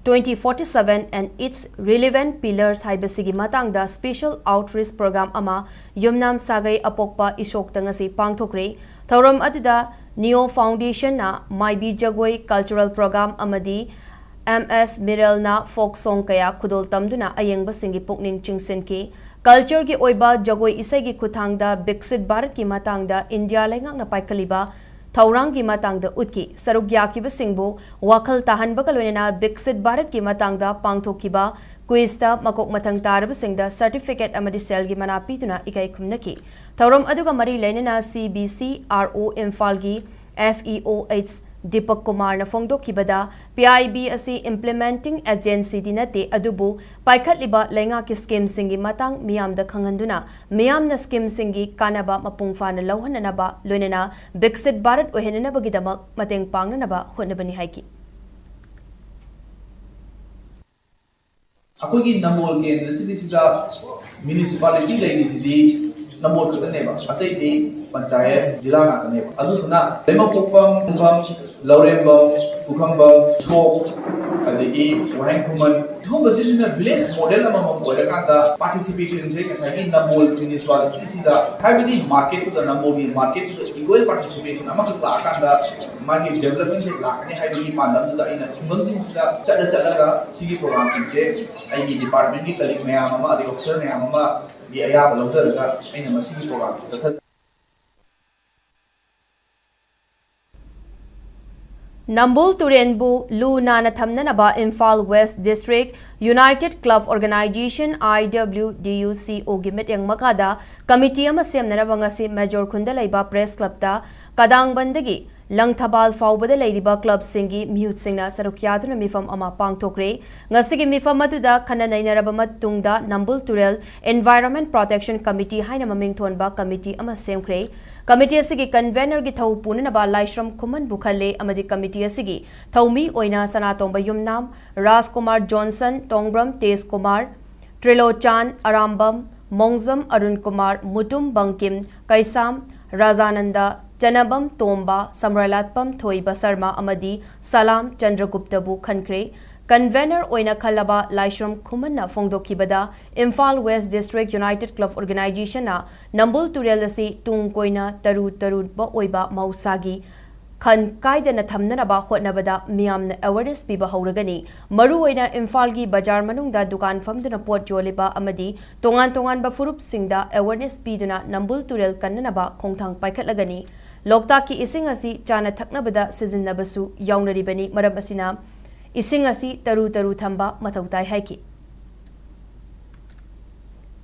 twenty forty-seven and its relevant pillars ꯍꯥꯏꯕꯁꯤꯒꯤ ꯃꯇꯥꯡꯗ special outreach program ꯑꯃ ꯌꯨꯝꯅꯥꯝ ꯁꯥꯒꯩ ꯑꯄꯣꯛꯄ ꯏꯁꯣꯛꯇ ꯉꯁꯤ ꯄꯥꯡꯊꯣꯛꯈ꯭ꯔꯦ꯫ ꯊꯧꯔꯝ ꯑꯗꯨꯗ Neo Foundation ꯅ ꯃꯥꯏꯕꯤ ꯖꯒꯣꯏ cultural program ꯑꯃꯗꯤ ꯑꯦꯝ ꯑꯦꯁ ꯃꯤꯔꯦꯜꯅ folk song ꯀꯌꯥ ꯈꯨꯗꯣꯜ ꯇꯝꯗꯨꯅ ꯑꯌꯦꯡꯕꯁꯤꯡꯒꯤ ꯄꯨꯛꯅꯤꯡ ꯆꯤꯡꯁꯤꯟꯈꯤ꯫ Culture ꯒꯤ ꯑꯣꯏꯕ ꯖꯒꯣꯏ ꯏꯁꯩꯒꯤ ꯈꯨꯠꯊꯥꯡꯗ Viksit Bharat ꯀꯤ ꯃꯇꯥꯡꯗ ꯏꯟꯗꯤꯌꯥ ꯂꯩꯉꯥꯛꯅ ꯄꯥꯏꯈꯠꯂꯤꯕ ꯊꯧꯔꯥꯡꯒꯤ ꯃꯇꯥꯡꯗ ꯎꯠꯈꯤ꯫ ꯁꯔꯨꯛ ꯌꯥꯈꯤꯕꯁꯤꯡꯕꯨ ꯋꯥꯈꯜ ꯇꯥꯍꯟꯕꯒ ꯂꯣꯏꯅꯅ Viksit Bharat ꯀꯤ ꯃꯇꯥꯡꯗ ꯄꯥꯡꯊꯣꯛꯈꯤꯕ quiz ꯇ ꯃꯀꯣꯛ ꯃꯊꯪ ꯇꯥꯔꯕꯁꯤꯡꯗ certificate ꯑꯃꯗꯤ ꯁꯦꯜꯒꯤ ꯃꯅꯥ ꯄꯤꯗꯨꯅ ꯏꯀꯥꯏ ꯈꯨꯝꯅꯈꯤ꯫ ꯊꯧꯔꯝ ꯑꯗꯨꯒ ꯃꯔꯤ ꯂꯩꯅꯅ C B C R O ꯏꯝꯐꯥꯜꯒꯤ F E O H Deepak ꯀꯨꯃꯥꯔꯅ ꯐꯣꯡꯗꯣꯛꯈꯤꯕꯗ, P I B ꯑꯁꯤ implementing agency ꯗꯤ ꯅꯠꯇꯦ, ꯑꯗꯨꯕꯨ ꯄꯥꯏꯈꯠꯂꯤꯕ ꯂꯩꯉꯥꯛꯀꯤ scheme ꯁꯤꯡꯒꯤ ꯃꯇꯥꯡ ꯃꯤꯌꯥꯝꯗ ꯈꯪꯍꯟꯗꯨꯅ, ꯃꯤꯌꯥꯝꯅ scheme ꯁꯤꯡꯒꯤ ꯀꯥꯟꯅꯕ ꯃꯄꯨꯡ ꯐꯥꯅ ꯂꯧꯍꯟꯅꯅꯕ, ꯂꯣꯏꯅꯅ Viksit Bharat ꯑꯣꯏꯍꯟꯅꯅꯕꯒꯤꯗꯃꯛ ꯃꯇꯦꯡ ꯄꯥꯡꯅꯅꯕ ꯍꯣꯠꯅꯕꯅꯤ ꯍꯥꯏꯈꯤ꯫ ꯑꯩꯈꯣꯏꯒꯤ ꯅꯝꯕꯣꯜ ꯀꯦꯟꯗ꯭ꯔꯁꯤꯗꯩꯁꯤꯗ municipality ꯂꯩꯔꯤꯁꯤꯗꯤ ꯅꯝꯕꯣꯜ ꯈꯛꯇꯅꯦꯕ, ꯑꯇꯩꯗꯤ ꯄꯟꯆꯥꯌꯠ ꯖꯤꯂꯥ ꯉꯥꯛꯇꯅꯦꯕ꯫ ꯑꯗꯨꯗꯨꯅ ꯂꯩꯃꯄꯣꯛꯄꯝ, ꯈꯨꯡꯐꯝ, ꯂꯧꯔꯦꯝꯕꯝ, ꯄꯨꯈꯝꯕꯝ, ꯁꯣꯛ, ꯑꯗꯒꯤ ꯋꯥꯍꯦꯡ ꯈꯨꯃꯟ, ꯁꯤꯒꯨꯝꯕꯁꯤꯁꯤꯅ village model ꯑꯃꯃꯝ ꯑꯣꯏꯔꯀꯥꯟꯗ participation ꯁꯦ ꯉꯁꯥꯏꯒꯤ ꯅꯝꯕꯣꯜ municipality ꯁꯤꯗ, ꯍꯥꯏꯕꯗꯤ market ꯇꯨꯗ, ꯅꯝꯕꯣꯜꯒꯤ market ꯇꯨꯗ equal participation ꯑꯃꯈꯛ ꯂꯥꯛꯑꯀꯥꯟꯗ ꯃꯥꯒꯤ development ꯁꯦ ꯂꯥꯛꯀꯅꯤ ꯍꯥꯏꯕꯒꯤ ꯄꯥꯟꯗꯝꯗꯨꯗ ꯑꯩꯅ ꯈꯨꯡꯒꯪꯁꯤꯡꯁꯤꯗ ꯆꯠꯂ ꯆꯠꯂꯒ ꯁꯤꯒꯤ program ꯁꯤꯡꯁꯦ ꯑꯩꯒꯤ department ꯀꯤ colleague ꯃꯌꯥꯝ ꯑꯃ, ꯑꯗꯩ officer ꯃꯌꯥꯝ ꯑꯃꯒꯤ ꯑꯌꯥꯕ ꯂꯧꯖꯔꯒ ꯑꯩꯅ ꯃꯁꯤꯒꯤ program ꯁꯤ ꯆꯠꯊ- ꯅꯝꯕꯨꯜ ꯇꯨꯔꯦꯟꯕꯨ ꯂꯨ ꯅꯥꯟꯅ ꯊꯝꯅꯅꯕ Imphal West District United Club Organisation, I W D U C O ꯒꯤ ꯃꯤꯠꯌꯦꯡ ꯃꯈꯥꯗ ꯀꯃꯤꯇꯤ ꯑꯃ ꯁꯦꯝꯅꯅꯕ ꯉꯁꯤ ꯃꯦꯖꯣꯔ ꯈꯨꯟꯗ ꯂꯩꯕ Press Club ꯇ ꯀꯗꯥꯡꯕꯟꯗꯒꯤ ꯂꯪꯊꯕꯥꯜ ꯐꯥꯎꯕꯗ ꯂꯩꯔꯤꯕ club ꯁꯤꯡꯒꯤ ꯃꯤꯍꯨꯠꯁꯤꯡꯅ ꯁꯔꯨꯛ ꯌꯥꯗꯨꯅ ꯃꯤꯐꯝ ꯑꯃ ꯄꯥꯡꯊꯣꯛꯈ꯭ꯔꯦ꯫ ꯉꯁꯤꯒꯤ ꯃꯤꯐꯝ ꯑꯗꯨꯗ ꯈꯟꯅ ꯅꯩꯅꯔꯕ ꯃꯇꯨꯡꯗ ꯅꯝꯕꯨꯜ ꯇꯨꯔꯦꯜ Environment Protection Committee ꯍꯥꯏꯅ ꯃꯃꯤꯡ ꯊꯣꯟꯕ ꯀꯃꯤꯇꯤ ꯑꯃ ꯁꯦꯝꯈ꯭ꯔꯦ꯫ ꯀꯃꯤꯇꯤ ꯑꯁꯤꯒꯤ convener ꯒꯤ ꯊꯧ ꯄꯨꯅꯅꯕ ꯂꯥꯏꯁ꯭ꯔꯝ ꯈꯨꯃꯟꯕꯨ ꯈꯜꯂꯦ ꯑꯃꯗꯤ ꯀꯃꯤꯇꯤ ꯑꯁꯤꯒꯤ ꯊꯧꯃꯤ ꯑꯣꯏꯅ ꯁꯅꯥꯇꯣꯝꯕ ꯌꯨꯝꯅꯥꯝ, ꯔꯥꯖꯀꯨꯃꯥꯔ ꯖꯣꯟꯁꯟ, ꯇꯣꯡꯕ꯭ꯔꯝ ꯇꯦꯖꯀꯨꯃꯥꯔ, ꯇ꯭ꯔꯤꯂꯣꯆꯥꯟ ꯑꯔꯥꯝꯕꯝ, ꯃꯣꯡꯖꯝ ꯑꯔꯨꯟ ꯀꯨꯃꯥꯔ, ꯃꯨꯇꯨꯝ ꯕꯪꯀꯤꯝ, ꯀꯩꯁꯥꯝ ꯔꯥꯖꯥꯅꯟꯗ, ꯆꯅꯕꯝ ꯇꯣꯝꯕ, ꯁꯝꯔꯥꯏꯂꯥꯠꯄꯝ ꯊꯣꯏꯕ ꯁꯔꯃ ꯑꯃꯗꯤ ꯁꯂꯥꯝ ꯆꯟꯗ꯭ꯔꯒꯨꯞꯇꯕꯨ ꯈꯟꯈ꯭ꯔꯦ꯫ Convener ꯑꯣꯏꯅ ꯈꯜꯂꯕ ꯂꯥꯏꯁ꯭ꯔꯝ ꯈꯨꯃꯟꯅ ꯐꯣꯡꯗꯣꯛꯈꯤꯕꯗ, Imphal West District United Club Organisation ꯅ ꯅꯝꯕꯨꯜ ꯇꯨꯔꯦꯜ ꯑꯁꯤ ꯇꯨꯡ ꯀꯣꯏꯅ ꯇꯔꯨ ꯇꯔꯨꯕ ꯑꯣꯏꯕ ꯃꯍꯧꯁꯥꯒꯤ ꯈꯟ ꯀꯥꯏꯗꯅ ꯊꯝꯅꯅꯕ ꯍꯣꯠꯅꯕꯗ ꯃꯤꯌꯥꯝꯅ awareness ꯄꯤꯕ ꯍꯧꯔꯒꯅꯤ꯫ ꯃꯔꯨꯑꯣꯏꯅ ꯏꯝꯐꯥꯜꯒꯤ ꯕꯖꯥꯔ ꯃꯅꯨꯡꯗ ꯗꯨꯀꯥꯟ ꯐꯝꯗꯨꯅ ꯄꯣꯠ ꯌꯣꯜꯂꯤꯕ ꯑꯃꯗꯤ ꯇꯣꯉꯥꯟ ꯇꯣꯉꯥꯟꯕ ꯐꯨꯔꯨꯞꯁꯤꯡꯗ awareness ꯄꯤꯗꯨꯅ ꯅꯝꯕꯨꯜ ꯇꯨꯔꯦꯜ ꯀꯟꯅꯅꯕ ꯈꯣꯡꯊꯥꯡ ꯄꯥꯏꯈꯠꯂꯒꯅꯤ꯫ ꯂꯣꯛꯇꯥꯛꯀꯤ ꯏꯁꯤꯡ ꯑꯁꯤ ꯆꯥꯅ ꯊꯛꯅꯕꯗ ꯁꯤꯖꯤꯟꯅꯕꯁꯨ ꯌꯥꯎꯅꯔꯤꯕꯅꯤ꯫ ꯃꯔꯝ ꯑꯁꯤꯅ ꯏꯁꯤꯡ ꯑꯁꯤ ꯇꯔꯨ ꯇꯔꯨ ꯊꯝꯕ ꯃꯊꯧ ꯇꯥꯏ ꯍꯥꯏꯈꯤ꯫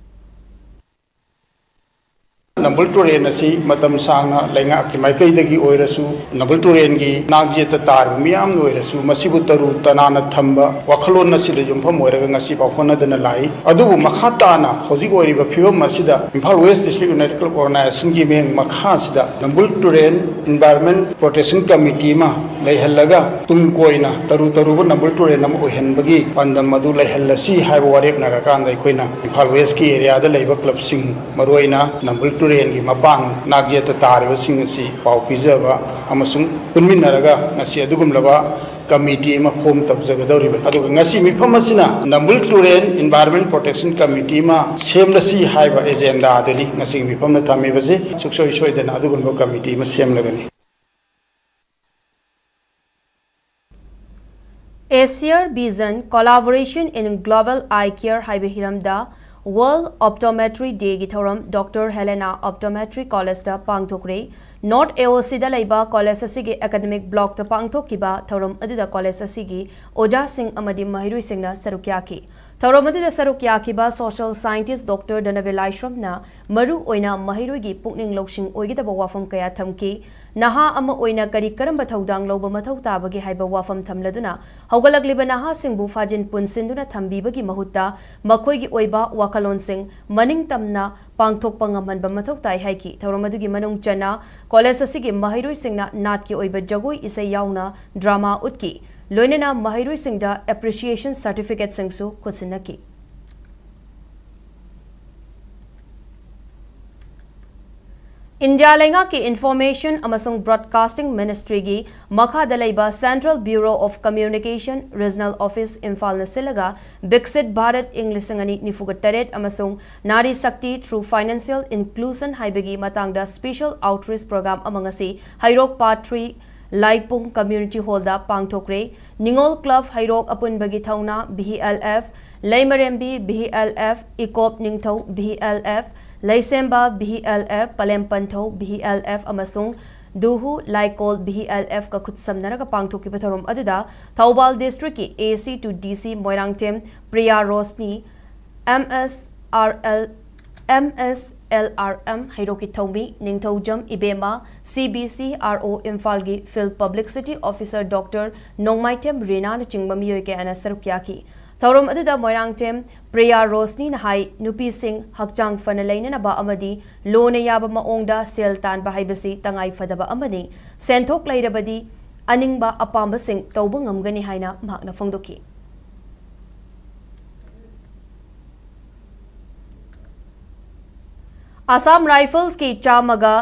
ꯅꯝꯕꯨꯜ ꯇꯨꯔꯦꯜ ꯑꯁꯤ ꯃꯇꯝ ꯁꯥꯡꯅ ꯂꯩꯉꯥꯛꯀꯤ ꯃꯥꯏꯀꯩꯗꯒꯤ ꯑꯣꯏꯔꯁꯨ, ꯅꯝꯕꯨꯜ ꯇꯨꯔꯦꯜꯒꯤ ꯅꯥꯛ ꯌꯦꯠꯇ ꯇꯥꯔꯤꯕ ꯃꯤꯌꯥꯝꯅ ꯑꯣꯏꯔꯁꯨ, ꯃꯁꯤꯕꯨ ꯇꯔꯨ ꯇꯅꯥꯟꯅ ꯊꯝꯕ ꯋꯥꯈꯜꯂꯣꯟ ꯑꯁꯤꯗ ꯌꯨꯝꯐꯝ ꯑꯣꯏꯔꯒ ꯉꯁꯤꯐꯥꯎ ꯍꯣꯠꯅꯗꯨꯅ ꯂꯥꯛꯏ꯫ ꯑꯗꯨꯕꯨ ꯃꯈꯥ ꯇꯥꯅ ꯍꯧꯖꯤꯛ ꯑꯣꯏꯔꯤꯕ ꯐꯤꯕꯝ ꯑꯁꯤꯗ Imphal West District United Club Organisation ꯒꯤ ꯃꯤꯠꯌꯦꯡ ꯃꯈꯥ ꯑꯁꯤꯗ ꯅꯝꯕꯨꯜ ꯇꯨꯔꯦꯜ Environment Protection Committee ꯑꯃ ꯂꯩꯍꯜꯂꯒ ꯇꯨꯡ ꯀꯣꯏꯅ ꯇꯔꯨ ꯇꯔꯨꯕ ꯅꯝꯕꯨꯜ ꯇꯨꯔꯦꯜ ꯑꯃ ꯑꯣꯏꯍꯟꯕꯒꯤ ꯄꯥꯟꯗꯝ ꯑꯗꯨ ꯂꯩꯍꯜꯂꯁꯤ ꯍꯥꯏꯕ ꯋꯥꯔꯦꯞꯅꯔꯀꯥꯟꯗ ꯑꯩꯈꯣꯏꯅ ꯏꯝꯐꯥꯜ ꯋꯦꯁꯀꯤ ꯑꯦꯔꯤꯌꯥꯗ ꯂꯩꯕ ꯀ꯭ꯂꯕꯁꯤꯡ, ꯃꯔꯨꯑꯣꯏꯅ ꯅꯝꯕꯨꯜ ꯇꯨꯔꯦꯜꯒꯤ ꯃꯄꯥꯟ ꯅꯥꯛꯌꯦꯠꯇ ꯇꯥꯔꯤꯕꯁꯤꯡ ꯑꯁꯤ ꯄꯥꯎ ꯄꯤꯖꯕ ꯑꯃꯁꯨꯡ ꯄꯨꯟꯃꯤꯟꯅꯔꯒ ꯉꯁꯤ ꯑꯗꯨꯒꯨꯝꯂꯕ ꯀꯃꯤꯇꯤ ꯑꯃ ꯐꯣꯝ ꯇꯧꯖꯒꯗꯧꯔꯤꯕꯅꯤ꯫ ꯑꯗꯨꯒ ꯉꯁꯤ ꯃꯤꯐꯝ ꯑꯁꯤꯅ ꯅꯝꯕꯨꯜ ꯇꯨꯔꯦꯜ ꯏꯟꯚꯥꯏꯔꯣꯟꯃꯦꯟ ꯄ꯭ꯔꯣꯇꯦꯛꯁꯟ ꯀꯃꯤꯇꯤ ꯑꯃ ꯁꯦꯝꯂꯁꯤ ꯍꯥꯏꯕ ꯑꯦꯖꯦꯟꯗꯥꯗꯅꯤ ꯉꯁꯤꯒꯤ ꯃꯤꯐꯝꯗ ꯊꯝꯃꯤꯕꯁꯤ꯫ ꯁꯨꯡꯁꯣꯏ ꯁꯣꯏꯗꯅ ꯑꯗꯨꯒꯨꯝꯕ ꯀꯃꯤꯇꯤ ꯑꯃ ꯁꯦꯝꯂꯒꯅꯤ꯫ A Shared Vision, Collaboration in Global Eye Care ꯍꯥꯏꯕ ꯍꯤꯔꯝꯗ World Optometry Dayꯒꯤ ꯊꯧꯔꯝ ꯗꯣꯛꯇꯔ ꯍꯦꯂꯦꯅꯥ ꯑꯣꯞꯇꯣꯃꯦꯇ꯭ꯔꯤ ꯀꯣꯂꯦꯖꯇ ꯄꯥꯡꯊꯣꯛꯈ꯭ꯔꯦ꯫ ꯅꯣꯔꯠ ꯑꯦ ꯑꯣ ꯁꯤꯗ ꯂꯩꯕ ꯀꯣꯂꯦꯖ ꯑꯁꯤꯒꯤ ꯑꯦꯀꯥꯗꯃꯤꯛ ꯕ꯭ꯂꯣꯛꯇ ꯄꯥꯡꯊꯣꯛꯈꯤꯕ ꯊꯧꯔꯝ ꯑꯗꯨꯗ ꯀꯣꯂꯦꯖ ꯑꯁꯤꯒꯤ ꯑꯣꯖꯥꯁꯤꯡ ꯑꯃꯗꯤ ꯃꯍꯩꯔꯣꯏꯁꯤꯡꯅ ꯁꯔꯨꯛ ꯌꯥꯈꯤ꯫ ꯊꯧꯔꯝ ꯑꯗꯨꯗ ꯁꯔꯨꯛ ꯌꯥꯈꯤꯕ ꯁꯣꯁꯤꯌꯦꯜ ꯁꯥꯏꯟꯇꯤꯁ ꯗꯣꯛꯇꯔ ꯙꯅꯕꯤꯔ ꯂꯥꯏꯁ꯭ꯔꯝꯅ ꯃꯔꯨ ꯑꯣꯏꯅ ꯃꯍꯩꯔꯣꯏꯒꯤ ꯄꯨꯛꯅꯤꯡ ꯂꯧꯁꯤꯡ ꯑꯣꯏꯒꯗꯕ ꯋꯥꯐꯝ ꯀꯌꯥ ꯊꯝꯈꯤ꯫ ꯅꯍꯥ ꯑꯃ ꯑꯣꯏꯅ ꯀꯔꯤ ꯀꯔꯝꯕ ꯊꯧꯗꯥꯡ ꯂꯧꯕ ꯃꯊꯧ ꯇꯥꯕꯒꯦ ꯍꯥꯏꯕ ꯋꯥꯐꯝ ꯊꯝꯂꯗꯨꯅ, ꯍꯧꯒꯠꯂꯛꯂꯤꯕ ꯅꯍꯥꯁꯤꯡꯕꯨ ꯐꯥꯖꯤꯟ ꯄꯨꯟꯁꯤꯟꯗꯨꯅ ꯊꯝꯕꯤꯕꯒꯤ ꯃꯍꯨꯠꯇ ꯃꯈꯣꯏꯒꯤ ꯑꯣꯏꯕ ꯋꯥꯈꯜꯂꯣꯟꯁꯤꯡ ꯃꯅꯤꯡ ꯇꯝꯅ ꯄꯥꯡꯊꯣꯛꯄ ꯉꯝꯍꯟꯕ ꯃꯊꯧ ꯇꯥꯏ ꯍꯥꯏꯈꯤ꯫ ꯊꯧꯔꯝ ꯑꯗꯨꯒꯤ ꯃꯅꯨꯡ ꯆꯟꯅ ꯀꯣꯂꯦꯖ ꯑꯁꯤꯒꯤ ꯃꯍꯩꯔꯣꯏꯁꯤꯡꯅ ꯅꯥꯠꯀꯤ ꯑꯣꯏꯕ ꯖꯒꯣꯏ ꯏꯁꯩ ꯌꯥꯎꯅ ꯗ꯭ꯔꯃꯥ ꯎꯠꯈꯤ꯫ ꯂꯣꯏꯅꯅ ꯃꯍꯩꯔꯣꯏꯁꯤꯡꯗ ꯑꯦꯄ꯭ꯔꯤꯁꯤꯌꯦꯁꯟ ꯁꯔꯇꯤꯐꯤꯀꯦꯠꯁꯤꯡꯁꯨ ꯈꯨꯠꯁꯤꯟꯅꯈꯤ꯫ ꯏꯟꯗꯤꯌꯥ ꯂꯩꯉꯥꯛꯀꯤ ꯏꯟꯐꯣꯔꯃꯦꯁꯟ ꯑꯃꯁꯨꯡ ꯕ꯭ꯔꯣꯗꯀꯥꯁꯇꯤꯡ ꯃꯤꯅꯤꯁꯇ꯭ꯔꯤꯒꯤ ꯃꯈꯥꯗ ꯂꯩꯕ Central Bureau of Communication Regional Office ꯏꯝꯐꯥꯜꯅ ꯁꯤꯜꯂꯒ ꯕꯤꯛꯁꯤꯠ ꯚꯥꯔꯠ ꯏꯪ ꯂꯤꯁꯤꯡ ꯑꯅꯤ ꯅꯤꯐꯨꯒ ꯇꯔꯦꯠ ꯑꯃꯁꯨꯡ Nari Shakti Through Financial Inclusion ꯍꯥꯏꯕꯒꯤ ꯃꯇꯥꯡꯗ special outreach program ꯑꯃ ꯉꯁꯤ ꯍꯩꯔꯣꯛ ꯄꯥꯔꯠ ꯊ꯭ꯔꯤ ꯂꯥꯏꯄꯨꯡ ꯀꯝꯃ꯭ꯌꯨꯅꯤꯇꯤ ꯍꯣꯜꯗ ꯄꯥꯡꯊꯣꯛꯈ꯭ꯔꯦ꯫ ꯅꯤꯉꯣꯜ ꯀ꯭ꯂꯕ ꯍꯩꯔꯣꯛ ꯑꯄꯨꯟꯕꯒꯤ ꯊꯧꯅꯥ, V L F, Leimarembi, V L F, Ikop Ningthou, V L F, Leishemba, V L F, Palem Panthou, V L F, ꯑꯃꯁꯨꯡ ꯗꯨꯍꯨ ꯂꯥꯏꯀꯣꯜ, ꯚꯤ ꯑꯦꯜ ꯑꯦꯐꯀ ꯈꯨꯠꯁꯝꯅꯔꯒ ꯄꯥꯡꯊꯣꯛꯈꯤꯕ ꯊꯧꯔꯝ ꯑꯗꯨꯗ ꯊꯧꯕꯥꯜ ꯗꯤꯁꯇ꯭ꯔꯤꯛꯀꯤ ꯑꯦ ꯁꯤ ꯇꯨ ꯗꯤ ꯁꯤ ꯃꯣꯏꯔꯥꯡꯊꯦꯝ ꯄ꯭ꯔꯤꯌꯥ ꯔꯣꯁꯅꯤ, ꯑꯦꯝ ꯑꯦꯁ ꯑꯥꯔ ꯑꯦꯜ, ꯑꯦꯝ ꯑꯦꯁ ꯑꯦꯜ ꯑꯥꯔ ꯑꯦꯝ ꯍꯩꯔꯣꯛꯀꯤ ꯊꯧꯃꯤ ꯅꯤꯡꯊꯧꯖꯝ ꯏꯕꯦꯝꯃ, ꯁꯤ ꯕꯤ ꯁꯤ ꯑꯥꯔ ꯑꯣ ꯏꯝꯐꯥꯜꯒꯤ ꯐꯤꯜꯗ ꯄꯕ꯭ꯂꯤꯁꯤꯇꯤ ꯑꯣꯐꯤꯁꯔ ꯗꯣꯛꯇꯔ ꯅꯣꯡꯃꯥꯏꯊꯦꯝ ꯔꯤꯅꯥꯅꯆꯤꯡꯕ ꯃꯤꯑꯣꯏ ꯀꯌꯥꯅ ꯁꯔꯨꯛ ꯌꯥꯈꯤ꯫ ꯊꯧꯔꯝ ꯑꯗꯨꯗ ꯃꯣꯏꯔꯥꯡꯊꯦꯝ ꯄ꯭ꯔꯤꯌꯥ ꯔꯣꯁꯅꯤꯅ ꯍꯥꯏ, ꯅꯨꯄꯤꯁꯤꯡ ꯍꯛꯆꯥꯡ ꯐꯅ ꯂꯩꯅꯅꯕ ꯑꯃꯗꯤ ꯂꯣꯅ ꯌꯥꯕ ꯃꯑꯣꯡꯗ ꯁꯦꯜ ꯇꯥꯟꯕ ꯍꯥꯏꯕꯁꯤ ꯇꯉꯥꯏ ꯐꯗꯕ ꯑꯃꯅꯤ꯫ ꯁꯦꯟꯊꯣꯛ ꯂꯩꯔꯕꯗꯤ ꯑꯅꯤꯡꯕ ꯑꯄꯥꯝꯕꯁꯤꯡ ꯇꯧꯕ ꯉꯝꯒꯅꯤ ꯍꯥꯏꯅ ꯃꯍꯥꯛꯅ ꯐꯣꯡꯗꯣꯛꯈꯤ꯫ ꯑꯁꯥꯝ ꯔꯥꯏꯐꯜꯁꯀꯤ ꯆꯥꯝꯃꯒ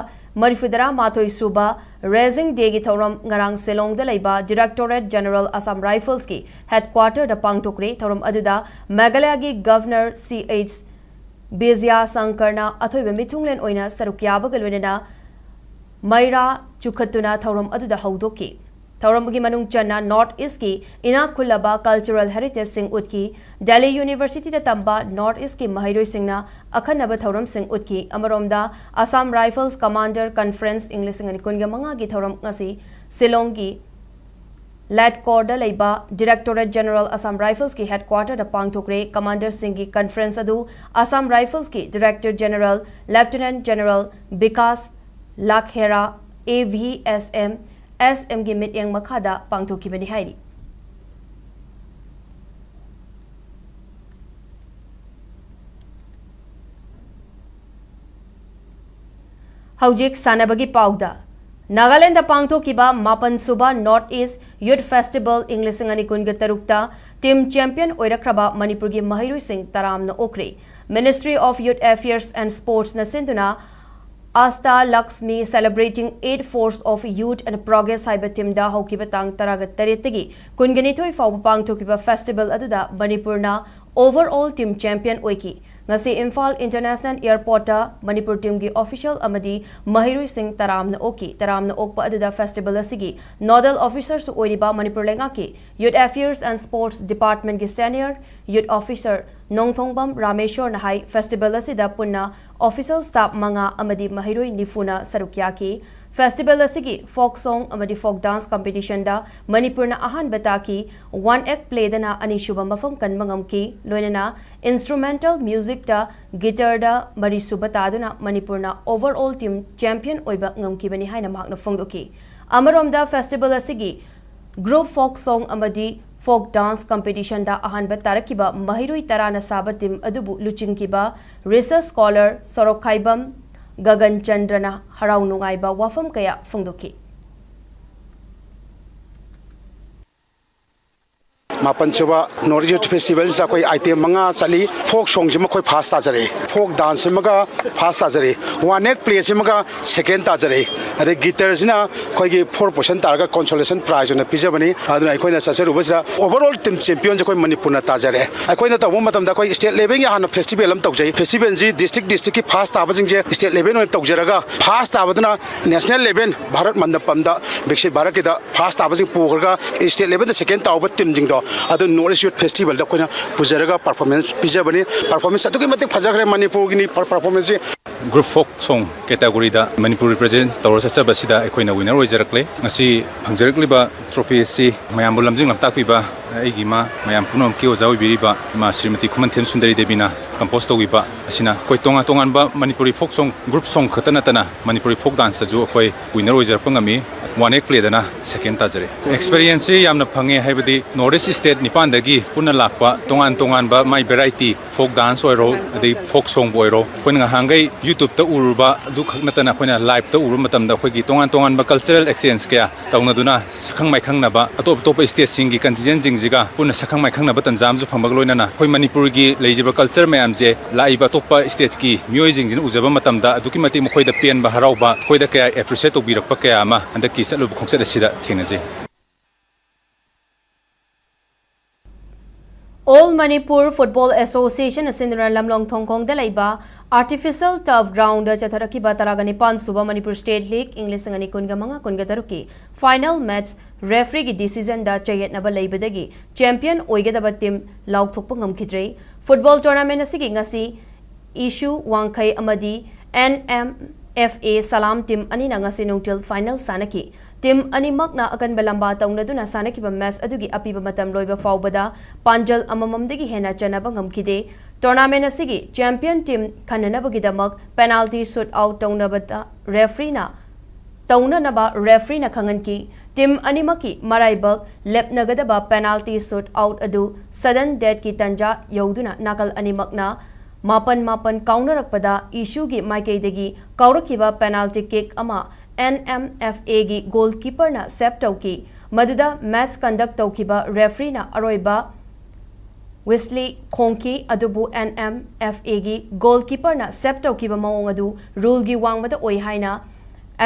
ꯃꯔꯤꯐꯨꯇꯔꯥ ꯃꯥꯊꯣꯏ ꯁꯨꯕ ꯔꯦꯖꯤꯡ ꯗꯦꯒꯤ ꯊꯧꯔꯝ ꯉꯔꯥꯡ ꯁꯤꯂꯣꯡꯗ ꯂꯩꯕ ꯗꯤꯔꯦꯛꯇꯣꯔꯦꯠ ꯖꯦꯅꯔꯦꯜ ꯑꯁꯥꯝ ꯔꯥꯏꯐꯜꯁꯀꯤ ꯍꯦꯗꯀ꯭ꯋꯥꯇꯔꯗ ꯄꯥꯡꯊꯣꯛꯈ꯭ꯔꯦ꯫ ꯊꯧꯔꯝ ꯑꯗꯨꯗ ꯃꯦꯘꯥꯂꯌꯥꯒꯤ ꯒꯚꯔꯅꯔ ꯁꯤ ꯑꯩꯆ ꯕꯤꯖꯌ ꯁꯪꯀꯔꯅ ꯑꯊꯣꯏꯕ ꯃꯤꯊꯨꯡꯂꯦꯟ ꯑꯣꯏꯅ ꯁꯔꯨꯛ ꯌꯥꯕꯒ ꯂꯣꯏꯅꯅ ꯃꯩꯔꯥ ꯆꯨꯈꯠꯇꯨꯅ ꯊꯧꯔꯝ ꯑꯗꯨꯗ ꯍꯧꯗꯣꯛꯈꯤ꯫ ꯊꯧꯔꯝꯒꯤ ꯃꯅꯨꯡ ꯆꯟꯅ ꯅꯣꯔꯠ ꯏꯁꯀꯤ ꯏꯅꯥꯛ ꯈꯨꯜꯂꯕ ꯀꯜꯆꯔꯦꯜ ꯍꯦꯔꯤꯇꯦꯖꯁꯤꯡ ꯎꯠꯈꯤ꯫ ꯗꯦꯜꯂꯤ ꯌꯨꯅꯤꯚꯔꯁꯤꯇꯤꯗ ꯇꯝꯕ ꯅꯣꯔꯠ ꯏꯁꯀꯤ ꯃꯍꯩꯔꯣꯏꯁꯤꯡꯅ ꯑꯈꯟꯅꯕ ꯊꯧꯔꯝꯁꯤꯡ ꯎꯠꯈꯤ꯫ ꯑꯃꯔꯣꯝꯗ ꯑꯁꯥꯝ ꯔꯥꯏꯐꯜꯁ ꯀꯃꯥꯟꯗꯔ ꯀꯟꯐꯔꯦꯟꯁ ꯏꯪ ꯂꯤꯁꯤꯡ ꯑꯅꯤ ꯀꯨꯟꯒ ꯃꯉꯥꯒꯤ ꯊꯧꯔꯝ ꯉꯁꯤ ꯁꯤꯂꯣꯡꯒꯤ ꯂꯦꯠꯀꯣꯔꯗ ꯂꯩꯕ ꯗꯤꯔꯦꯛꯇꯣꯔꯦꯠ ꯖꯦꯅꯔꯦꯜ ꯑꯁꯥꯝ ꯔꯥꯏꯐꯜꯁꯀꯤ ꯍꯦꯗꯀ꯭ꯋꯥꯇꯔꯗ ꯄꯥꯡꯊꯣꯛꯈ꯭ꯔꯦ꯫ ꯀꯃꯥꯟꯗꯔꯁꯤꯡꯒꯤ ꯀꯟꯐꯔꯦꯟꯁ ꯑꯗꯨ ꯑꯁꯥꯝ ꯔꯥꯏꯐꯜꯁꯀꯤ directorate general lieutenant general Vikas Lakhera, A V S M, S ꯑꯦꯝꯒꯤ ꯃꯤꯠꯌꯦꯡ ꯃꯈꯥꯗ ꯄꯥꯡꯊꯣꯛꯈꯤꯕꯅꯤ ꯍꯥꯏꯔꯤ꯫ ꯍꯧꯖꯤꯛ ꯁꯥꯟꯅꯕꯒꯤ ꯄꯥꯎꯗ꯫ ꯅꯥꯒꯥꯂꯦꯟꯗ ꯄꯥꯡꯊꯣꯛꯈꯤꯕ ꯃꯥꯄꯟ ꯁꯨꯕ ꯅꯣꯔꯠ ꯏꯁ ꯌꯨꯠ ꯐꯦꯁꯇꯤꯚꯦꯜ ꯏꯪ ꯂꯤꯁꯤꯡ ꯑꯅꯤ ꯀꯨꯟꯒ ꯇꯔꯨꯛꯇ ꯇꯤꯝ ꯆꯦꯝꯄꯤꯌꯟ ꯑꯣꯏꯔꯛꯈ꯭ꯔꯕ ꯃꯅꯤꯄꯨꯔꯒꯤ ꯃꯍꯩꯔꯣꯏꯁꯤꯡ ꯇꯔꯥꯝꯅ ꯑꯣꯛꯈ꯭ꯔꯦ꯫ Ministry of Youth Affairs and Sportsꯅ ꯁꯤꯟꯗꯨꯅ Ashta Lakshmi Celebrating Eight Force of Youth and Progress ꯍꯥꯏꯕ ꯇꯤꯝꯗ ꯍꯧꯈꯤꯕ ꯇꯥꯡ ꯇꯔꯥꯒ ꯇꯔꯦꯠꯇꯒꯤ ꯀꯨꯟꯒ ꯅꯤꯊꯣꯏ ꯐꯥꯎꯕ ꯄꯥꯡꯊꯣꯛꯈꯤꯕ ꯐꯦꯁꯇꯤꯚꯦꯜ ꯑꯗꯨꯗ ꯃꯅꯤꯄꯨꯔꯅ overall team champion ꯑꯣꯏꯈꯤ꯫ ꯉꯁꯤ ꯏꯝꯐꯥꯜ ꯏꯟꯇꯔꯅꯦꯁꯅꯦꯜ ꯑꯦꯌꯔꯄꯣꯔꯠꯇ ꯃꯅꯤꯄꯨꯔ ꯇꯤꯝꯒꯤ ꯑꯣꯐꯤꯁꯤꯌꯦꯜ ꯑꯃꯗꯤ ꯃꯍꯩꯔꯣꯏꯁꯤꯡ ꯇꯔꯥꯝꯅ ꯑꯣꯛꯈꯤ꯫ ꯇꯔꯥꯝꯅ ꯑꯣꯛꯄ ꯑꯗꯨꯗ ꯐꯦꯁꯇꯤꯚꯦꯜ ꯑꯁꯤꯒꯤ ꯅꯣꯗꯦꯜ ꯑꯣꯐꯤꯁꯔꯁꯨ ꯑꯣꯏꯔꯤꯕ ꯃꯅꯤꯄꯨꯔ ꯂꯩꯉꯥꯛꯀꯤ Youth Affairs and Sports Departmentꯀꯤ ꯁꯦꯅꯤꯌꯔ ꯌꯨꯠ ꯑꯣꯐꯤꯁꯔ ꯅꯣꯡꯊꯣꯡꯕꯝ ꯔꯥꯃꯦꯁꯣꯔꯅ ꯍꯥꯏ, ꯐꯦꯁꯇꯤꯚꯦꯜ ꯑꯁꯤꯗ ꯄꯨꯟꯅ ꯑꯣꯐꯤꯁꯤꯌꯦꯜ ꯁ꯭ꯇꯥꯐ ꯃꯉꯥ ꯑꯃꯗꯤ ꯃꯍꯩꯔꯣꯏ ꯅꯤꯐꯨꯅ ꯁꯔꯨꯛ ꯌꯥꯈꯤ꯫ ꯐꯦꯁꯇꯤꯚꯦꯜ ꯑꯁꯤꯒꯤ ꯐꯣꯛ ꯁꯣꯡ ꯑꯃꯗꯤ ꯐꯣꯛ ꯗꯥꯟꯁ ꯀꯝꯄꯤꯇꯤꯁꯟꯗ ꯃꯅꯤꯄꯨꯔꯅ ꯑꯍꯥꯟꯕ ꯇꯥꯈꯤ꯫ ꯋꯥꯟ ꯑꯦꯛ ꯄ꯭ꯂꯦꯗꯅ ꯑꯅꯤꯁꯨꯕ ꯃꯐꯝ ꯀꯟꯕ ꯉꯝꯈꯤ꯫ ꯂꯣꯏꯅꯅ ꯏꯟꯁꯇ꯭ꯔꯨꯃꯦꯟꯇꯦꯜ ꯃ꯭ꯌꯨꯖꯤꯛꯇ ꯒꯤꯇꯔꯗ ꯃꯔꯤꯁꯨꯕ ꯇꯥꯗꯨꯅ ꯃꯅꯤꯄꯨꯔꯅ overall team champion ꯑꯣꯏꯕ ꯉꯝꯈꯤꯕꯅꯤ ꯍꯥꯏꯅ ꯃꯍꯥꯛꯅ ꯐꯣꯡꯗꯣꯛꯈꯤ꯫ ꯑꯃꯔꯣꯝꯗ ꯐꯦꯁꯇꯤꯚꯦꯜ ꯑꯁꯤꯒꯤ ꯒ꯭ꯔꯨꯞ ꯐꯣꯛ ꯁꯣꯡ ꯑꯃꯗꯤ ꯐꯣꯛ ꯗꯥꯟꯁ ꯀꯝꯄꯤꯇꯤꯁꯟꯗ ꯑꯍꯥꯟꯕ ꯇꯥꯔꯛꯈꯤꯕ ꯃꯍꯩꯔꯣꯏ ꯇꯔꯥꯅ ꯁꯥꯕ ꯇꯤꯝ ꯑꯗꯨꯕꯨ ꯂꯨꯆꯤꯡꯈꯤꯕ ꯔꯤꯁꯔꯁ ꯁ꯭ꯀꯣꯂꯔ ꯁꯣꯔꯣꯛꯈꯥꯏꯕꯝ ꯒꯒꯟ ꯆꯟꯗ꯭ꯔꯅ ꯍꯔꯥꯎ ꯅꯨꯡꯉꯥꯏꯕ ꯋꯥꯐꯝ ꯀꯌꯥ ꯐꯣꯡꯗꯣꯛꯈꯤ꯫ ꯃꯥꯄꯟ ꯁꯨꯕ North East Youth Festivalꯁꯤꯗ ꯑꯩꯈꯣꯏ item ꯃꯉꯥ ꯆꯠꯂꯤ꯫ Folk songꯁꯤꯃ ꯑꯩꯈꯣꯏ first ꯇꯥꯖꯔꯛꯏ, folk danceꯁꯤꯃꯒ first ꯇꯥꯖꯔꯛꯏ, one act playꯁꯤꯃꯒ second ꯇꯥꯖꯔꯛꯏ, ꯑꯗꯩ guitarꯁꯤꯅ ꯑꯩꯈꯣꯏꯒꯤ fourth position ꯇꯥꯔꯒ consolation prize ꯑꯣꯏꯅ ꯄꯤꯖꯕꯅꯤ꯫ ꯑꯗꯨꯅ ꯑꯩꯈꯣꯏꯅ ꯆꯠꯆꯔꯨꯕꯁꯤꯗ overall team championꯁꯦ ꯑꯩꯈꯣꯏ ꯃꯅꯤꯄꯨꯔꯅ ꯇꯥꯖꯔꯦ꯫ ꯑꯩꯈꯣꯏꯅ ꯇꯧꯕ ꯃꯇꯝꯗ ꯑꯩꯈꯣꯏ state levelꯒꯤ ꯍꯥꯟꯅ festival ꯑꯃ ꯇꯧꯖꯩ꯫ Festivalꯁꯤ district districtꯀꯤ first ꯇꯥꯕꯁꯤꯡꯁꯦ state level ꯑꯣꯏꯅ ꯇꯧꯖꯔꯒ, first ꯇꯥꯕꯗꯨꯅ national level Bharat ꯃꯟꯗꯄꯝꯗ, ꯕꯤꯛꯁꯤꯠ ꯚꯥꯔꯠꯀꯤꯗ first ꯇꯥꯕꯁꯤꯡ ꯄꯨꯈ꯭ꯔꯒ, state levelꯗ second ꯇꯥꯍꯧꯕ teamꯁꯤꯡꯗꯣ ꯑꯗꯨ North East Youth Festivalꯗ ꯑꯩꯈꯣꯏꯅ ꯄꯨꯖꯔꯒ performance ꯄꯤꯖꯕꯅꯤ꯫ Performance ꯑꯗꯨꯛꯀꯤ ꯃꯇꯤꯛ ꯐꯖꯈ꯭ꯔꯦ ꯃꯅꯤꯄꯨꯔꯒꯤꯅꯤ per-, performanceꯁꯤ꯫ Group folk song categoryꯗ Manipur represent ꯇꯧꯔ ꯆꯠꯆꯕꯁꯤꯗ ꯑꯩꯈꯣꯏꯅ winner ꯑꯣꯏꯖꯔꯛꯂꯦ꯫ ꯉꯁꯤ ꯐꯪꯖꯔꯛꯂꯤꯕ trophy ꯑꯁꯤ ꯃꯌꯥꯝꯕꯨ ꯂꯝꯖꯤꯡ ꯂꯝꯇꯥꯛꯄꯤꯕ ꯑꯩꯒꯤ ꯏꯃꯥ, ꯃꯌꯥꯝ ꯄꯨꯝꯅꯃꯛꯀꯤ ꯑꯣꯖꯥ ꯑꯣꯏꯕꯤꯔꯤꯕ ꯏꯃꯥ ꯁ꯭ꯔꯤꯃꯇꯤ ꯈꯨꯃꯟꯊꯦꯝ ꯁꯨꯟꯗꯔꯤ ꯗꯦꯕꯤꯅ compose ꯇꯧꯕꯤꯕ ꯑꯁꯤꯅ ꯑꯩꯈꯣꯏ ꯇꯣꯉꯥꯟ ꯇꯣꯉꯥꯟꯕ Manipuri folk song, group song ꯈꯛꯇ ꯅꯠꯇꯅ ꯃꯅꯤꯄꯨꯔꯤ folk danceꯇꯁꯨ ꯑꯩꯈꯣꯏ winner ꯑꯣꯏꯖꯔꯛꯄ ꯉꯝꯃꯤ꯫ One act playꯗꯅ second ꯇꯥꯖꯔꯦ꯫ Experienceꯁꯤ ꯌꯥꯝꯅ ꯐꯪꯉꯦ, ꯍꯥꯏꯕꯗꯤ North East state ꯅꯤꯄꯥꯟꯗꯒꯤ ꯄꯨꯟꯅ ꯂꯥꯛꯄ ꯇꯣꯉꯥꯟ ꯇꯣꯉꯥꯟꯕ ꯃꯥꯏ variety, folk dance ꯑꯣꯏꯔꯣ, ꯑꯗꯩ folk songꯕꯨ ꯑꯣꯏꯔꯣ, ꯑꯩꯈꯣꯏꯅ ꯉꯍꯥꯟꯈꯩ YouTubeꯇ ꯎꯔꯨꯕ ꯑꯗꯨ ꯈꯛ ꯅꯠꯇꯅ ꯑꯩꯈꯣꯏꯅ liveꯇ ꯎꯔꯨꯕ ꯃꯇꯝꯗ ꯑꯩꯈꯣꯏꯒꯤ ꯇꯣꯉꯥꯟ ꯇꯣꯉꯥꯟꯕ cultural exchange ꯀꯌꯥ ꯇꯧꯅꯗꯨꯅ ꯁꯛꯈꯪ ꯃꯥꯏꯈꯪꯅꯕ, ꯑꯇꯣꯞ ꯑꯇꯣꯞꯄ stateꯁꯤꯡꯒꯤ contingentꯁꯤꯡꯁꯤꯒ ꯄꯨꯟꯅ ꯁꯛꯈꯪ ꯃꯥꯏꯈꯪꯅꯕ ꯇꯟꯖꯥ ꯑꯃꯁꯨ ꯐꯪꯕꯒ ꯂꯣꯏꯅꯅ ꯑꯩꯈꯣꯏ ꯃꯅꯤꯄꯨꯔꯒꯤ ꯂꯩꯖꯕ culture ꯃꯌꯥꯝꯁꯦ ꯂꯥꯛꯏꯕ ꯑꯇꯣꯞꯄ stateꯀꯤ ꯃꯤꯑꯣꯏꯁꯤꯡꯁꯤꯅ ꯎꯖꯕ ꯃꯇꯝꯗ ꯑꯗꯨꯛꯀꯤ ꯃꯇꯤꯛ ꯃꯈꯣꯏꯗ ꯄꯦꯟꯕ, ꯍꯔꯥꯎꯕ, ꯑꯩꯈꯣꯏꯗ ꯀꯌꯥ appreciate ꯇꯧꯕꯤꯔꯛꯄ ꯀꯌꯥ ꯑꯃ ꯍꯟꯗꯛꯀꯤ ꯆꯠꯂꯨꯕ ꯈꯣꯡꯆꯠ ꯑꯁꯤꯗ ꯊꯦꯡꯅꯖꯩ꯫ All Manipur Football Association ꯑꯁꯤꯅ ꯂꯝꯂꯣꯡ ꯊꯣꯡꯈꯣꯡꯗ ꯂꯩꯕ Artificial Turf Groundꯗ ꯆꯠꯊꯔꯛꯈꯤꯕ ꯇꯔꯥꯒ ꯅꯤꯄꯥꯟ ꯁꯨꯕ Manipur State League ꯏꯪ ꯂꯤꯁꯤꯡ ꯑꯅꯤ ꯀꯨꯟꯒ ꯃꯉꯥ ꯀꯨꯟꯒ ꯇꯔꯨꯛꯀꯤ final match refereeꯒꯤ decisionꯗ ꯆꯌꯦꯠꯅꯕ ꯂꯩꯕꯗꯒꯤ champion ꯑꯣꯏꯒꯗꯕ team ꯂꯥꯎꯊꯣꯛꯄ ꯉꯝꯈꯤꯗ꯭ꯔꯦ꯫ Football tournament ꯑꯁꯤꯒꯤ ꯉꯁꯤ ꯏꯁꯨ ꯋꯥꯡꯈꯩ ꯑꯃꯗꯤ N M F A Salam team ꯑꯅꯤꯅ ꯉꯁꯤ ꯅꯨꯡꯊꯤꯜ final ꯁꯥꯟꯅꯈꯤ꯫ Team ꯑꯅꯤꯃꯛꯅ ꯑꯀꯟꯕ ꯂꯝꯕꯥ ꯇꯧꯅꯗꯨꯅ ꯁꯥꯟꯅꯈꯤꯕ match ꯑꯗꯨꯒꯤ ꯑꯄꯤꯕ ꯃꯇꯝ ꯂꯣꯏꯕ ꯐꯥꯎꯕꯗ ꯄꯥꯟꯖꯜ ꯑꯃꯃꯝꯗꯒꯤ ꯍꯦꯟꯅ ꯆꯟꯅꯕ ꯉꯝꯈꯤꯗꯦ꯫ Tournament ꯑꯁꯤꯒꯤ champion team ꯈꯟꯅꯅꯕꯒꯤꯗꯃꯛ penalty shoot out ꯇꯧꯅꯕꯗ refereeꯅ ꯇꯧꯅꯅꯕ refereeꯅ ꯈꯪꯍꯟꯈꯤ꯫ Team ꯑꯅꯤꯃꯛꯀꯤ ꯃꯔꯥꯏꯕꯛ ꯂꯦꯞꯅꯒꯗꯕ penalty shoot out ꯑꯗꯨ sudden deathꯀꯤ ꯇꯟꯖꯥ ꯌꯧꯗꯨꯅ ꯅꯥꯀꯜ ꯑꯅꯤꯃꯛꯅ ꯃꯥꯄꯟ ꯃꯥꯄꯟ ꯀꯥꯎꯅꯔꯛꯄꯗ ꯏꯁꯨꯒꯤ ꯃꯥꯏꯀꯩꯗꯒꯤ ꯀꯥꯎꯔꯛꯈꯤꯕ penalty kick ꯑꯃ N M F Aꯒꯤ goalkeeperꯅ save ꯇꯧꯈꯤ꯫ ꯃꯗꯨꯗ ꯃꯦꯠꯆ ꯀꯟꯗꯛ ꯇꯧꯈꯤꯕ ꯔꯦꯐ꯭ꯔꯤꯅ ꯑꯔꯣꯏꯕ ꯋꯤꯁꯂꯤ ꯈꯣꯡꯈꯤ, ꯑꯗꯨꯕꯨ ꯑꯦꯟ ꯑꯦꯝ ꯑꯦꯐ ꯑꯦꯒꯤ ꯒꯣꯜꯀꯤꯄꯔꯅ ꯁꯦꯚ ꯇꯧꯈꯤꯕ ꯃꯑꯣꯡ ꯑꯗꯨ ꯔꯨꯜꯒꯤ ꯋꯥꯡꯃꯗ ꯑꯣꯏ ꯍꯥꯏꯅ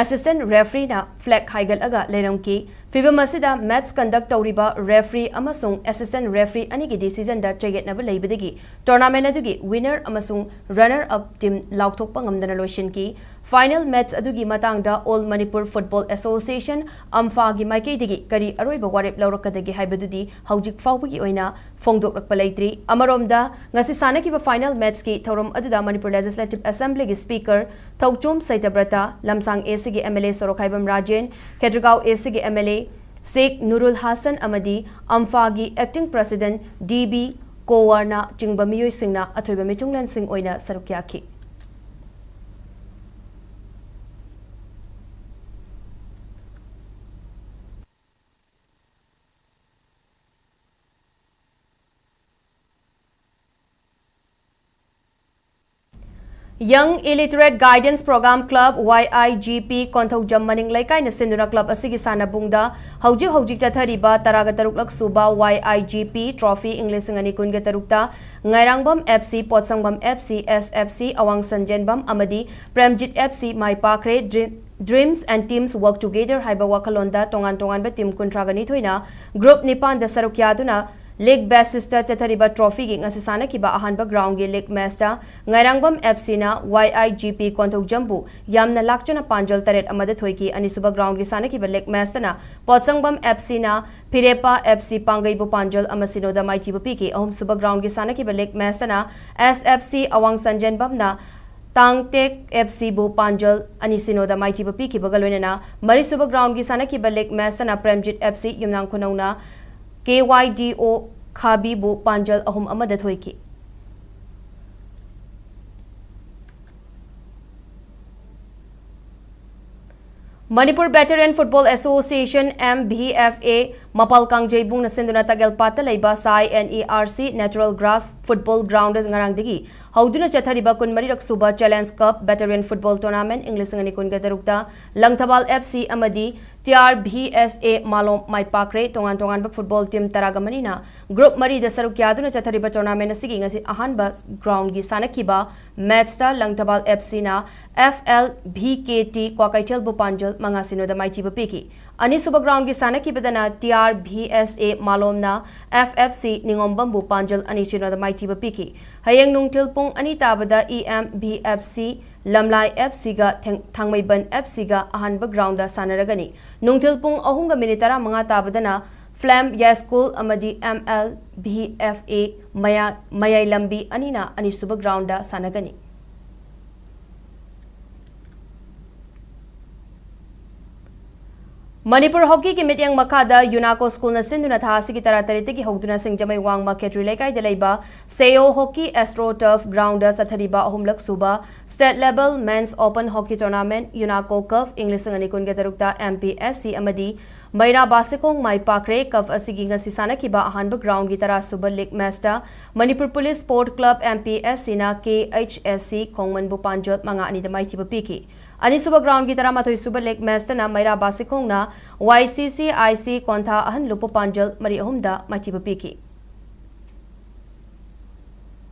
ꯑꯦꯁꯤꯁꯇꯦꯟ ꯔꯦꯐ꯭ꯔꯤꯅ ꯐ꯭ꯂꯦꯒ ꯍꯥꯏꯒꯠꯂꯒ ꯂꯩꯔꯝꯈꯤ꯫ ꯐꯤꯚꯝ ꯑꯁꯤꯗ ꯃꯦꯠꯆ ꯀꯟꯗꯛ ꯇꯧꯔꯤꯕ ꯔꯦꯐ꯭ꯔꯤ ꯑꯃꯁꯨꯡ ꯑꯦꯁꯤꯁꯇꯦꯟ ꯔꯦꯐ꯭ꯔꯤ ꯑꯅꯤꯒꯤ ꯗꯤꯁꯤꯖꯟꯗ ꯆꯌꯦꯠꯅꯕ ꯂꯩꯕꯗꯒꯤ ꯇꯣꯔꯅꯥꯃꯦꯟ ꯑꯗꯨꯒꯤ ꯋꯤꯅꯔ ꯑꯃꯁꯨꯡ ꯔꯟꯅꯔ ꯑꯞ ꯇꯤꯝ ꯂꯥꯎꯊꯣꯛꯄ ꯉꯝꯗꯅ ꯂꯣꯏꯁꯤꯟꯈꯤ꯫ ꯐꯥꯏꯅꯦꯜ ꯃꯦꯠꯆ ꯑꯗꯨꯒꯤ ꯃꯇꯥꯡꯗ ꯑꯣꯜ ꯃꯅꯤꯄꯨꯔ ꯐꯨꯠꯕꯣꯜ ꯑꯦꯁꯣꯁꯤꯌꯦꯁꯟ, ꯑꯝꯐꯥꯒꯤ ꯃꯥꯏꯀꯩꯗꯒꯤ ꯀꯔꯤ ꯑꯔꯣꯏꯕ ꯋꯥꯔꯦꯞ ꯂꯧꯔꯛꯀꯗꯒꯦ ꯍꯥꯏꯕꯗꯨꯗꯤ ꯍꯧꯖꯤꯛ ꯐꯥꯎꯕꯒꯤ ꯑꯣꯏꯅ ꯐꯣꯡꯗꯣꯛꯂꯛꯄ ꯂꯩꯇ꯭ꯔꯤ꯫ ꯑꯃꯔꯣꯝꯗ, ꯉꯁꯤ ꯁꯥꯟꯅꯈꯤꯕ ꯐꯥꯏꯅꯦꯜ ꯃꯦꯠꯆꯀꯤ ꯊꯧꯔꯝ ꯑꯗꯨꯗ ꯃꯅꯤꯄꯨꯔ ꯂꯦꯖꯤꯁꯂꯦꯇꯤꯚ ꯑꯦꯁꯦꯝꯕ꯭ꯂꯤꯒꯤ ꯁ꯭ꯄꯤꯀꯔ ꯊꯧꯆꯣꯝ ꯁꯩꯇꯕ꯭ꯔꯇ, ꯂꯝꯁꯥꯡ ꯑꯦ ꯁꯤꯒꯤ ꯑꯦꯝ ꯑꯦꯜ ꯑꯦ ꯁꯣꯔꯣꯛꯈꯥꯏꯕꯝ ꯔꯥꯖꯦꯟ, ꯈꯦꯇ꯭ꯔꯤꯒꯥꯎ ꯑꯦ ꯁꯤꯒꯤ ꯑꯦꯝ ꯑꯦꯜ ꯑꯦ ꯁꯦꯈ ꯅꯨꯔꯨꯜ ꯍꯥꯁꯟ ꯑꯃꯗꯤ ꯑꯝꯐꯥꯒꯤ ꯑꯦꯛꯇꯤꯡ ꯄ꯭ꯔꯁꯤꯗꯦꯟꯠ ꯗꯤ ꯕꯤ ꯀꯣꯋꯥꯔꯅ ꯆꯤꯡꯕ ꯃꯤꯑꯣꯏꯁꯤꯡꯅ ꯑꯊꯣꯏꯕ ꯃꯤꯊꯨꯡꯂꯦꯟꯁꯤꯡ ꯑꯣꯏꯅ ꯁꯔꯨꯛ ꯌꯥꯈꯤ꯫ Young Illiterate Guidance Program Club, Y I G P, Konthoujam ꯃꯅꯤꯡ ꯂꯩꯀꯥꯏꯅ ꯁꯤꯟꯗꯨꯅ ꯀ꯭ꯂꯕ ꯑꯁꯤꯒꯤ ꯁꯥꯟꯅꯕꯨꯡꯗ ꯍꯧꯖꯤꯛ ꯍꯧꯖꯤꯛ ꯆꯠꯊꯔꯤꯕ ꯇꯔꯥꯒ ꯇꯔꯨꯛꯂꯛ ꯁꯨꯕ Y I G P Trophy ꯏꯪ ꯂꯤꯁꯤꯡ ꯑꯅꯤ ꯀꯨꯟꯒ ꯇꯔꯨꯛꯇ ꯉꯥꯏꯔꯥꯡꯕꯝ F C, ꯄꯣꯠꯁꯪꯕꯝ F C, S F C, ꯑꯋꯥꯡ ꯁꯟꯖꯦꯟꯕꯝ ꯑꯃꯗꯤ Premjit F C my ꯄꯥꯛꯈ꯭ꯔꯦ꯫ Dream-, Dreams and Teams Work Together ꯍꯥꯏꯕ ꯋꯥꯈꯜꯂꯣꯟꯗ ꯇꯣꯉꯥꯟ ꯇꯣꯉꯥꯟꯕ ꯇꯤꯝ ꯀꯨꯟꯊ꯭ꯔꯥꯒ ꯅꯤꯊꯣꯏꯅ ꯒ꯭ꯔꯨꯞ ꯅꯤꯄꯥꯟꯗ ꯁꯔꯨꯛ ꯌꯥꯗꯨꯅ ꯂꯤꯒ ꯕꯦꯁꯤꯁꯇ ꯆꯠꯊꯔꯤꯕ ꯇ꯭ꯔꯣꯐꯤꯒꯤ ꯉꯁꯤ ꯁꯥꯟꯅꯈꯤꯕ ꯑꯍꯥꯟꯕ ꯒ꯭ꯔꯥꯎꯟꯒꯤ ꯂꯤꯒ ꯃꯦꯆꯇ ꯉꯥꯏꯔꯥꯡꯕꯝ F Cꯅ Y I G P ꯀꯣꯟꯊꯧꯖꯝꯕꯨ ꯌꯥꯝꯅ ꯂꯥꯛꯆꯅ ꯄꯥꯟꯖꯜ ꯇꯔꯦꯠ ꯑꯃꯗ ꯊꯣꯏꯈꯤ꯫ ꯑꯅꯤꯁꯨꯕ ꯒ꯭ꯔꯥꯎꯟꯒꯤ ꯁꯥꯟꯅꯈꯤꯕ ꯂꯤꯒ ꯃꯦꯆꯇꯅ ꯄꯣꯠꯁꯪꯕꯝ F Cꯅ ꯐꯤꯔꯦꯞꯄ F C ꯄꯥꯡꯒꯩꯕꯨ ꯄꯥꯟꯖꯜ ꯑꯃ ꯁꯤꯅꯣꯗ ꯃꯥꯏꯊꯤꯕ ꯄꯤꯈꯤ꯫ ꯑꯍꯨꯝꯁꯨꯕ ꯒ꯭ꯔꯥꯎꯟꯒꯤ ꯁꯥꯟꯅꯈꯤꯕ ꯂꯤꯒ ꯃꯦꯆꯇꯅ S F C ꯑꯋꯥꯡ ꯁꯟꯖꯦꯟꯕꯝꯅ ꯇꯥꯡꯇꯦꯛ F Cꯕꯨ ꯄꯥꯟꯖꯜ ꯑꯅꯤ ꯁꯤꯅꯣꯗ ꯃꯥꯏꯊꯤꯕ ꯄꯤꯈꯤꯕꯒ ꯂꯣꯏꯅꯅ ꯃꯔꯤꯁꯨꯕ ꯒ꯭ꯔꯥꯎꯟꯒꯤ ꯁꯥꯟꯅꯈꯤꯕ ꯂꯤꯒ ꯃꯦꯆꯇꯅ ꯄ꯭ꯔꯦꯝꯖꯤꯠ F C ꯌꯨꯝꯅꯥꯝ ꯈꯨꯅꯧꯅ K Y D O ꯈꯥꯕꯤꯕꯨ ꯄꯥꯟꯖꯜ ꯑꯍꯨꯝ ꯑꯃꯗ ꯊꯣꯏꯈꯤ꯫ Manipur Veteran Football Association, M V F A, ꯃꯄꯥꯜ ꯀꯥꯡꯖꯩꯕꯨꯡꯅ ꯁꯤꯟꯗꯨꯅ ꯇꯒꯦꯜꯄꯥꯠꯇ ꯂꯩꯕ ꯁꯥꯏ N E R C Natural Grass Football Ground ꯉꯔꯥꯡꯗꯒꯤ ꯍꯧꯗꯨꯅ ꯆꯠꯊꯔꯤꯕ ꯀꯨꯟꯃꯔꯤꯔꯛ ꯁꯨꯕ Challenge Cup Veteran Football Tournament ꯏꯪ ꯂꯤꯁꯤꯡ ꯑꯅꯤ ꯀꯨꯟꯒ ꯇꯔꯨꯛꯇ ꯂꯪꯊꯕꯥꯜ F C ꯑꯃꯗꯤ ꯇꯤ ꯑꯥꯔ ꯚꯤ ꯑꯦꯁ ꯑꯦ ꯃꯥꯂꯣꯝ ꯃꯥꯏ ꯄꯥꯛꯈ꯭ꯔꯦ꯫ ꯇꯣꯉꯥꯟ ꯇꯣꯉꯥꯟꯕ ꯐꯨꯠꯕꯣꯜ ꯇꯤꯝ ꯇꯔꯥꯒ ꯃꯔꯤꯅ ꯒ꯭ꯔꯨꯞ ꯃꯔꯤꯗ ꯁꯔꯨꯛ ꯌꯥꯗꯨꯅ ꯆꯠꯊꯔꯤꯕ ꯇꯣꯔꯅꯥꯃꯦꯟ ꯑꯁꯤꯒꯤ ꯉꯁꯤ ꯑꯍꯥꯟꯕ ꯒ꯭ꯔꯥꯎꯟꯒꯤ ꯁꯥꯟꯅꯈꯤꯕ ꯃꯦꯠꯁꯇ ꯂꯪꯊꯕꯥꯜ ꯑꯦꯐ ꯁꯤꯅ ꯑꯦꯐ ꯑꯦꯜ ꯚꯤ ꯀꯦ ꯇꯤ ꯀ꯭ꯋꯥꯀꯩꯊꯦꯜꯕꯨ ꯄꯥꯟꯖꯜ ꯃꯉꯥ ꯁꯤꯅꯣꯗ ꯃꯥꯏꯊꯤꯕ ꯄꯤꯈꯤ꯫ ꯑꯅꯤꯁꯨꯕ ꯒ꯭ꯔꯥꯎꯟꯒꯤ ꯁꯥꯟꯅꯈꯤꯕꯗꯅ ꯇꯤ ꯑꯥꯔ ꯚꯤ ꯑꯦꯁ ꯑꯦ ꯃꯥꯂꯣꯝꯅ ꯑꯦꯐ ꯑꯦꯐ ꯁꯤ ꯅꯤꯉꯣꯝꯕꯝꯕꯨ ꯄꯥꯟꯖꯜ ꯑꯅꯤ ꯁꯤꯅꯣꯗ ꯃꯥꯏꯊꯤꯕ ꯄꯤꯈꯤ꯫ ꯍꯌꯦꯡ ꯅꯨꯡꯊꯤꯜ ꯄꯨꯡ ꯑꯅꯤ ꯇꯥꯕꯗ E M V F C ꯂꯝꯂꯥꯏ F ꯁꯤꯒ ꯊꯦꯡ-, ꯊꯥꯡꯃꯩꯕꯟ ꯑꯦꯐ ꯁꯤꯒ ꯑꯍꯥꯟꯕ ꯒ꯭ꯔꯥꯎꯟꯗ ꯁꯥꯟꯅꯔꯒꯅꯤ꯫ ꯅꯨꯡꯊꯤꯜ ꯄꯨꯡ ꯑꯍꯨꯝꯒ ꯃꯤꯅꯤꯠ ꯇꯔꯥꯃꯉꯥ ꯇꯥꯕꯗꯅ ꯐ꯭ꯂꯦꯝ ꯌꯥꯏꯁ꯭ꯀꯨꯜ ꯑꯃꯗꯤ M L V F A ꯃꯌꯥ-, ꯃꯌꯥꯏ ꯂꯝꯕꯤ ꯑꯅꯤꯅ ꯑꯅꯤꯁꯨꯕ ꯒ꯭ꯔꯥꯎꯟꯗ ꯁꯥꯟꯅꯒꯅꯤ꯫ ꯃꯅꯤꯄꯨꯔ ꯍꯣꯀꯤꯒꯤ ꯃꯤꯠꯌꯦꯡ ꯃꯈꯥꯗ ꯌꯨꯅꯥꯀꯣ ꯁ꯭ꯀꯨꯜꯅ ꯁꯤꯟꯗꯨꯅ ꯊꯥ ꯑꯁꯤꯒꯤ ꯇꯔꯥꯇꯔꯦꯠꯇꯒꯤ ꯍꯧꯗꯨꯅ ꯁꯤꯡꯖꯃꯩ ꯋꯥꯡꯃ ꯈꯦꯇ꯭ꯔꯤ ꯂꯩꯀꯥꯏꯗ ꯂꯩꯕ ꯁꯦꯌꯣ ꯍꯣꯀꯤ ꯑꯦꯁꯇ꯭ꯔꯣ ꯇꯔꯐ ꯒ꯭ꯔꯥꯎꯟꯗ ꯆꯠꯊꯔꯤꯕ ꯑꯍꯨꯝꯂꯛ ꯁꯨꯕ state level men's open hockey tournament ꯌꯨꯅꯥꯀꯣ ꯀꯞ ꯏꯪ ꯂꯤꯁꯤꯡ ꯑꯅꯤ ꯀꯨꯟꯒ ꯇꯔꯨꯛꯇ ꯑꯦꯝ ꯄꯤ ꯑꯦꯁ ꯁꯤ ꯑꯃꯗꯤ ꯃꯩꯔꯥ ꯕꯥꯁꯤꯈꯣꯡ ꯃꯥꯏ ꯄꯥꯛꯈ꯭ꯔꯦ꯫ ꯀꯞ ꯑꯁꯤꯒꯤ ꯉꯁꯤ ꯁꯥꯟꯅꯈꯤꯕ ꯑꯍꯥꯟꯕ ꯒ꯭ꯔꯥꯎꯟꯒꯤ ꯇꯔꯥꯁꯨꯕ ꯂꯤꯒ ꯃꯦꯆꯇ Manipur police sport club, M P S ꯁꯤꯅ ꯀꯦ ꯑꯩꯆ ꯑꯦꯁ ꯁꯤ ꯈꯣꯡꯃꯟꯕꯨ ꯄꯥꯟꯖꯜ ꯃꯉꯥ ꯑꯅꯤꯗ ꯃꯥꯏꯊꯤꯕ ꯄꯤꯈꯤ꯫ ꯑꯅꯤꯁꯨꯕ ꯒ꯭ꯔꯥꯎꯟꯒꯤ ꯇꯔꯥꯃꯥꯊꯣꯏ ꯁꯨꯕ ꯂꯤꯒ ꯃꯦꯆꯇꯅ ꯃꯩꯔꯥ ꯕꯥꯁꯤꯈꯣꯡꯅ ꯋꯥꯏ ꯁꯤ ꯁꯤ ꯑꯥꯏ ꯁꯤ ꯀꯣꯟꯊꯥ ꯑꯍꯟ ꯂꯨꯞꯄ ꯄꯥꯟꯖꯜ ꯃꯔꯤ ꯑꯍꯨꯝꯗ ꯃꯥꯏꯊꯤꯕ ꯄꯤꯈꯤ꯫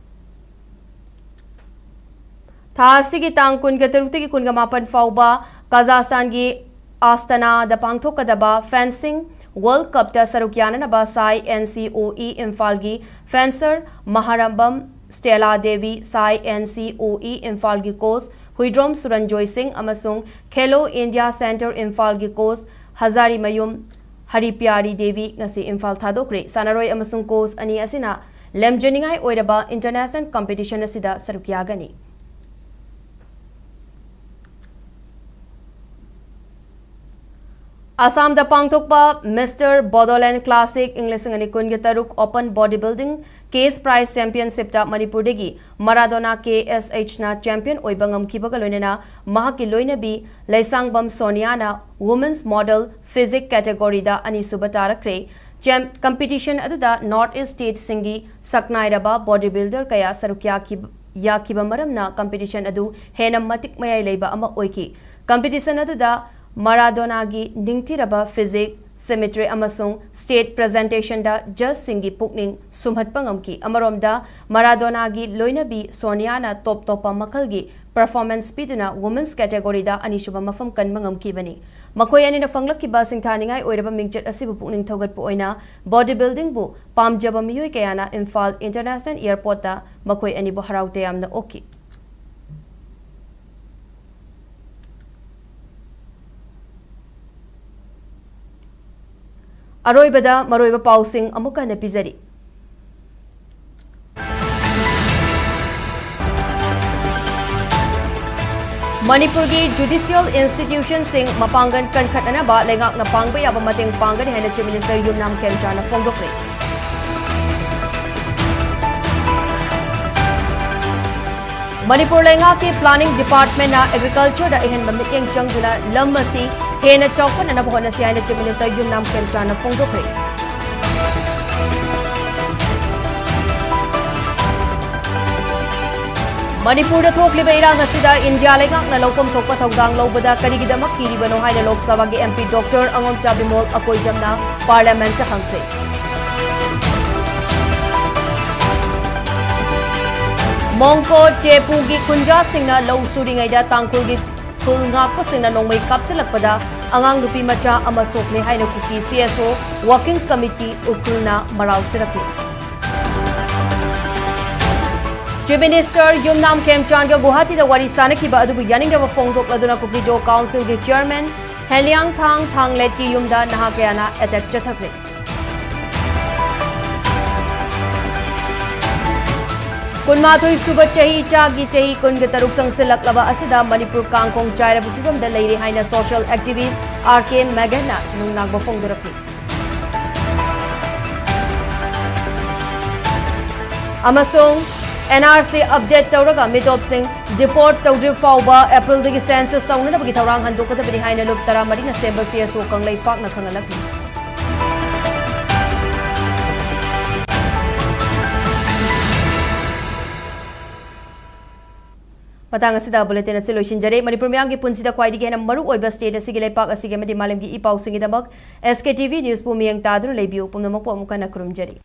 ꯊꯥ ꯑꯁꯤꯒꯤ ꯇꯥꯡ ꯀꯨꯟꯒ ꯇꯔꯨꯛꯇꯒꯤ ꯀꯨꯟꯒ ꯃꯥꯄꯟ ꯐꯥꯎꯕ ꯀꯖꯥꯁꯇꯥꯟꯒꯤ ꯑꯁꯇꯅꯥꯗ ꯄꯥꯡꯊꯣꯛꯀꯗꯕ ꯐꯦꯟꯁꯤꯡ ꯋꯥꯔꯜꯗ ꯀꯞꯇ ꯁꯔꯨꯛ ꯌꯥꯅꯅꯕ ꯁꯥꯏ ꯑꯦꯟ ꯁꯤ ꯑꯣ ꯏ ꯏꯝꯐꯥꯜꯒꯤ ꯐꯦꯟꯁꯔ ꯃꯍꯥꯔꯝꯕꯝ ꯁ꯭ꯇꯦꯂꯥ ꯗꯦꯕꯤ, ꯁꯥꯏ ꯑꯦꯟ ꯁꯤ ꯑꯣ ꯏ ꯏꯝꯐꯥꯜꯒꯤ ꯀꯣꯆ ꯍꯨꯏꯗ꯭ꯔꯣꯝ ꯁꯨꯔꯟꯖꯣꯏ ꯁꯤꯡ ꯑꯃꯁꯨꯡ ꯈꯦꯂꯣ ꯏꯟꯗꯤꯌꯥ ꯁꯦꯟꯇꯔ ꯏꯝꯐꯥꯜꯒꯤ ꯀꯣꯆ ꯍꯖꯥꯔꯤꯃꯌꯨꯝ ꯍꯔꯤꯄ꯭ꯌꯥꯔꯤ ꯗꯦꯕꯤ ꯉꯁꯤ ꯏꯝꯐꯥꯜ ꯊꯥꯗꯣꯛꯈ꯭ꯔꯦ꯫ ꯁꯥꯟꯅꯔꯣꯏ ꯑꯃꯁꯨꯡ ꯀꯣꯆ ꯑꯅꯤ ꯑꯁꯤꯅ ꯂꯝꯖꯤꯡꯅꯤꯡꯉꯥꯏ ꯑꯣꯏꯔꯕ ꯏꯟꯇꯔꯅꯦꯁꯅꯦꯜ ꯀꯝꯄꯤꯇꯤꯁꯟ ꯑꯁꯤꯗ ꯁꯔꯨꯛ ꯌꯥꯒꯅꯤ꯫ ꯑꯁꯥꯝꯗ ꯄꯥꯡꯊꯣꯛꯄ ꯃꯤꯁꯇꯔ ꯕꯣꯗꯣꯂꯦꯟ ꯀ꯭ꯂꯥꯁꯤꯛ ꯏꯪ ꯂꯤꯁꯤꯡ ꯑꯅꯤ ꯀꯨꯟꯒ ꯇꯔꯨꯛ open body building cash prize ꯆꯦꯝꯄꯤꯌꯟꯁꯤꯞꯇ ꯃꯅꯤꯄꯨꯔꯗꯒꯤ ꯃꯔꯥꯗꯣꯅꯥ ꯀꯦ ꯑꯦꯁ ꯑꯩꯆꯅ ꯆꯦꯝꯄꯤꯌꯟ ꯑꯣꯏꯕ ꯉꯝꯈꯤꯕꯒ ꯂꯣꯏꯅꯅ ꯃꯍꯥꯛꯀꯤ ꯂꯣꯏꯅꯕꯤ ꯂꯩꯁꯥꯡꯕꯝ ꯁꯣꯅꯤꯌꯥꯅ ꯋꯨꯃꯦꯟꯁ ꯃꯣꯗꯦꯜ ꯐꯤꯖꯤꯛ ꯀꯦꯇꯦꯒꯣꯔꯤꯗ ꯑꯅꯤꯁꯨꯕ ꯇꯥꯔꯛꯈ꯭ꯔꯦ꯫ ꯆꯦꯝ-, ꯀꯝꯄꯤꯇꯤꯁꯟ ꯑꯗꯨꯗ ꯅꯣꯔꯊ ꯏꯁ ꯁ꯭ꯇꯦꯠꯁꯤꯡꯒꯤ ꯁꯛꯅꯥꯏꯔꯕ ꯕꯣꯗꯤ ꯕꯤꯜꯗꯔ ꯀꯌꯥ ꯁꯔꯨꯛ ꯌꯥꯈꯤꯕ, ꯌꯥꯈꯤꯕ ꯃꯔꯝꯅ ꯀꯝꯄꯤꯇꯤꯁꯟ ꯑꯗꯨ ꯍꯦꯟꯅ ꯃꯇꯤꯛ ꯃꯌꯥꯏ ꯂꯩꯕ ꯑꯃ ꯑꯣꯏꯈꯤ꯫ ꯀꯝꯄꯤꯇꯤꯁꯟ ꯑꯗꯨꯗ ꯃꯔꯥꯗꯣꯅꯥꯒꯤ ꯅꯤꯡꯊꯤꯔꯕ physique, symmetry ꯑꯃꯁꯨꯡ stage presentation ꯗ judge ꯁꯤꯡꯒꯤ ꯄꯨꯛꯅꯤꯡ ꯁꯨꯝꯍꯠꯄ ꯉꯝꯈꯤ꯫ ꯑꯃꯔꯣꯝꯗ, ꯃꯔꯥꯗꯣꯅꯥꯒꯤ ꯂꯣꯏꯅꯕꯤ ꯁꯣꯅꯤꯌꯥꯅ ꯇꯣꯞ ꯇꯣꯞꯄ ꯃꯈꯜꯒꯤ performance ꯄꯤꯗꯨꯅ women's category ꯗ ꯑꯅꯤꯁꯨꯕ ꯃꯐꯝ ꯀꯟꯕ ꯉꯝꯈꯤꯕꯅꯤ꯫ ꯃꯈꯣꯏ ꯑꯅꯤꯅ ꯐꯪꯂꯛꯈꯤꯕ ꯁꯤꯡꯊꯥꯅꯤꯡꯉꯥꯏ ꯑꯣꯏꯔꯕ ꯃꯤꯡꯆꯠ ꯑꯁꯤꯕꯨ ꯄꯨꯛꯅꯤꯡ ꯊꯧꯒꯠꯄ ꯑꯣꯏꯅ body building ꯕꯨ ꯄꯥꯝꯖꯕ ꯃꯤꯑꯣꯏ ꯀꯌꯥꯅ ꯏꯝꯐꯥꯜ International Airport ꯇ ꯃꯈꯣꯏ ꯑꯅꯤꯕꯨ ꯍꯔꯥꯎ ꯇꯌꯥꯝꯅ ꯑꯣꯛꯈꯤ꯫ ꯑꯔꯣꯏꯕꯗ ꯃꯔꯨꯑꯣꯏꯕ ꯄꯥꯎꯁꯤꯡ ꯑꯃꯨꯛ ꯍꯟꯅ ꯄꯤꯖꯔꯤ꯫ ꯃꯅꯤꯄꯨꯔꯒꯤ judicial institution ꯁꯤꯡ ꯃꯄꯥꯡꯒꯜ ꯀꯟꯈꯠꯅꯅꯕ ꯂꯩꯉꯥꯛꯅ ꯄꯥꯡꯕ ꯌꯥꯕ ꯃꯇꯦꯡ ꯄꯥꯡꯒꯅꯤ ꯍꯥꯏꯅ Chief Minister ꯌꯨꯝꯅꯥꯝ ꯈꯦꯝꯆꯥꯟꯅ ꯐꯣꯡꯗꯣꯛꯂꯤ꯫ ꯃꯅꯤꯄꯨꯔ ꯂꯩꯉꯥꯛꯀꯤ planning department ꯅ agriculture ꯗ ꯑꯍꯦꯟꯕ ꯃꯤꯠꯌꯦꯡ ꯆꯪꯗꯨꯅ ꯂꯝ ꯑꯁꯤ ꯍꯦꯟꯅ ꯆꯥꯎꯈꯠꯅꯅꯕ ꯍꯣꯠꯅꯁꯤ ꯍꯥꯏꯅ Chief Minister ꯌꯨꯝꯅꯥꯝ ꯈꯦꯝꯆꯥꯟꯅ ꯐꯣꯡꯗꯣꯛꯈ꯭ꯔꯦ꯫ ꯃꯅꯤꯄꯨꯔꯗ ꯊꯣꯛꯂꯤꯕ ꯏꯔꯥꯡ ꯑꯁꯤꯗ ꯏꯟꯗꯤꯌꯥ ꯂꯩꯉꯥꯛꯅ ꯂꯧꯐꯝ ꯊꯣꯛꯄ ꯊꯧꯗꯥꯡ ꯂꯧꯕꯗ ꯀꯔꯤꯒꯤꯗꯃꯛ ꯀꯤꯔꯤꯕꯅꯣ ꯍꯥꯏꯅ ꯂꯣꯛ ꯁꯚꯥꯒꯤ MP Doctor ꯑꯉꯣꯝꯆꯥ ꯕꯤꯃꯣꯜ ꯑꯀꯣꯏꯖꯝꯅ Parliament ꯇ ꯍꯪꯈ꯭ꯔꯦ꯫ ꯃꯣꯡꯀꯣ ꯆꯦꯄꯨꯒꯤ ꯈꯨꯟꯖꯥꯁꯤꯡꯅ ꯂꯧ ꯁꯨꯔꯤꯉꯩꯗ ꯇꯥꯡꯈꯨꯜꯒꯤ ꯈꯨꯜ ꯉꯥꯛꯄꯁꯤꯡꯅ ꯅꯣꯡꯃꯩ ꯀꯥꯞꯁꯤꯜꯂꯛꯄꯗ ꯑꯉꯥꯡ ꯅꯨꯄꯤ ꯃꯆꯥ ꯑꯃ ꯁꯣꯛꯂꯦ ꯍꯥꯏꯅ ꯀꯨꯀꯤ CSO Working Committee ꯎꯈ꯭ꯔꯨꯜꯅ ꯃꯔꯥꯜ ꯁꯤꯔꯛꯂꯤ꯫ Chief Minister ꯌꯨꯝꯅꯥꯝ ꯈꯦꯝꯆꯥꯟꯒ ꯒꯨꯋꯥꯍꯥꯇꯤꯗ ꯋꯥꯔꯤ ꯁꯥꯅꯈꯤꯕ ꯑꯗꯨꯕꯨ ꯌꯥꯅꯤꯡꯗꯕ ꯐꯣꯡꯗꯣꯛꯂꯗꯨꯅ ꯀꯨꯀꯤꯖꯣ Council ꯒꯤ Chairman ꯍꯦꯂꯤꯌꯥꯡꯊꯥꯡ ꯊꯥꯡꯂꯦꯠꯀꯤ ꯌꯨꯝꯗ ꯅꯍꯥ ꯀꯌꯥꯅ attack ꯆꯠꯊꯈ꯭ꯔꯦ꯫ ꯀꯨꯟꯃꯥꯊꯣꯏ ꯁꯨꯕ ꯆꯍꯤ ꯆꯥꯒꯤ ꯆꯍꯤ ꯀꯨꯟꯒ ꯇꯔꯨꯛ ꯆꯪꯁꯤꯜꯂꯛꯂꯕ ꯑꯁꯤꯗ ꯃꯅꯤꯄꯨꯔ ꯀꯥꯡꯈꯣꯡ ꯆꯥꯏꯔꯕ ꯐꯤꯕꯝꯗ ꯂꯩꯔꯦ ꯍꯥꯏꯅ social activist R K Meghana ꯅꯨꯡꯅꯥꯡꯕ ꯐꯣꯡꯗꯣꯔꯛꯂꯤ꯫ ꯑꯃꯁꯨꯡ NRC update ꯇꯧꯔꯒ ꯃꯤꯇꯣꯞꯁꯤꯡ deport ꯇꯧꯗ꯭ꯔꯤ ꯐꯥꯎꯕ April ꯗꯒꯤ census ꯇꯧꯅꯅꯕꯒꯤ ꯊꯧꯔꯥꯡ ꯍꯟꯗꯣꯛꯀꯗꯕꯅꯤ ꯍꯥꯏꯅ ꯂꯨꯞ ꯇꯔꯥꯃꯔꯤꯅ ꯁꯦꯝꯕ CSO ꯀꯪꯂꯩꯄꯥꯛꯅ ꯈꯪꯍꯜꯂꯛꯂꯤ꯫ ꯃꯇꯥꯡ ꯑꯁꯤꯗ ꯕꯨꯂꯦꯇꯤꯟ ꯑꯁꯤ ꯂꯣꯏꯁꯤꯟꯖꯔꯦ꯫ ꯃꯅꯤꯄꯨꯔ ꯃꯤꯌꯥꯝꯒꯤ ꯄꯨꯟꯁꯤꯗ ꯈ꯭ꯋꯥꯏꯗꯒꯤ ꯍꯦꯟꯅ ꯃꯔꯨ ꯑꯣꯏꯕ ꯁ꯭ꯇꯦꯠ ꯑꯁꯤꯒꯤ, ꯂꯩꯄꯥꯛ ꯑꯁꯤꯒꯤ ꯑꯃꯗꯤ ꯃꯥꯂꯦꯝꯒꯤ ꯏ ꯄꯥꯎꯁꯤꯡꯒꯤꯗꯃꯛ ꯑꯦꯁ ꯀꯦ ꯇꯤ ꯚꯤ ꯅ꯭ꯌꯨꯁꯄꯨ ꯃꯤꯠꯌꯦꯡ ꯇꯥꯗꯨꯅ ꯂꯩꯕꯤꯌꯨ꯫ ꯄꯨꯝꯅꯃꯛꯄꯨ ꯑꯃꯨꯛ ꯍꯟꯅ ꯈꯨꯔꯨꯝꯖꯔꯤ꯫